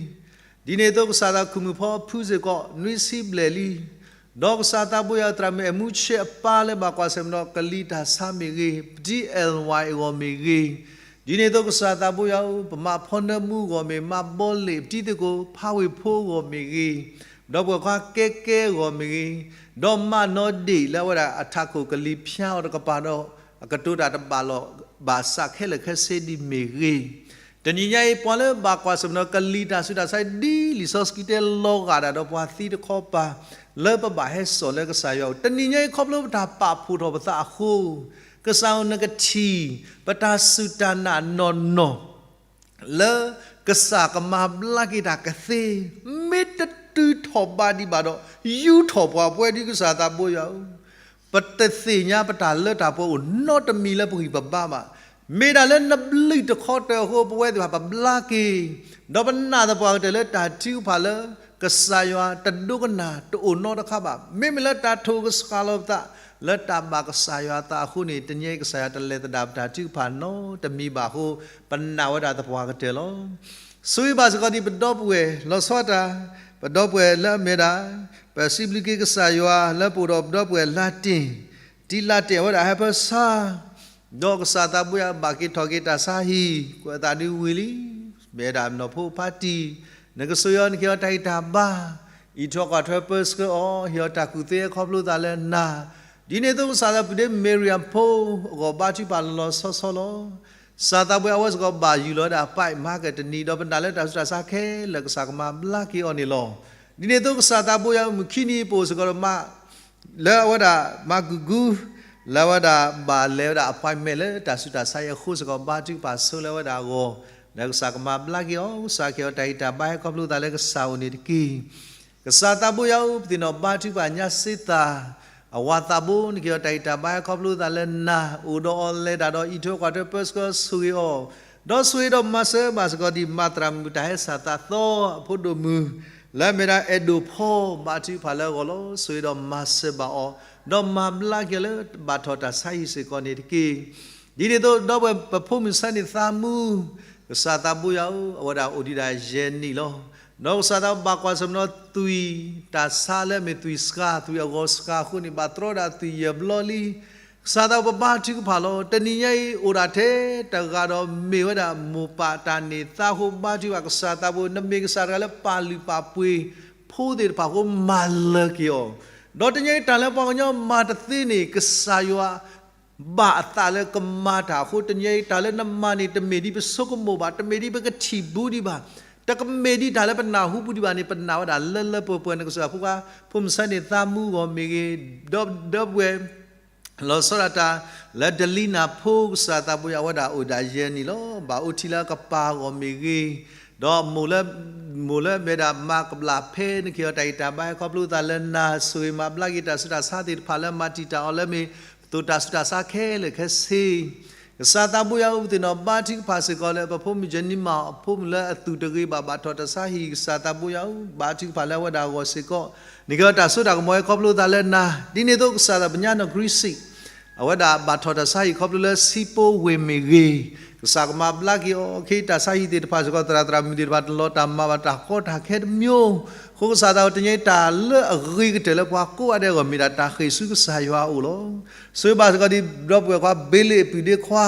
ဒ်န့ၣ်အသိးကစၢ်သး ခူၣ်မုၢ်ဖီဖုစ့ၢ်ကီး နွံဆံဘျဲၣ်လံ. ဒီးကစၢ်သးဘိယွၤ သရၣ်မုၣ်အဲၣ်မူဆဲးအပၢ်လၢဘၣ်ကွၢ်ဆၢၣ်မဲာ်ဒီးကလံၤတၢ်ဆါမ့ၢ်ဂ့ၤ, ပတံၤ L Y အဂီၢ်မ့ၢ်ဂ့ၤ, ဒ်န့ၣ်အသိးကစၢ်သးဘိယွၤ ပမါဖီနၢမူအဂီၢ်မ့ၢ် မါဘီလ့ၣ် ပတံၤသကိး ဖါဝ့ၢ်ဖိအဂီၢ်မ့ၢ်ဂ့ၤ, ဒီပုၢ်ဝဲၢ်ခွါကဲကဲအဂီၢ်မ့ၢ်ဂ့ၤ, ဒီးမါနီၢ်ဒ့ၣ်လၢအဝဲဒၣ်အထးခိၣ်ကလံၤဖၠါအီၤတကပၤဒီး အကတိၤတၢ်တဘၣ်လိာ်ဘၣ်စးခဲလၢာ်ခဲဆ့ဒ်မ့ၢ်ဂ့ၤ, တနံၤညါအံၤ ပှၤလၢဘၣ်ကွၢ်ဆၢၣ်မဲာ်ဒီးကလံၤတၢ်ဆူးတၢ်ဆါ ဒ်လံာ်စီဆှံတဲလီၤဂာ်ဒၣ်ဒီးပှၤသံတခီပၤ လၢပဘၣ်ဟဲစိာ်လၢကစၢ်ယွၤအအိၣ် တနံၤညါအံၤ ခီဖျိပတၢ်ပာ်ဖှိၣ်ထီၣ်ပသးအဃိ ကစၢ်ဧၢ နကထံၣ် ပတၢ်စူၢ်တၢ်နာ်နီၢ်နီၢ် လၢကစၢ်ကမၤဘျါက့ၤတၢ်ကသ့, မ့ၢ်တတုၤထီၣ်ဘးဒံးဘၣ်ဒီး ယူထီၣ်ပှၤပဝဲဒ်ကစၢ်သးဘိယွၤဧၢ, ပတသ့ၣ်ညါပတၢ်လၢတၢ်ပှဲၤအိၣ်နီတမံၤလၢပဂံၢ်ပဘါဘၣ်. မ့ၢ်ဒၣ်လၢနဘျုးတခီတၢၤအဃိ ပဝဲသ့ၣ်တဖၣ်ပဘျါက့ၤ, ဒီးပနာ်သပှၢ်ကတၢၢ်လၢတၢ်ထုကဖၣ်လၢ ကစၢ်ယွၤတဒိကနၣ်တအိၣ်နီတခါဘၣ်. မ့မ့ၢ်လၢတၢ်ထိၣ်ကစှၤလီၤပသး လၢတၢ်ဘၣ်ကစၢ်ယွၤအသးအဃိန့ၣ် တနံၤအံၤကစၢ်ယွၤတလဲၤသဒၣ်ပတၢ်ထုကဖၣ်နီတမံၤဘၣ်အဃိ ပနာ်ဝဲဒၣ်သပှၢ်ကတၢၢ်လီၤ. ဆိၣ်ဂ့ၤဘၣ်စ့ၢ်ကီးဒ်ပဒီပုၢ်ဝဲၢ် လီၤဆီဒၣ်တၢ် ပဒီပုၢ်ဝဲၢ်လၢအမ့ၢ်ဒၣ် ပစံးဘျုးက့ၤကစၢ်ယွၤလၢပအိၣ်ဒီးပဒီပုၢ်ဝဲၢ်လါတ့ၢ်, တံၤလါတ့ၢ်အဝဲဒၣ်ဟဲဖၢဆါ ဒီးကစၢ်သးဘိယွၤဘၣ်က့ၤထီၣ်က့ၤတၢ်ဆါဟံၣ် ကွဲးအသးဒ်ဝံၤလံ, မ့ၢ်ဝဲဒၣ်နီၢ်ဖိဖါတံၢ်, နကဆိၣ်ဂ့ၤအီၤ နကဟ့ၣ်အီၤတၢ်ဂံၢ်တၢ်ဘါ, အံးထွဲကွၢ်ထွဲပၢဆှၢအီၤ, ဟ့ၣ်အီၤတၢ်ကူၣ်သ့ခီဖျိသးလၢနၤ, ဒ်န့ၣ်အသိးကစၢ်သး ပုၢ်ဒ့မ့ၣ်ရံယၤဖိအဂီၢ် ဘါထုကဖၣ်လီၤလီၤဆီဆီလီၤ. ကစၢ်သးဘိယွၤ အဝဲစ့ၢ်ကီးဘၣ်ယူၢ်လီၤဝဲဒၣ် ပၢ်မၤကတနံၤ ဒီးပနာ်လၢတၢ်ဆူးတၢ်ဆါခဲလၢာ် ကစၢ်ကမၤဘျါက့ၤအီၤန့ၣ်လီၤ. ဒ်န့ၣ်အသိးကစၢ်သးဘိယွၤ မုၢ်ခံနံၤပအိၣ်စ့ၢ်ကီးဒီးမါ လၢအဝဲဒၣ်မၤကူၣ်ကူၣ် လၢအဝဲဒၣ်ဘၣ်လဲၤဝဲဒၣ် appointment လၢတၢ်ဆူးတၢ်ဆါအံၤအဃိစ့ၢ်ကီး ဘါထုကဖၣ်ဆိလၢဝဲဒၣ်အဂီၢ် လၢကစၢ်ကမၤဘျါက့ၤအီၤ, ကစၢ်ကဟ့ၣ်အီၤတၢ်ဂံၢ်တၢ်ဘါဟဲခီဖျိသးလၢကစၢ်အအိၣ်န့ၣ်တက့ၢ်. ကစၢ်သးဘိယွၤဧၢ, ပသ့ၣ်နီၣ်ဘါထုကဖၣ်ညါစ့သး, အဝၤသးဘိ နကဟ့ၣ်အီၤတၢ်ဂံၢ်တၢ်ဘါဟဲခီဖျိသးလၢနၤ, အိၣ်ဒီးအီၤလဲၤတၢ်ဒီးအံးထွဲကွၢ်ထွဲပၢဆှၢဆိၣ်ဂ့ၤအီၤ, ဒီးဆိၣ်ဂ့ၤဒီးမၤစၢၤဘၣ်စ့ၢ်ကီးဒ်မၤသရၣ်မုၣ်တၢ်ဟဲစၢ်သးသီအဖိဒိၣ်မုၣ် လၢအမ့ၢ်ဒၣ်အဲၣ်ဒိးဖီ ဘါထုကဖၣ်လၢအဂီၢ်လီၤ. ဆိၣ်ဂ့ၤဒီးမၤစၢၤဘၣ်အီၤ, ဒီးမၤဘျါက့ၤအီၤလၢဘၣ်ထီၣ်တၢ်ဆါဟံၣ်စ့ၢ်ကီးန့ၣ်တက့ၢ်. ဒ်န့ၣ်အသိး ဒီပုၢ်ဝဲၢ်ပဖိမုၣ်ဆါန့ၢ်သးမူ, ကစၢ်သးဘိယွၤဧၢ, အဝဲဒၣ်အိၣ်ဒံးဒၣ်ယဲၢ်နံၣ်လီၤ. ဒီးကစၢ်သးဘၣ်ကွၢ်ဆၢၣ်မဲာ်ဒီးသွံၣ်တၢ်ဆါလၢအမ့ၢ်သွံၣ်စှၤ, သွံၣ်အဂီၤစှၤအဃိန့ၣ် ဘၣ်တြီဒၣ်သွံၣ်ယဲၢ်ဘျီလံ. ကစၢ်သးဘိပဘါထုကဖၣ်လီၤ. တနံၤညါအံၤ အိၣ်ဒၣ်ထဲတဂၤဒီးမ့ၢ်ဝဲဒၣ်မိၢ်ပၢ်တၢ်န့ၢ်သါအဃိ ဘါထုကဖၣ်ကစၢ်သးဘိ နမ့ၢ်ကစၢ်တဂၤလၢပာ်လုၢ်ပာ်ပှ့ၤဖိသ့ၣ်တဖၣ်အဃိ မၤလၢက့ၤအီၤ, ဒီးတနံၤညါအံၤ တၢ်လၢပှၤကညီမၤတသ့န့ၣ် ကစၢ်ယွၤ ဘၣ်အသးလၢကမၤတၢ်အဃိ တနံၤအံၤတၢ်လၢနမၤန့ၣ် တမ့ၢ်ဒ်ပဆိကမိၣ်ဘၣ်, တမ့ၢ်ဒ်ပကထံၣ်ဘူးဒံးဘၣ်, တမ့ၢ်ဒ်တၢ်လၢပနၢ်ဟူဘူးဒံးဘၣ်န့ၣ် ပနာ်ဝဲဒၣ်လၢလၢပှဲၤပှဲၤ နကစၢ်ဖိခွါ ဖိမုၣ်ဆၢန့ၣ်သးမူအဂီၢ်မ့ၢ်ဂ့ၤ, ဒီပုၢ်ဝဲၢ် လီၤဆီဒၣ်တၢ် လၢဒလံနၢ်ဖိ ကစၢ်သးဘိယွၤ အဝဲဒၣ်အိၣ်ဒၣ်ယဲၢ်နံၣ်လီၤ. ဘၣ်အိၣ်ထံလၢကပၤအဂီၢ်မ့ၢ်ဂ့ၤ, ဒီးမိၢ်လၢ မိၢ်လၢမဲာ်ဒၣ်မၤကဘျၣ်ဖဲ နကဟ့ၣ်အီၤတၢ်ဂံၢ်တၢ်ဘါ ဟဲခီဖျိသးလၢနၤ ဆိၣ်ဂ့ၤမၤဘျါက့ၤတၢ်ဆူးတၢ်ဆါသ့ၣ်တဖၣ် လၢမၤတံာ်တာ်အီၤလၢမ့ၢ် ပသိၣ်တၢ်ဆူးတၢ်ဆါခဲလၢာ်ခဲဆ့ ကစၢ်သးဘိယွၤဧၢ, ပသ့ၣ်နီၣ်ဘါထုကဖၣ်စ့ၢ်ကီးလၢ ပဖိမုၣ်ယဲၢ်နံၣ်မး အဖိမုၣ်လၢအသူၣ်တဂ့ၤဘၣ် ဘၣ်ထီၣ်တၢ်ဆါဟံၣ် ကစၢ်သးဘိယွၤဧၢ, ဘါထုကဖၣ်လၢအဝဲဒၣ်အဂီၢ်စ့ၢ်ကီး, နကဟ့ၣ်အီၤတၢ်စိတၢ်ကမီၤ ဟဲခီဖျိသးလၢနၤ, ဒ်န့ၣ်အသိး ကစၢ်သးဘိယွၤ နီၢ်ကရံစံး အဝဲဒၣ်ဘၣ်ထီၣ်တၢ်ဆါဟံၣ်ခီဖျိလၢ ဆံးဖိဝ့ၢ်မ့ၢ်ဂ့ၤ, ကစၢ်ကမၤဘျါက့ၤအီၤ ခ့တၢ်ဆါဟံၣ်သ့ၣ်တဖၣ်စ့ၢ်ကီး သရၣ်သရၣ်မုၣ်သ့ၣ်တဖၣ် တလီၤတၢ်မၤဘၣ်တၢ်ကီတၢ်ခဲတမံၤ, အဃိကစၢ်သးဘိယွၤ တနံၤအံၤတၢ်လၢအဂ့ၤကတၢၢ်လၢပှၤကိးဂၤဒဲးအဂီၢ် မ့ၢ်ဒၣ်တၢ်ဃ့ၢ်ဆူကစၢ်ယွၤအအိၣ်လီၤ. ဆိၣ်ဂ့ၤဘၣ်စ့ၢ်ကီးဒ် ဒီပုၢ်ဝဲၢ်ခွါ ဘ့လ့အပုၢ်ဒ့ခွါ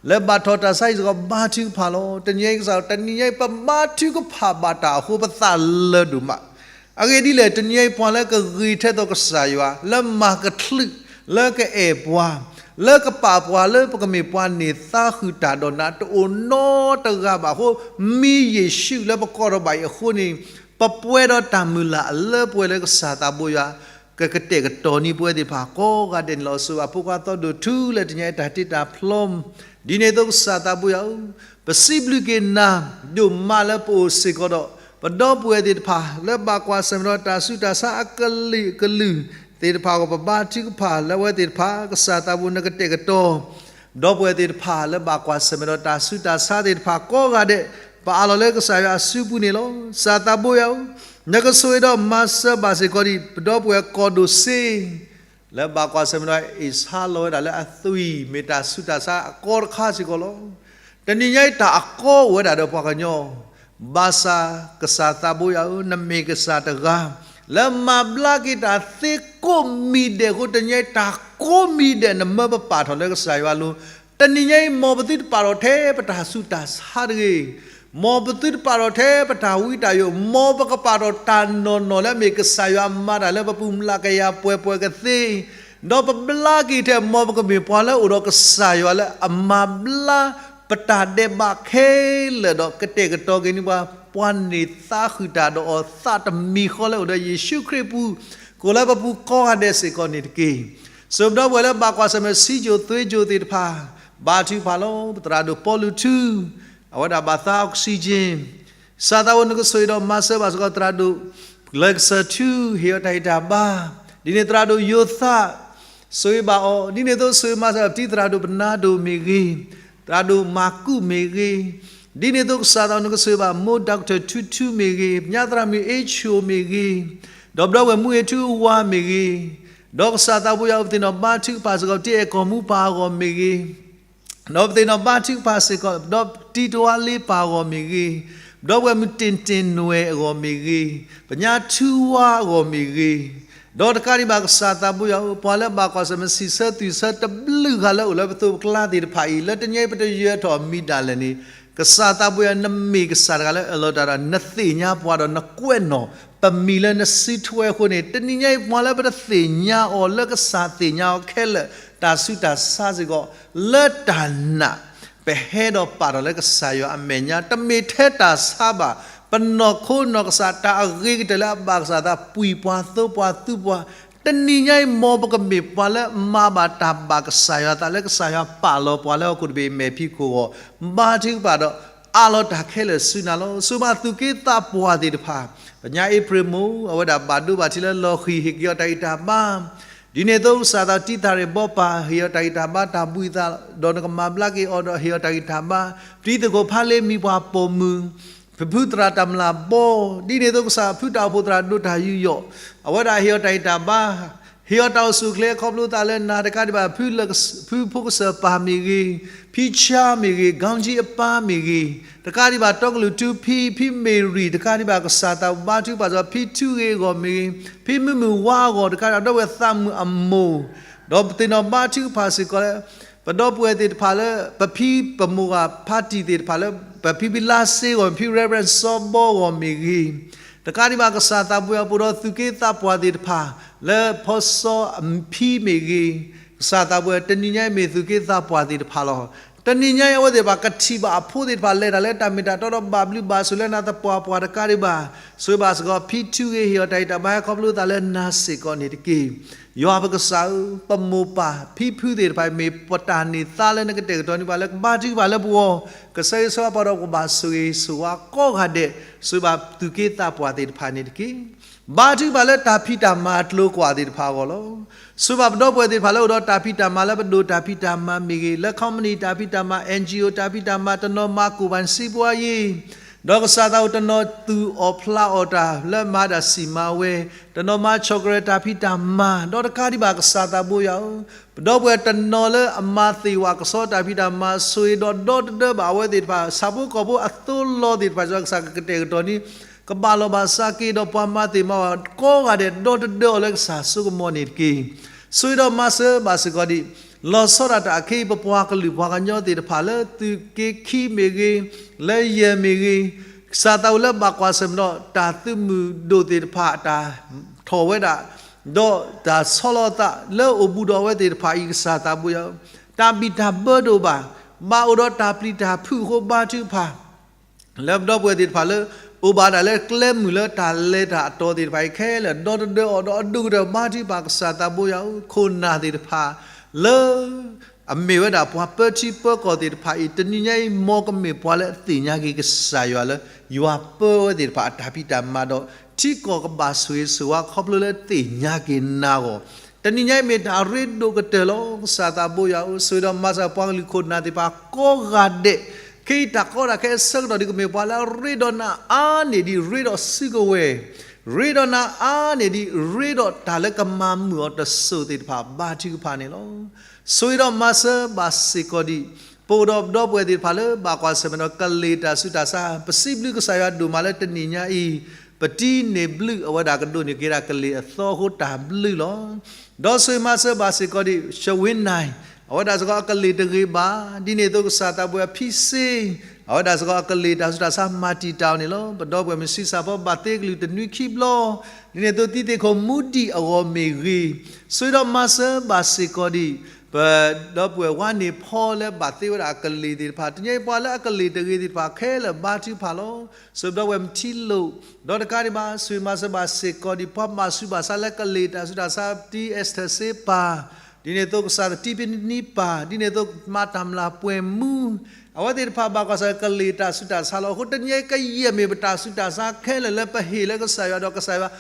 လၢဘၣ်ထီၣ်တၢ်ဆါဟံၣ်စ့ၢ်ကီး ဘါထုကဖၣ်လီၤ. တနံၤအံၤကစၢ် တနံၤအံၤပဘါထုကဖၣ်ဘၣ်တၢ်အဃိ ပသးလၢာ်ဒိၣ်မး, အဂ့ၢ်ဒ်လဲၣ် တနံၤအံၤပှၤလၢကဂ့ၤထဲသိးကစၢ်ယွၤ လၢမၤကချုး လၢကအဲၣ်ပှၤ လၢကပာ်ပှၤ လၢပကမ့ၢ်ပှၤန့ၢ်သါဃုာ်တၢ်ဒီးနၤ တအိၣ်နီတဂၤဘၣ်အဃိ မံယ့ၣ်ၡူးလၢပကိးဒီးဘၣ်အံၤအဃိန့ၣ် ပပှဲၤဒီးတၢ်မုၢ်လၢ်အလၢပှဲၤလၢကစၢ်သးဘိယွၤ ကကတဲာ်ကတီၤန့ၢ်ပဝဲသ့ၣ်တဖၣ်ကိးဂၤဒဲးန့ၣ်လီၤ. ဆိၣ်ဂ့ၤဘၣ်ဖိခွါသီဒိၣ်ထူလၢတနံၤအံၤတၢ်တ့တၢ်ဖျီ ဒ်န့ၣ်အသိးကစၢ်သးဘိယွၤဧၢ, ပစံးဘျုးက့ၤနၤ ဒိၣ်မးလၢပအိၣ်စ့ၢ်ကီးဒီး ပဒီပုၢ်ဝဲၢ်သ့ၣ်တဖၣ်လၢဘၣ်ကွၢ်ဆၢၣ်မဲာ်ဒီးတၢ်ဆူးတၢ်ဆါအကလုာ်ကလုာ်သ့ၣ်တဖၣ်အဂီၢ် ပဘါထုကဖၣ်လၢအဝဲသ့ၣ်တဖၣ် ကစၢ်သးဘိနကတဲာ်ကတီၤ ဒီပုၢ်ဝဲၢ်သ့ၣ်တဖၣ်လၢဘၣ်ကွၢ်ဆၢၣ်မဲာ်ဒီးတၢ်ဆူးတၢ်ဆါသ့ၣ်တဖၣ်ကိးဂၤဒဲး ပအးလီၤလၢကစၢ်ယွၤအစုပူၤန့ၣ်လီၤ. ကစၢ်သးဘိယွၤဧၢ, နကဆိၣ်ဂ့ၤဒီးမၤစၢၤဘၣ်စ့ၢ်ကီးဒံး ပဒီပုၢ်ဝဲၢ်ကီၢ်ဒိၣ်စ့ လၢဘၣ်ကွၢ်ဆၢၣ်မဲာ်ဒီးအ့ၣ်ဆါလီၤဝဲဒၣ်လၢအသွံၣ် မ့ၢ်တၢ်ဆူးတၢ်ဆါအကီတခါစ့ၢ်ကီးလီၤ. တနံၤညါအံၤတၢ်အကီအိၣ်ဝဲဒၣ်ဒီးပှၤကညီ ဘၣ်ဆၣ်ကစၢ်သးဘိယွၤဧၢ, နမ့ၢ်ကစၢ်တဂၤ လၢမၤဘျါက့ၤတၢ်သ့ကိးမံၤဒဲးအဃိ တနံၤညါအံၤတၢ်ကိးမံၤဒဲး နမၢပပာ်ထီၣ်လၢကစၢ်ယွၤအလိၤ, တနံၤညါအံၤ မ်ပသုတပာ်ထီၣ်ထဲပတၢ်ဆူးတၢ်ဆါတဂ့ၤ, မ်ပသုတပာ်ထီၣ်ထဲပတၢ်ဝံတၢ်ယိး, မ်ပကပာ်ထီၣ်တၢ်နီၢ်နီၢ်လၢအမ့ၢ်ကစၢ်ယွၤမၤတၢ်လၢပပူၤ မျးကယၤပှဲၤပှဲၤကသ့ ဒီးပဘျါက့ၤထဲမ်ပကမ့ၢ်ပှၤလၢအိၣ်ဒီးကစၢ်ယွၤလၢအမၤဘျါ ပတၢ်ဒဲးဘးခဲလၢာ်ဒီးကတဲာ်ကတီၤက့ၤန့ၢ်ပှၤ ပှၤန့ၢ်သါဃုာ်တၢ်ဒီးအီၤသးတမံၤဃီလၢအိၣ်ဒီးယ့ၣ်ၡူးခရံာ်ပူၤ ကိးလၢပပူၤကိးဂၤဒဲးစ့ၢ်ကီးန့ၣ်တက့ၢ်. ဆိၣ်ဂ့ၤပဒီပုၢ်ဝဲၢ်လၢဘၣ်ကွၢ်ဆၢၣ်မဲာ် စံယိၣ်သွ့ယိၣ်သ့ၣ်တဖၣ် ဘါထုကဖၣ်လီၤ. ပသရၣ်ဒိၣ်ပီလူးထူ အဝဲဒၣ်ဘၣ်သါ oxygen ကစၢ်သးဘိနကဆိၣ်ဂ့ၤဒီးမၤစၢၤဘၣ်စ့ၢ်ကီးသရၣ်ဒိၣ် လၢကစၢၢ်ထူ ဟ့ၣ်အီၤတၢ်ဂံၢ်တၢ်ဘါ, ဒ်န့ၣ်သရၣ်ဒိၣ်ယိၤသး ဆိၣ်ဂ့ၤဘၣ်အီၤ, ဒ်န့ၣ်အသိးဆိၣ်ဂ့ၤမၤစၢၤဘၣ်တံၤသရၣ်ဒိၣ်ပနါဒိၣ်မ့ၢ်ဂ့ၤ, သရၣ်ဒိၣ်မၤကူးမ့ၢ်ဂ့ၤ, ဒ်န့ၣ်အသိးကစၢ်သးဘိနကဆိၣ်ဂ့ၤဘၣ်မိၢ် doctor ထူထူမ့ၢ်ဂ့ၤ, ညါသရၣ်မုၣ်အ့ဆိၣ်မ့ၢ်ဂ့ၤ, ဒီးပဒီပုၢ်ဝဲၢ်မူအ့ထူအဝၤမ့ၢ်ဂ့ၤ, ဒီးကစၢ်သးဘိယွၤဧၢ ပသ့ၣ်နီၣ်ဘါထုကဖၣ်စ့ၢ်ကီးတံၤအဲၣ်ကီၢ်မူပၢ်အဂီၢ်မ့ၢ်ဂ့ၤ ဒီးပသ့ၣ်နီၣ်ဘါထုကဖၣ်စ့ၢ်ကီး ဒီးတံၤတဝါလ့ပၢ်အဂီၢ်မ့ၢ်ဂ့ၤ, ဒီပုၢ်ဝဲၢ်မုၣ်တ့ၢ်တ့ၢ်နွဲၣ်အဂီၢ်မ့ၢ်ဂ့ၤ, ပညါထူဝါအဂီၢ်မ့ၢ်ဂ့ၤ, ဒီးတကးဒံးဘၣ်ကစၢ်သးဘိယွၤဧၢ ပှၤလၢဘၣ်ကွၢ်ဆၢၣ်မဲာ်စံးဆၢသွံၣ်ဆၢတဘျုးဂၤလၢအိၣ်လၢပသိးပကျါသ့ၣ်တဖၣ်အံၤ လၢတနံၤအံၤပတယၢၤထီၣ်မံၤဒၣ်လဲာ်န့ၣ် ကစၢ်သးဘိယွၤ နမ့ၢ်ကစၢ်တဂၤလၢအၢၣ်လီၤတၢ်ဒီး နသ့ၣ်ညါပှၤဒီးနကွဲးနီၣ် ပမံၤလၢနစုထွဲအဃိန့ၣ် တနံၤညါအံၤပှၤလၢပတသ့ၣ်ညါအီၤ လၢကစၢ်သ့ၣ်ညါအီၤခဲလၢာ် တၢ်ဆူးတၢ်ဆါစ့ၢ်ကီး လၢတၢ်နာ် ပဟဲဒီးပာ်ထီၣ်လၢကစၢ်ယွၤအမဲာ်ညါ တမ့ၢ်ထဲတၢ်ဆါဘၣ် ပနီၢ်ခိနီၢ်ကစၢ် တၢ်အဂ့ၤကတၢၢ်လၢအဘၣ်ကစၢ်သး ပှံၢ်ပှၤသိပှၤသူပှၤ တနံၤညါအံၤ မ်ပကမ့ၢ်ပှၤလၢမၤဘၣ်တၢ်ဘၣ်ကစၢ်ယွၤအသး လၢကစၢ်ယွၤပာ်လီၤပှၤလၢဟီၣ်ခိၣ်တဘ့ၣ်မဲာ်ဖံးခိၣ်အဂီၢ် ဘါထုကဖၣ်ဒီး အးလီၤတၢ်ခဲလၢာ်ဆူနၤလီၤ. ဆိၣ်ဂ့ၤဘၣ်သူၣ်က့သးပှၢ်သ့ၣ်တဖၣ် ပညါအ့ဖြ့ၣ်မိၢ် အဝဲဒၣ်ဘၣ်ဒိဘၣ်ထံးလၢလီၤဃံၤ ဟ့ၣ်က့ၤအီၤတၢ်ဂံၢ်တၢ်ဘါ ဒ်န့ၣ်အသိးကစၢ်သးတံၤသရၣ်ဘီပၢ် ဟ့ၣ်အီၤတၢ်ဂံၢ်တၢ်ဘါတၢ်ဘှံးသး ဒီးနကမၤဘျါက့ၤအီၤဒီးဟ့ၣ်အီၤတၢ်ဂံၢ်တၢ်ဘါ ပတံၤသကိးဖးလ့မံၤပှၤပိာ်မုၣ် ပဖုသရၣ်တၢ်မျၢ်ဘီ ဒ်န့ၣ်အသိးကစၢ်ဖုတၢ်အိၣ်ဖှိၣ်သရၣ်ဒိၣ်တၢ်ယူးယီၣ် အဝဲဒၣ်ဟ့ၣ်အီၤတၢ်ဂံၢ်တၢ်ဘါ ဟ့ၣ်အီၤတၢ်အိၣ်ဆူၣ်အိၣ်ချ့ခီဖျိသးလၢနၤ တကးဒံးဘၣ် ဖုဖိကစၢၢ်ပၢ်မ့ၢ်ဂ့ၤ, ဖံဆါမ့ၢ်ဂ့ၤ, ကီကၠံအပၢ်မ့ၢ်ဂ့ၤ, တကးဒံးဘၣ် တီကလုာ်ထူဖံ ဖံမ့ၢ်ရံၣ် တကးဒံးဘၣ် ကစၢ်သးဘိဘါထုကဖၣ်စ့ၢ်ကီး ဖံထူဂ့ၤအဂီၢ်မ့ၢ်ဂ့ၤ, ဖံမုၢ်မုၢ်ဝါအဂီၢ် တကးဒံးဘၣ် ဒီပုၢ်ဝဲၢ်သးမုၣ်အမိၢ် ဒီးပသ့ၣ်နီၣ်ဘါထုကဖၣ်စ့ၢ်ကီးလၢ ပဒီပုၢ်ဝဲၢ်သ့ၣ်တဖၣ်လၢ ပဖံပမိၢ်ဂၤဖါတံၢ်သ့ၣ်တဖၣ်လၢ ပဖံဖံလါစ့အဂီၢ် ဖံ Reverend စီၤဘီအဂီၢ်မ့ၢ်ဂ့ၤ, တကးဒံးဘၣ် ကစၢ်သးဘိယွၤ ပအိၣ်ဒီးသူၣ်က့သးပှၢ်သ့ၣ်တဖၣ် လၢဖီစီအဖံမ့ၢ်ဂ့ၤ, ကစၢ်သးဘိယွၤ တနံၤညါအံၤမ့ၢ်သူၣ်က့သးပှၢ်သ့ၣ်တဖၣ်လီၤ. တနံၤညါအံၤ အဝဲသ့ၣ်တဖၣ်ကထံၣ်ဘၣ်အဖိသ့ၣ်တဖၣ် လဲၤတၢ်လၢတၢ်မ့ၢ်တၢ်တီဒီး ဘၣ်ဘျုးဘၣ်ဆိၣ်လၢနၤသပှၢ်ပှၢ်တကးဒံးဘၣ်. ဆိၣ်ဂ့ၤဘၣ်စ့ၢ်ကီး ဖံထူဂ့ၤ ဟ့ၣ်အီၤတၢ်ဂံၢ်တၢ်ဘါ ဟဲခီဖျိသးလၢနၤစ့ၢ်ကီးန့ၣ်တက့ၢ်. ယွၤပကစၢ်ဧၢ, ပမိၢ်ပၢ်ဖံဖုသ့ၣ်တဖၣ် မ့ၢ်ပတၢ်န့ၢ်သါလၢနကတဲာ်ကတီၤန့ၢ်ပှၤလၢကဘါထုကဖၣ်လၢပဂီၢ်, ကဆၢဂ့ၤဆၢဝါပှၤဒီး ပကဘၣ်ဆိၣ်ဂ့ၤဆိၣ်ဝါကိးဂၤဒဲး, ဆိၣ်ဂ့ၤဘၣ်သူၣ်က့သးပှၢ်သ့ၣ်တဖၣ်န့ၣ်တက့ၢ်. ဘါထုကဖၣ်လၢတၢ်ဖံးတၢ်မၤအကျိၤအကွာ်သ့ၣ်တဖၣ်အဂီၢ်လီၤ. ဆိၣ်ဂ့ၤဘၣ်ပဒီပုၢ်ဝဲၢ်သ့ၣ်တဖၣ်လၢအိၣ်ဒီးတၢ်ဖံးတၢ်မၤလၢပဒိၣ်တၢ်ဖံးတၢ်မၤမ့ၢ်ဂ့ၤ, လၢ company တၢ်ဖံးတၢ်မၤ, NGO တၢ်ဖံးတၢ်မၤ, တနီၤမၤကိၣ်ဘၣ်စံးပှၤယံၤ, ဒီးကစၢ်သးအိၣ်တနီၤသူၣ်အီၣ်ဖျးအီၣ်တၢ်လၢမၤဒၣ်စံၣ်မၤဝဲ, တနီၤမၤဆီၣ်ကရဲးတၢ်ဖံးတၢ်မၤ, ဒီးတကးဒံးဘၣ်ကစၢ်သးဘိယွၤဧၢ, ပဒီပုၢ်ဝဲၢ်တနီၤလၢအမၤသ့ၣ်ဝဲကဆီတၢ်ဖံးတၢ်မၤ ဆိၣ်ဂ့ၤဒီးဒီတဒၢဘၣ်အဝဲသ့ၣ်တဖၣ်, ဆၣ်ဖိကီၢ်ဖိအသိလီၤသ့ၣ်တဖၣ် ကစၢ်ကကတဲာ်ကတီၤန့ၢ် ကဘၣ်လီၢ်ဘၣ်စးက့ၤဒီးပှၤမၤသ့ၣ်မၤဝဲကိးဂၤဒဲး ဒီတဒၢအီၤလၢကစၢ်စိကမီၤန့ၣ်တက့ၢ်. ဆိၣ်ဂ့ၤဒီးမၤစၢၤဘၣ်စ့ၢ်ကီးဒံး လီၤဆီဒၣ်တၢ်အခဲအံၤ ပပှၤကလုာ်ပှၤကညီသ့ၣ်တဖၣ်လၢသုးက့ခံမ့ၢ်ဂ့ၤ, လၢယဲၢ်မ့ၢ်ဂ့ၤ, ကစၢ်သးအိၣ်လၢဘၣ်ကွၢ်ဆၢၣ်မဲာ်ဒီးတၢ်သုးမုၢ်ဒိၣ်သ့ၣ်တဖၣ်အတၢ်ထီၣ်ဝဲဒၣ်, ဒီးတၢ်ဆီလီၤသးလၢအိၣ်ဘူးဒီးအဝဲသ့ၣ်တဖၣ်အံၤ ကစၢ်သးဘိယွၤဧၢ, တၢ်ဘံၣ်တၢ်ဘၢတအိၣ်ဘၣ်, ဘၣ်အိၣ်ဒီးတၢ်ပျံၤတၢ်ဖုးအဃိဘါထုကဖၣ် လၢပဒီပုၢ်ဝဲၢ်သ့ၣ်တဖၣ်လၢ အိၣ်ဘၣ်ဒၣ်လၢကျဲမုၢ်လၢတၢ်လဲၤတၢ်အတီၤသ့ၣ်တဖၣ်အံၤခဲလၢာ် ဒီတဒၢအီၤဒီးအဒိၣ်ကတၢၢ်ဘါထုကဖၣ် ကစၢ်သးဘိယွၤဧၢ, ခိၣ်နၢ်သ့ၣ်တဖၣ်လၢ အမ့ၢ်ဝဲဒၣ်ပှၤပၢထံပၢကီၢ်သ့ၣ်တဖၣ်အံၤ တနံၤညါအံၤ မ်ကမ့ၢ်ပှၤလၢအသ့ၣ်ညါက့ၤကစၢ်ယွၤလၢ ယွၤပၢဝဲသ့ၣ်တဖၣ်အတၢ်ဖံးတၢ်မၤဒီး ထံကီၢ်ကဘၣ်ဆိၣ်ဂ့ၤဆိၣ်ဝါခီဖျိလၢသ့ၣ်ညါက့ၤနၤအဂီၢ်, တနံၤညါအံၤမ့ၢ်တၢ်ရ့ဒိၣ်ကတၢၢ်လီၤ. ကစၢ်သးဘိယွၤဧၢ, ဆိၣ်ဂ့ၤဒီးမၤစၢၤပှၤကလုာ်ခိၣ်နၢ်သ့ၣ်တဖၣ်ကိးဂၤဒဲး, ခဲအံၤတၢ်ကီတၢ်ခဲအဆၢကတီၢ်ဒံး ကမ့ၢ်ပှၤလၢအရ့ဒီးနၤအါန့ၢ်ဒံး ရ့ဒီးစုကဝဲၤ, ရ့ဒီးနၤအါန့ၢ်ဒံး ရ့ဒီးတၢ်လၢကမၤမုာ်အီၤတစိၤသ့ၣ်တဖၣ်ဘါထုကဖၣ်န့ၣ်လီၤ. ဆိၣ်ဂ့ၤဒီးမၤစၢၤဘၣ်စ့ၢ်ကီးဒံး ပအိၣ်ဒီးပဒီပုၢ်ဝဲၢ်သ့ၣ်တဖၣ်လၢဘၣ်ကွၢ်ဆၢၣ်မဲာ်ဒီးကလ့ၢ်တၢ်ဆူးတၢ်ဆါ, ပစံးဘျုးကစၢ်ယွၤဒိၣ်မးလၢတနံၤညါအံၤ, ပတံန့ၢ်ဘျုးအဝဲဒၣ်ကဒိးန့ၢ်က့ၤဒၣ်ကလ့ၢ်အသီအဃိတၢ်ဘျုးလီၤ. ဒီးဆိၣ်ဂ့ၤမၤစၢၤဘၣ်စ့ၢ်ကီးဒံး ရှဝ့နၢၣ်, အဝဲဒၣ်စ့ၢ်ကီးအကလ့ၢ်တဂ့ၤဘၣ်, ဒ်န့ၣ်အသိးကစၢ်သးဘိယွၤဖံစ့ အဝဲဒၣ်စ့ၢ်ကီးအကလ့ၢ်တၢ်ဆူးတၢ်ဆါမၤတံာ်တာ်အီၤန့ၣ်လီၤ. ပဒီပုၢ်ဝဲၢ်မုၢ်ဆံးစၢ်ဖီဘၣ်သ့ကလုာ်တနွံခံဘျီ, ဒ်န့ၣ်အသိးတံၤသ့ၣ်ခိၣ်မူဒံးအဂီၢ်မ့ၢ်ဂ့ၤ, ဆိၣ်ဂ့ၤဒီးမၤစၢၤဘၣ်စ့ၢ်ကီးဒံး ပဒီပုၢ်ဝဲၢ်ဝါန့ၢ်ဖီလၢဘၣ်သ့ဝဲဒၣ်အကလ့ၢ်သ့ၣ်တဖၣ်, တနံၤညါအံၤပှၤလၢအကလ့ၢ်တဂ့ၤသ့ၣ်တဖၣ်ခဲလၢာ်ဘါထုကဖၣ်လီၤ. ဆိၣ်ဂ့ၤပဒီပုၢ်ဝဲၢ်မထံလိာ်, ဒီးတကးဒံးဘၣ် ဆိၣ်ဂ့ၤမၤစၢၤဘၣ်စ့ၢ်ကီးဒံး ပှၤဘၣ်ဆူးဘၣ်ဆါလၢကလ့ၢ်တၢ်ဆူးတၢ်ဆါ တံၤအ့စထၢၣ်စ့ပၢ်, ဒ်န့ၣ်အသိးကစၢ်သတံဖံနံပၢ်, ဒ်န့ၣ်အသိးမၤတၢ်မျၢ်ပှဲၤမူ အဝဲသ့ၣ်တဖၣ်ဘၣ်ကွၢ်ဆၢၣ်မဲာ်ကလ့ၢ်တၢ်ဆူးတၢ်ဆါလီၤ. အဃိတနံၤညါအံၤကယဲၢ်မ့ၢ်ပတၢ်ဆူးတၢ်ဆါခဲလၢာ်လၢပဟ့ၣ်လၢကစၢ်ယွၤဒီးကစၢ်ယွၤ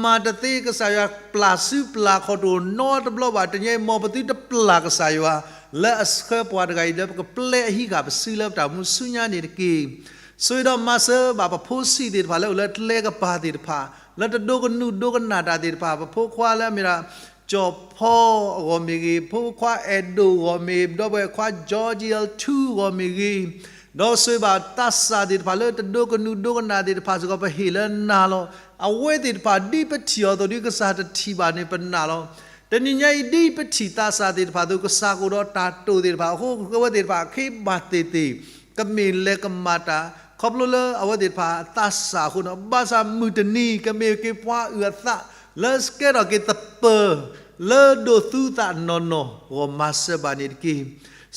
မၤတသ့ ကစၢ်ယွၤပျၢ်စုပျၢ်ခီၣ်တအိၣ်နီတဘျီဘၣ်, တနံၤညါအံၤ မ်ပသုတပျၢ်ကစၢ်ယွၤ လၢအဆှၢပှၤတဂၤအံၤလၢပကပျဲအဟံးဃာ်ပစုလၢပတၢ်မူဆူညါန့ၣ်တက့ၢ်. ဆိၣ်ဂ့ၤဒီးမၤစၢၤဘၣ်ပဖိဆံးသ့ၣ်တဖၣ်လၢအိၣ်လၢကျဲကပၤသ့ၣ်တဖၣ်, လၢတဒိကနူးဒိကနၣ်တၢ်သ့ၣ်တဖၣ်, ပဖိခွါလၢအမ့ၢ်ဒၣ် ကၠီၣ်ဖီအဂီၢ်မ့ၢ်ဂ့ၤ, ဖိခွါအဲၣ်ဒိၣ်အဂီၢ်မ့ၢ်ဂ့ၤ, ဒီပုၢ်ဝဲၢ်ခွါ George L two အဂီၢ်မ့ၢ်ဂ့ၤ, ဒီးဆိၣ်ဂ့ၤဘၣ်သးစၢ်သ့ၣ်တဖၣ်လၢတဒိကနူးဒိကနၣ်သ့ၣ်တဖၣ်စ့ၢ်ကီး ပဟ့ၣ်လၢနၤလီၤ. အဝဲသ့ၣ်တဖၣ်ဒ်ပထံၣ်အီၤအသိးဒ်ကစၢ်တထံၣ်ဘၣ်န့ၣ်ပနာ်လီၤ. တနံၤညါအံၤ ဒ်ပထံၣ်သးစၢ်သ့ၣ်တဖၣ်အသိး ကစၢ်ကအိၣ်ဒီးတၢ်တိာ်သ့ၣ်တဖၣ်အဃိ အဝဲသ့ၣ်တဖၣ်အခ့ဘၣ်သ့ၣ်သ့ၣ် ကမ့ၢ်လဲၤကမၤတၢ် ခီဖျိလၢအဝဲသ့ၣ်တဖၣ်အသးစၢ်အဃိန့ၣ် ဘၣ်ဆၣ်မုၢ်တနံၤ ကမ့ၢ်က့ၤပှၤအုၣ်အသး လၢကဲထီၣ်က့ၤသပၢၤ လၢဒိးသူသးနီၢ်နီၢ် ဂီၢ်မၤစၢၤဘၣ်န့ၣ်တက့ၢ်.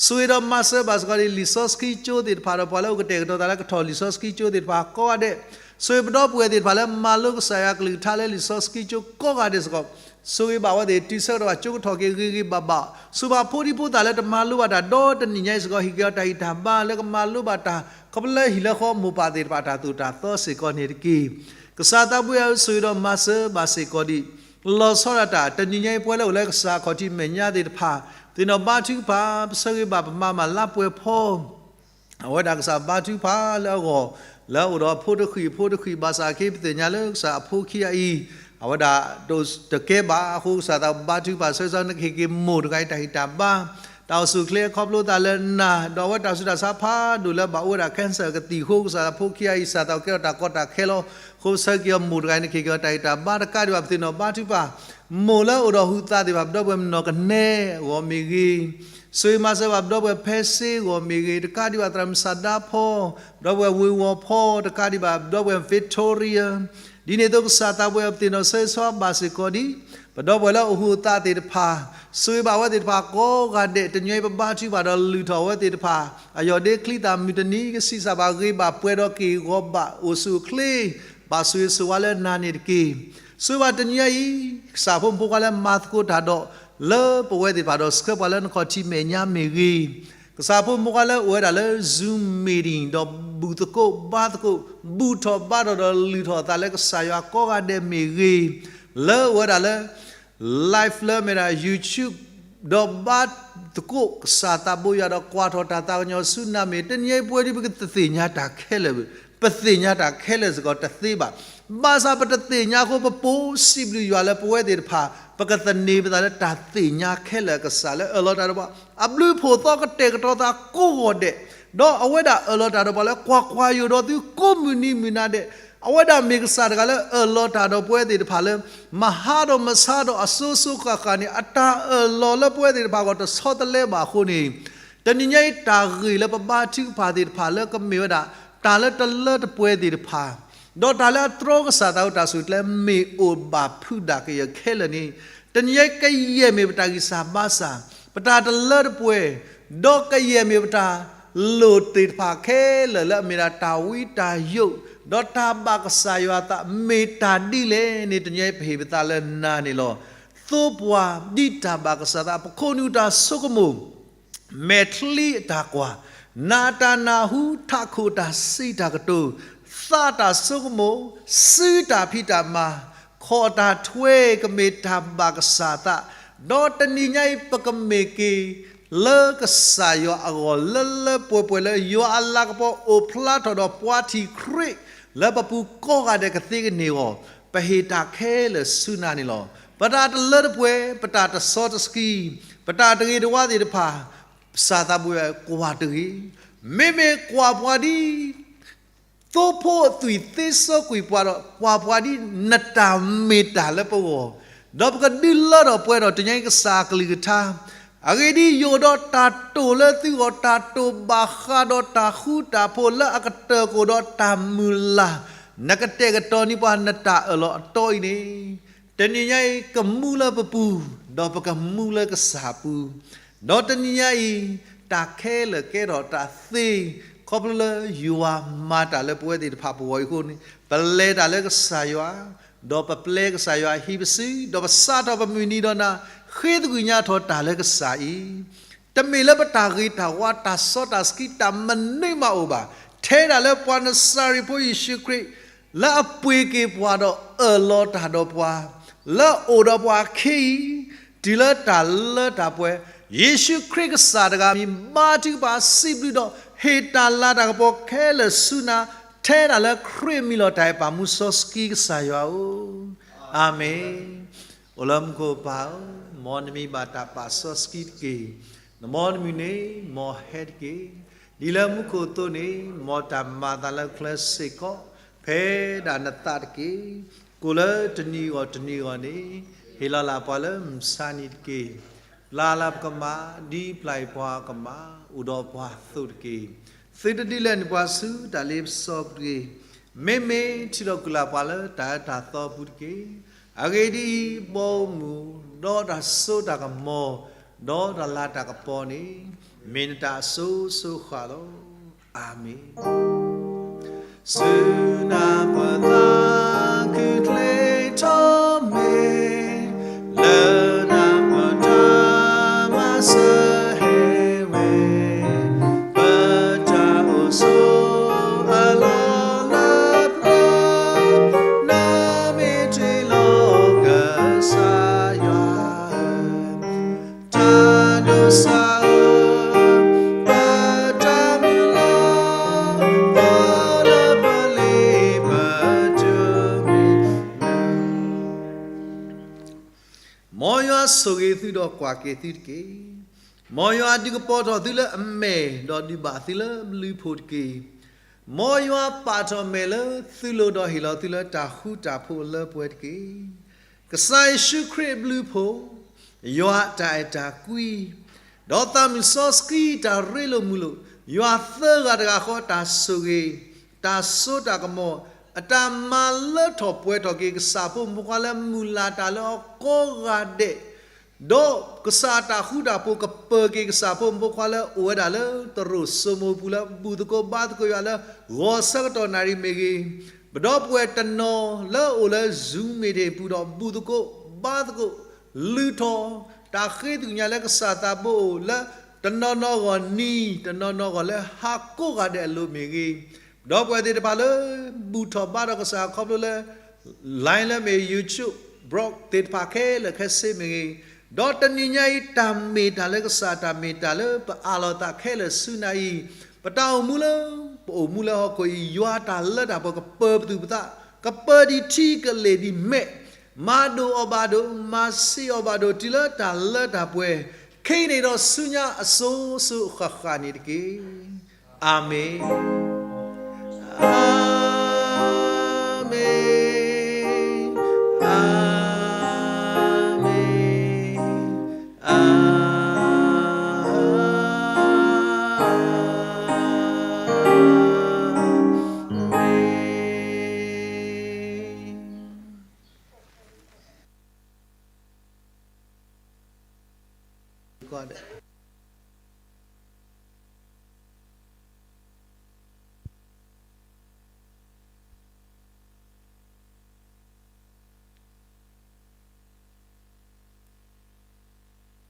ဆိၣ်ဂ့ၤဒီးမၤစၢၤဘၣ်စ့ၢ်ကီးဒံး လံာ်စီဆှံကၠိသ့ၣ်တဖၣ်ဒီး ပှၤလၢအအိၣ်ကတဲာ်ကတီၤသးလၢကထီၣ်လံာ်စီဆှံကၠိသ့ၣ်တဖၣ်ကိးဂၤဒဲး, ဆိၣ်ဂ့ၤပဒီပုၢ်ဝဲၢ်သ့ၣ်တဖၣ်လၢမၤလိကစၢ်ယွၤကလုၢ်ကထါလၢလံာ်စီဆှံကၠိကိးဂၤဒဲးစ့ၢ်ကီး, ဆိၣ်ဂ့ၤဘၣ်အဝဲသ့ၣ် တုၤဆၢကတီၢ်ဘၣ်ကၠိကထီၣ်က့ၤဂ့ၤဂ့ၤဘၣ်ဘၣ်, ဆိၣ်ဂ့ၤဘၣ်ဖိဒံဖိသၣ်လၢတမၤလိဘၣ်တၢ်ဒီတနံၤညါအံၤစ့ၢ်ကီး ဟ့ၣ်က့ၤအီၤတၢ်ဂံၢ်တၢ်ဘါလၢကမၤလိဘၣ်တၢ် ခီဖျိလၢဟံၣ်လၢဃီမိၢ်ပၢ်သ့ၣ်တဖၣ်တၢ်သိၣ်တၢ်သီစ့ၢ်ကီးန့ၣ်တက့ၢ်. ကစၢ်သးဘိယွၤဧၢ, ဆိၣ်ဂ့ၤဒီးမၤစၢၤဘၣ်စ့ၢ်ကီးဒံး လီၤဆီဒၣ်တၢ် တနံၤညါအံၤပှၤလၢအိၣ်လၢကစၢ်အခီၣ်ထံးမဲာ်ညါသ့ၣ်တဖၣ် သ့ၣ်နီၣ်ဘါထုကဖၣ် ပဆၢဂ့ၤဘၣ်ပမၤမၤလါပှဲၤဖီ အဝဲဒၣ်ကစၢ်ဘါထုကဖၣ်လၢအဂီၢ် လၢအအိၣ်ဒီးအဖိတဃံၣ်အဖိတဃံၣ် ဘၣ်ဆၣ်အခဲအံၤပသ့ၣ်ညါလၢကစၢ်အဖိခံဂၤအံၤ အဝဲဒၣ်တကဲဘၣ်အဃိ ကစၢ်သးဘါထုကဖၣ် ဆၢဂ့ၤဆၢဝါနကဟ့ၣ်က့ၤမိၢ်တဂၤအံၤတၢ်ဂံၢ်တၢ်ဘါ တၢ်အိၣ်ဆူၣ်အိၣ်ချ့ခီဖျိသးလၢနၤ ဒီးအဝဲတၢ်ဆူးတၢ်ဆါဖးဒိၣ်လၢဘၣ်အိၣ်ဝဲဒၣ် cancer ကသံၣ်အဃိ ကစၢ်သးဖိခံဂၤအံၤ ကစၢ်သးအိၣ်ကဲထီၣ်တၢ်ကီတၢ်ခဲလီၤ. အဃိပဆၢဂ့ၤက့ၤအီၤမိၢ်တဂၤအံၤ နကဟ့ၣ်က့ၤအီၤတၢ်ဂံၢ်တၢ်ဘါတကးဒံးဘၣ် ပသ့ၣ်နီၣ်ဘါထုကဖၣ် မိၢ်လၢအိၣ်ဒီးဟူးသးသ့ၣ်တဖၣ် ပဒီပုၢ်ဝဲၢ်မနီၢ်ကနဲအဂီၢ်မ့ၢ်ဂ့ၤ, ဆိၣ်ဂ့ၤမၤစၢၤဘၣ်ပဒီပုၢ်ဝဲၢ်ဖဲစ့အဂီၢ်မ့ၢ်ဂ့ၤ, တကးဒံးဘၣ်သရၣ်မုၣ်စၢ်ဒါဖီ, ပဒီပုၢ်ဝဲၢ်ဝ့ၤဝီၤဖီ, တကးဒံးဘၣ်ပဒီပုၢ်ဝဲၢ် Victoria ဒ်န့ၣ်အသိးကစၢ်သးဘိယွၤပသ့ၣ်နီၣ်ဆၢဂ့ၤဆၢဝါဘၣ်စ့ၢ်ကီးဒ် ပဒီပုၢ်ဝဲၢ်လၢအိၣ်ဃူအိၣ်သးသ့ၣ်တဖၣ်, ဆိၣ်ဂ့ၤဘၣ်ဝဲသ့ၣ်တဖၣ်ကိးဂၤဒဲး, တနံၤအံၤပဘါထုကဖၣ်ဒီးလုၢ်ထီၣ်ဝဲသ့ၣ်တဖၣ် အယီၢ်ဒ့ချံသၣ်မုၢ်တနံၤ ကဆံးစၢ်ဘၣ်ဂ့ၤဘၣ်ပှဲၤဒီးက့ၢ်ဂီၤဘၣ်အိၣ်ဆူၣ်အိၣ်ချ့, ဘၣ်ဆိၣ်ဂ့ၤဆိၣ်ဝါလၢနၤန့ၣ်တက့ၢ်. ဆိၣ်ဂ့ၤဘၣ်တနံၤအံၤ ကစၢ်ဖိမုၣ်ဖိခွါလၢမၤသကိးတၢ်ဒီး လၢပဝဲသ့ၣ်တဖၣ်ဒီးဆှၢပှၤလၢနခီၣ်ထံးမဲာ်ညါမ့ၢ်ဂ့ၤ, ကစၢ်ဖိမုၣ်ဖိခွါလၢအိၣ်ဝဲဒၣ်လၢ Zoom meeting ဒီးဘူၣ်သကိးဘါသကိး ဘူၣ်ထီၣ်ဘါထီၣ်ဒီးလုၢ်ထီၣ်အသးလၢကစၢ်ယွၤကိးဂၤဒဲးမ့ၢ်ဂ့ၤ, လၢအိၣ်ဝဲဒၣ်လၢ live လၢမ့ၢ်ဒၣ် YouTube ဒီးဘါသကိးကစၢ်သးဘိယွၤဒီးကွၢ်ထီၣ်တၢ်သးကညီၤဆူ နၤမ့ၢ် တနံၤအံၤပဝဲဒၣ်ပကသ့ၣ်ညါတၢ်ခဲလၢာ်, ပသ့ၣ်ညါတၢ်ခဲလၢာ်စ့ၢ်ကီးတသ့ဘၣ်. ဘၣ်ဆၣ်ပတသ့ၣ်ညါအဃိ ပပိာ်စံးဘျုးယွၤလၢပဝဲသ့ၣ်တဖၣ် ပကသန့ၤပသးလၢတၢ်သ့ၣ်ညါခဲလၢာ်အကစၢ်လၢအၢၣ်လီၤတၢ်ဒီးပှၤ, အဘျုးအဖှိၣ်သီကတဲာ်ကတီၤသးကိးဂီၤဒဲး, ဒီးအဝဲဒၣ်အၢၣ်လီၤတၢ်ဒီးပှၤလၢကွၢ်ကွၢ်ယိာ်ဒီးသုကိးမုၢ်နံၤမုၢ်နၤဒဲး, အဝဲဒၣ်မ့ၢ်ကစၢ်တဂၤလၢအၢၣ်လီၤတၢ်ဒီးပဝဲသ့ၣ်တဖၣ်လၢ မဟါဒီးမဆါဒီးအစိၤစိၤဃၣ်ဃၣ်န့ၣ် အတၢ်အၢၣ်လီၤလၢပဝဲသ့ၣ်တဖၣ်အဂီၢ်တဆီတလဲဘၣ်အဃိန့ၣ်, တနံၤညါအံၤတၢ်ဂ့ၢ်လၢပဘါထုကဖၣ်သ့ၣ်တဖၣ်လၢကမ့ၢ်ဝဲဒၣ် တၢ်လၢတလၢတပှဲၤသ့ၣ်တဖၣ်, ဒီးတၢ်လၢအတြီကစၢ်သးအတၢ်ဆိၣ်ကျဲမ့ၢ်အိၣ်ဘၣ်ဖုးဒၣ်ကယဲၢ်ခဲလၢာ်န့ၣ်, တနံၤညါအံၤကယဲၢ်မ့ၢ်ပတၢ်ဂံၢ်စၢ်ဘါစၢ်, ပတၢ်တလၢတပှဲၤ, ဒီးကယဲၢ်မ့ၢ်ပတၢ်လိၣ်သ့ၣ်တဖၣ်ခဲလၢာ်လၢအမ့ၢ်ဒၣ်တၢ်ဝံတၢ်ယိး, ဒီးတၢ်ဘၣ်ကစၢ်ယွၤအသးမ့ၢ်တၢ်ဒ်လဲၣ်န့ၣ် တနံၤညါအံၤပဟ့ၣ်ပသးလၢနၤန့ၣ်လီၤ. သိပှၤဒ်တၢ်ဘၣ်ကစၢ်သး ပခိၣ်နူာ်တၢ်ဆိကမိၣ် မဲာ်ချံအတၢ်ကွၢ်, နၢ်တၢ်နၢ်ဟူ ထးခိၣ်တၢ်စံးတၢ်ကတိၤ, သးတၢ်ဆိကမိၣ်, စုတၢ်ဖံးတၢ်မၤ, ခီၣ်တၢ်ထွဲကမ့ၢ်တၢ်ဘၣ်ကစၢ်သး, ဒီးတနံၤညါအံၤပကမ့ၢ်က့ၤ လၢကစၢ်ယွၤအဂီၢ်လၢလၢပှဲၤပှဲၤလၢယွၤအလၤကပီၤအိၣ်ဖျါထီၣ်ဒီးပှၤထံၣ်ခရံာ် လၢပပူၤကိးဂၤဒဲးကသ့ကန့ၢ်အဂီၢ်, ပဟ့ၣ်တၢ်ခဲလၢာ်ဆူနၤန့ၣ်လီၤ. ပတၢ်တလၢတပှဲၤ, ပတၢ်တစီတဆှံ, ပတၢ်တဂ့ၤတဝါသ့ၣ်တဖၣ် ကစၢ်သးဘိယွၤကွၢ်တဂ့ၤ. မ့မ့ၢ်ကွၢ်ပှၤဒ် သိဖိအသွံၣ်သ့စီကွံာ်ပှၤဒီး ကွၢ်ပှၤဒ်နတၢ်မ့ၢ်တၢ်လၢပဂီၢ်, ဒီးပကဒုးလၢထီၣ်ပှဲၤထီၣ်တနံၤညါအံၤကစၢ်အကလုၢ်ကထါ, အဂ့ၢ်ဒ်အံၤ, ယအိၣ်ဒီးတၢ်တိာ်လၢသုဂီၢ်, တၢ်တိာ်ဘၣ်ဃးဒီးတၢ်ဃူတၢ်ဖိးလၢအကတၢၢ်ကအိၣ်ဒီးတၢ်မုၢ်လၢ်, နကတဲာ်ကတီၤန့ၢ်ပှၤနတၢ်အၢၣ်လီၤအတီအံၤန့ၣ်, တနံၤညါအံၤကမူလၢပပူၤ, ဒီးပကမူလၢကစၢ်အပူၤ, ဒီးတနံၤညါအံၤ တၢ်ခဲလၢာ်ကဲထီၣ်တၢ်သ့, ခီဖျိလၢယွၤမၤတၢ်လၢပဝဲသ့ၣ်တဖၣ်ပဂီၢ်အံၤအဃိန့ၣ်, ပလဲၤတၢ်လၢကစၢ်ယွၤ, ဒီးပပျဲကစၢ်ယွၤဟံးပစု, ဒီးပစးထီၣ်ပမုၢ်နံၤဒီးနၤ, ဃ့သကွံၢ်ညါထီၣ်တၢ်လၢကစၢ်အံၤ တမ့ၢ်လၢပတၢ်ဂ့ၤတၢ်ဝါတၢ်စီတၢ်ဆှံတၢ်မနုၤမးအိၣ်ဘၣ်, ထဲဒၣ်လၢပှၤနစၤရ့းဖိယ့ၣ်ၡူးခရံာ် လၢအပှ့ၤက့ၤပှၤဒီးအၢၣ်လီၤတၢ်ဒီးပှၤ, လၢအအိၣ်ဒီးပှၤအခ့အံၤ, တုၤလၢတၢ်လၢတၢ်ပှဲၤ, ယ့ၣ်ၡူးခရံာ်ကစၢ်တဂၤမံၤ ဘါထုကဖၣ်စံးဘျုးဒီးဟ့ၣ်တၢ်လၤတၢ်ကပီၤခဲလၢာ်ဆူနၤ, ထဲဒၣ်လၢခရံာ်အမံၤလီၤ. တၢ်အဲၣ်ပၢ်မူစီဆှံကစၢ်ယွၤဧၢ, အၤမ့ၣ်. အိၣ်လၢမူခိၣ်ပၢ်ဧၢ, မ်နမံၤဘၣ်တၢ်ပာ်စီဆှံတက့ၢ်. နမ်နမုၢ်န့ၣ် မ်ဟဲတက့ၢ်. ဒ်လၢမူခိၣ်အသိးန့ၣ်, မ်တၢ်မၤအသးလၢကျဲစ့ၢ်ကီး ဖဲဒၣ်နသးတက့ၢ်. ကိၣ်လၢတနံၤဂီၢ်တနံၤဂီၢ်န့ၣ်, ဟ့ၣ်လီၤလၢပှၤလၢမုၢ်ဆါနံၤတက့ၢ်. ပျၢ်လၢပကမၤ, ဒ်ပျၢ်အံၤပှၤကမၤ, အိၣ်ဒီးပှၤအသိးတက့ၢ်. သုတဒုးလဲန့ၢ်ပှၤဆူတၢ်လ့ပစီပူၤတဂ့ၤ. မ့မ့ၢ်ထုးထီၣ်ကွံာ်လၢ်ပှၤလၢတၢ်အၢတၢ်သီပူၤတက့ၢ်. အဂ့ၢ်ဒ်အံၤ, ဘီမုၢ်, ဒီးတၢ်စိတၢ်ကမီၤ, ဒီးတၢ်လၤတၢ်ကပီၤန့ၣ်, မ့ၢ်နတၢ်အစိၤစိၤဃၣ်လီၤ. အၤမ့ၣ်. ဆူနၢ်ပၢၢ်သးခုချ့ထီၣ်မ့ၢ်, လၢနၢ်ပၢၢ်တၢ်မၤစၢၤဟဲဝဲ, ပတၢ်အိၣ်ဆိးအလီၢ်လၢပျၢၤ, နမ့ၢ်တ့ၢ်လီၤကစၢ်ယွၤဧၢ, တၢ်ဒိးစၢ်ဧၢ, ပတၢ်မုၢ်လၢ်, ပလၢပလ့ပတုၤမ့ၢ် မ်ယွၤဆိၣ်ဂ့ၤသုဒီးကွၢ်က့ၤသုတက့ၢ်. မ်ယွၤဒုးကပီၤထီၣ်သုလၢအမဲာ်ဒီးဒုးဘၣ်သုလၢဘျုးဖှိၣ်တက့ၢ်. မ်ယွၤပာ်ထီၣ်မဲာ်လၢသုလိၤဒီးဟ့ၣ်လီၤသုလၢတၢ်ဃူတၢ်ဖိးအလၢပှဲၤတက့ၢ်. ကစၢ်ယ့ၣ်ၡူးခရံာ်အဘျုးဖှိၣ်, ယွၤအတၢ်အဲၣ်တၢ်ကွံ, ဒီးသးမုၢ်စီဆှံတၢ်ရ့လိာ်မုာ်လိာ်, ယွၤသၢဂၤတဂၤဃီတၢ်ဆိၣ်ဂ့ၤ, တၢ်စိတၢ်ကမီၤ, အတၢ်မၤလၢထီၣ်ပှဲၤထီၣ်က့ၤကစၢ်ဖိမုၣ်ဖိခွါလၢမုၢ်လၢ်တၢ်လၢအီၤကိးဂၤဒဲး, ဒီးကစၢ်အတၢ်ဃူတၢ်ဖိးကပၢၤက့ၤကစၢ်ဖိမုၣ်ဖိခွါလၢအိၣ်ဝဲဒၣ်လၢတရူးစိမိၤပူၤလၢဘူၣ်သကိးဘါသကိးယွၤလၢဂီၤဆၢကတီၢ်နၣ်ရံၣ်မ့ၢ်ဂ့ၤ, ပဒီပုၢ်ဝဲၢ်တနီၤလၢအအိၣ်လၢ Zoom meeting ပူၤဒီး ဘူၣ်သကိးဘါသကိး လုၢ်ထီၣ်တၢ်ဃ့သ့ၣ်ညါလၢကစၢ်သးဘိအိၣ်လၢ တနီၤနီၤဂီၢ်နံၤ တနီၤနီၤဂီၢ်လၢဟါကိးဂၤဒဲးအလိၤမ့ၢ်ဂ့ၤ, ပဒီပုၢ်ဝဲၢ်သ့ၣ်တဖၣ်လၢ ဘူၣ်ထီၣ်ဘါထီၣ်ကစၢ်ခီဖျိလၢ line လၢမ့ၢ် YouTube, blog သ့ၣ်တဖၣ်ခဲလၢာ်ခဲဆ့မ့ၢ်ဂ့ၤ, ဒီးတနံၤညါအံၤတၢ်မ့ၢ်တၢ်လၢကစၢ်တၢ်မ့ၢ်တၢ်လၢပအးလီၤသးခဲလၢာ်ဆူညါအံၤ, ပတၢ်အိၣ်မူလၢ ပအိၣ်မူလၢဟီၣ်ခိၣ်အံၤ ယွၤတၢ်လၢတၢ်ပှဲၤကပၢၤပသူၣ်ပသး, ကပၢၤဒံးထံကလ့ၢ်ဒံးမဲာ်, မၤဒိၣ်အီၤဘၣ်ဒိၣ်, မၤဆံးအီၤဘၣ်ဒိၣ် တုၤလၢတၢ်လၢတၢ်ပှဲၤ, ခဲအံၤန့ၣ်ဒီးဆူညါအစိၤစိၤဃၣ်ဃၣ်န့ၣ်တက့ၢ်. အၤမ့ၣ်, အၤမ့ၣ်, အၤမ့ၣ်, အၤမ့ၣ်.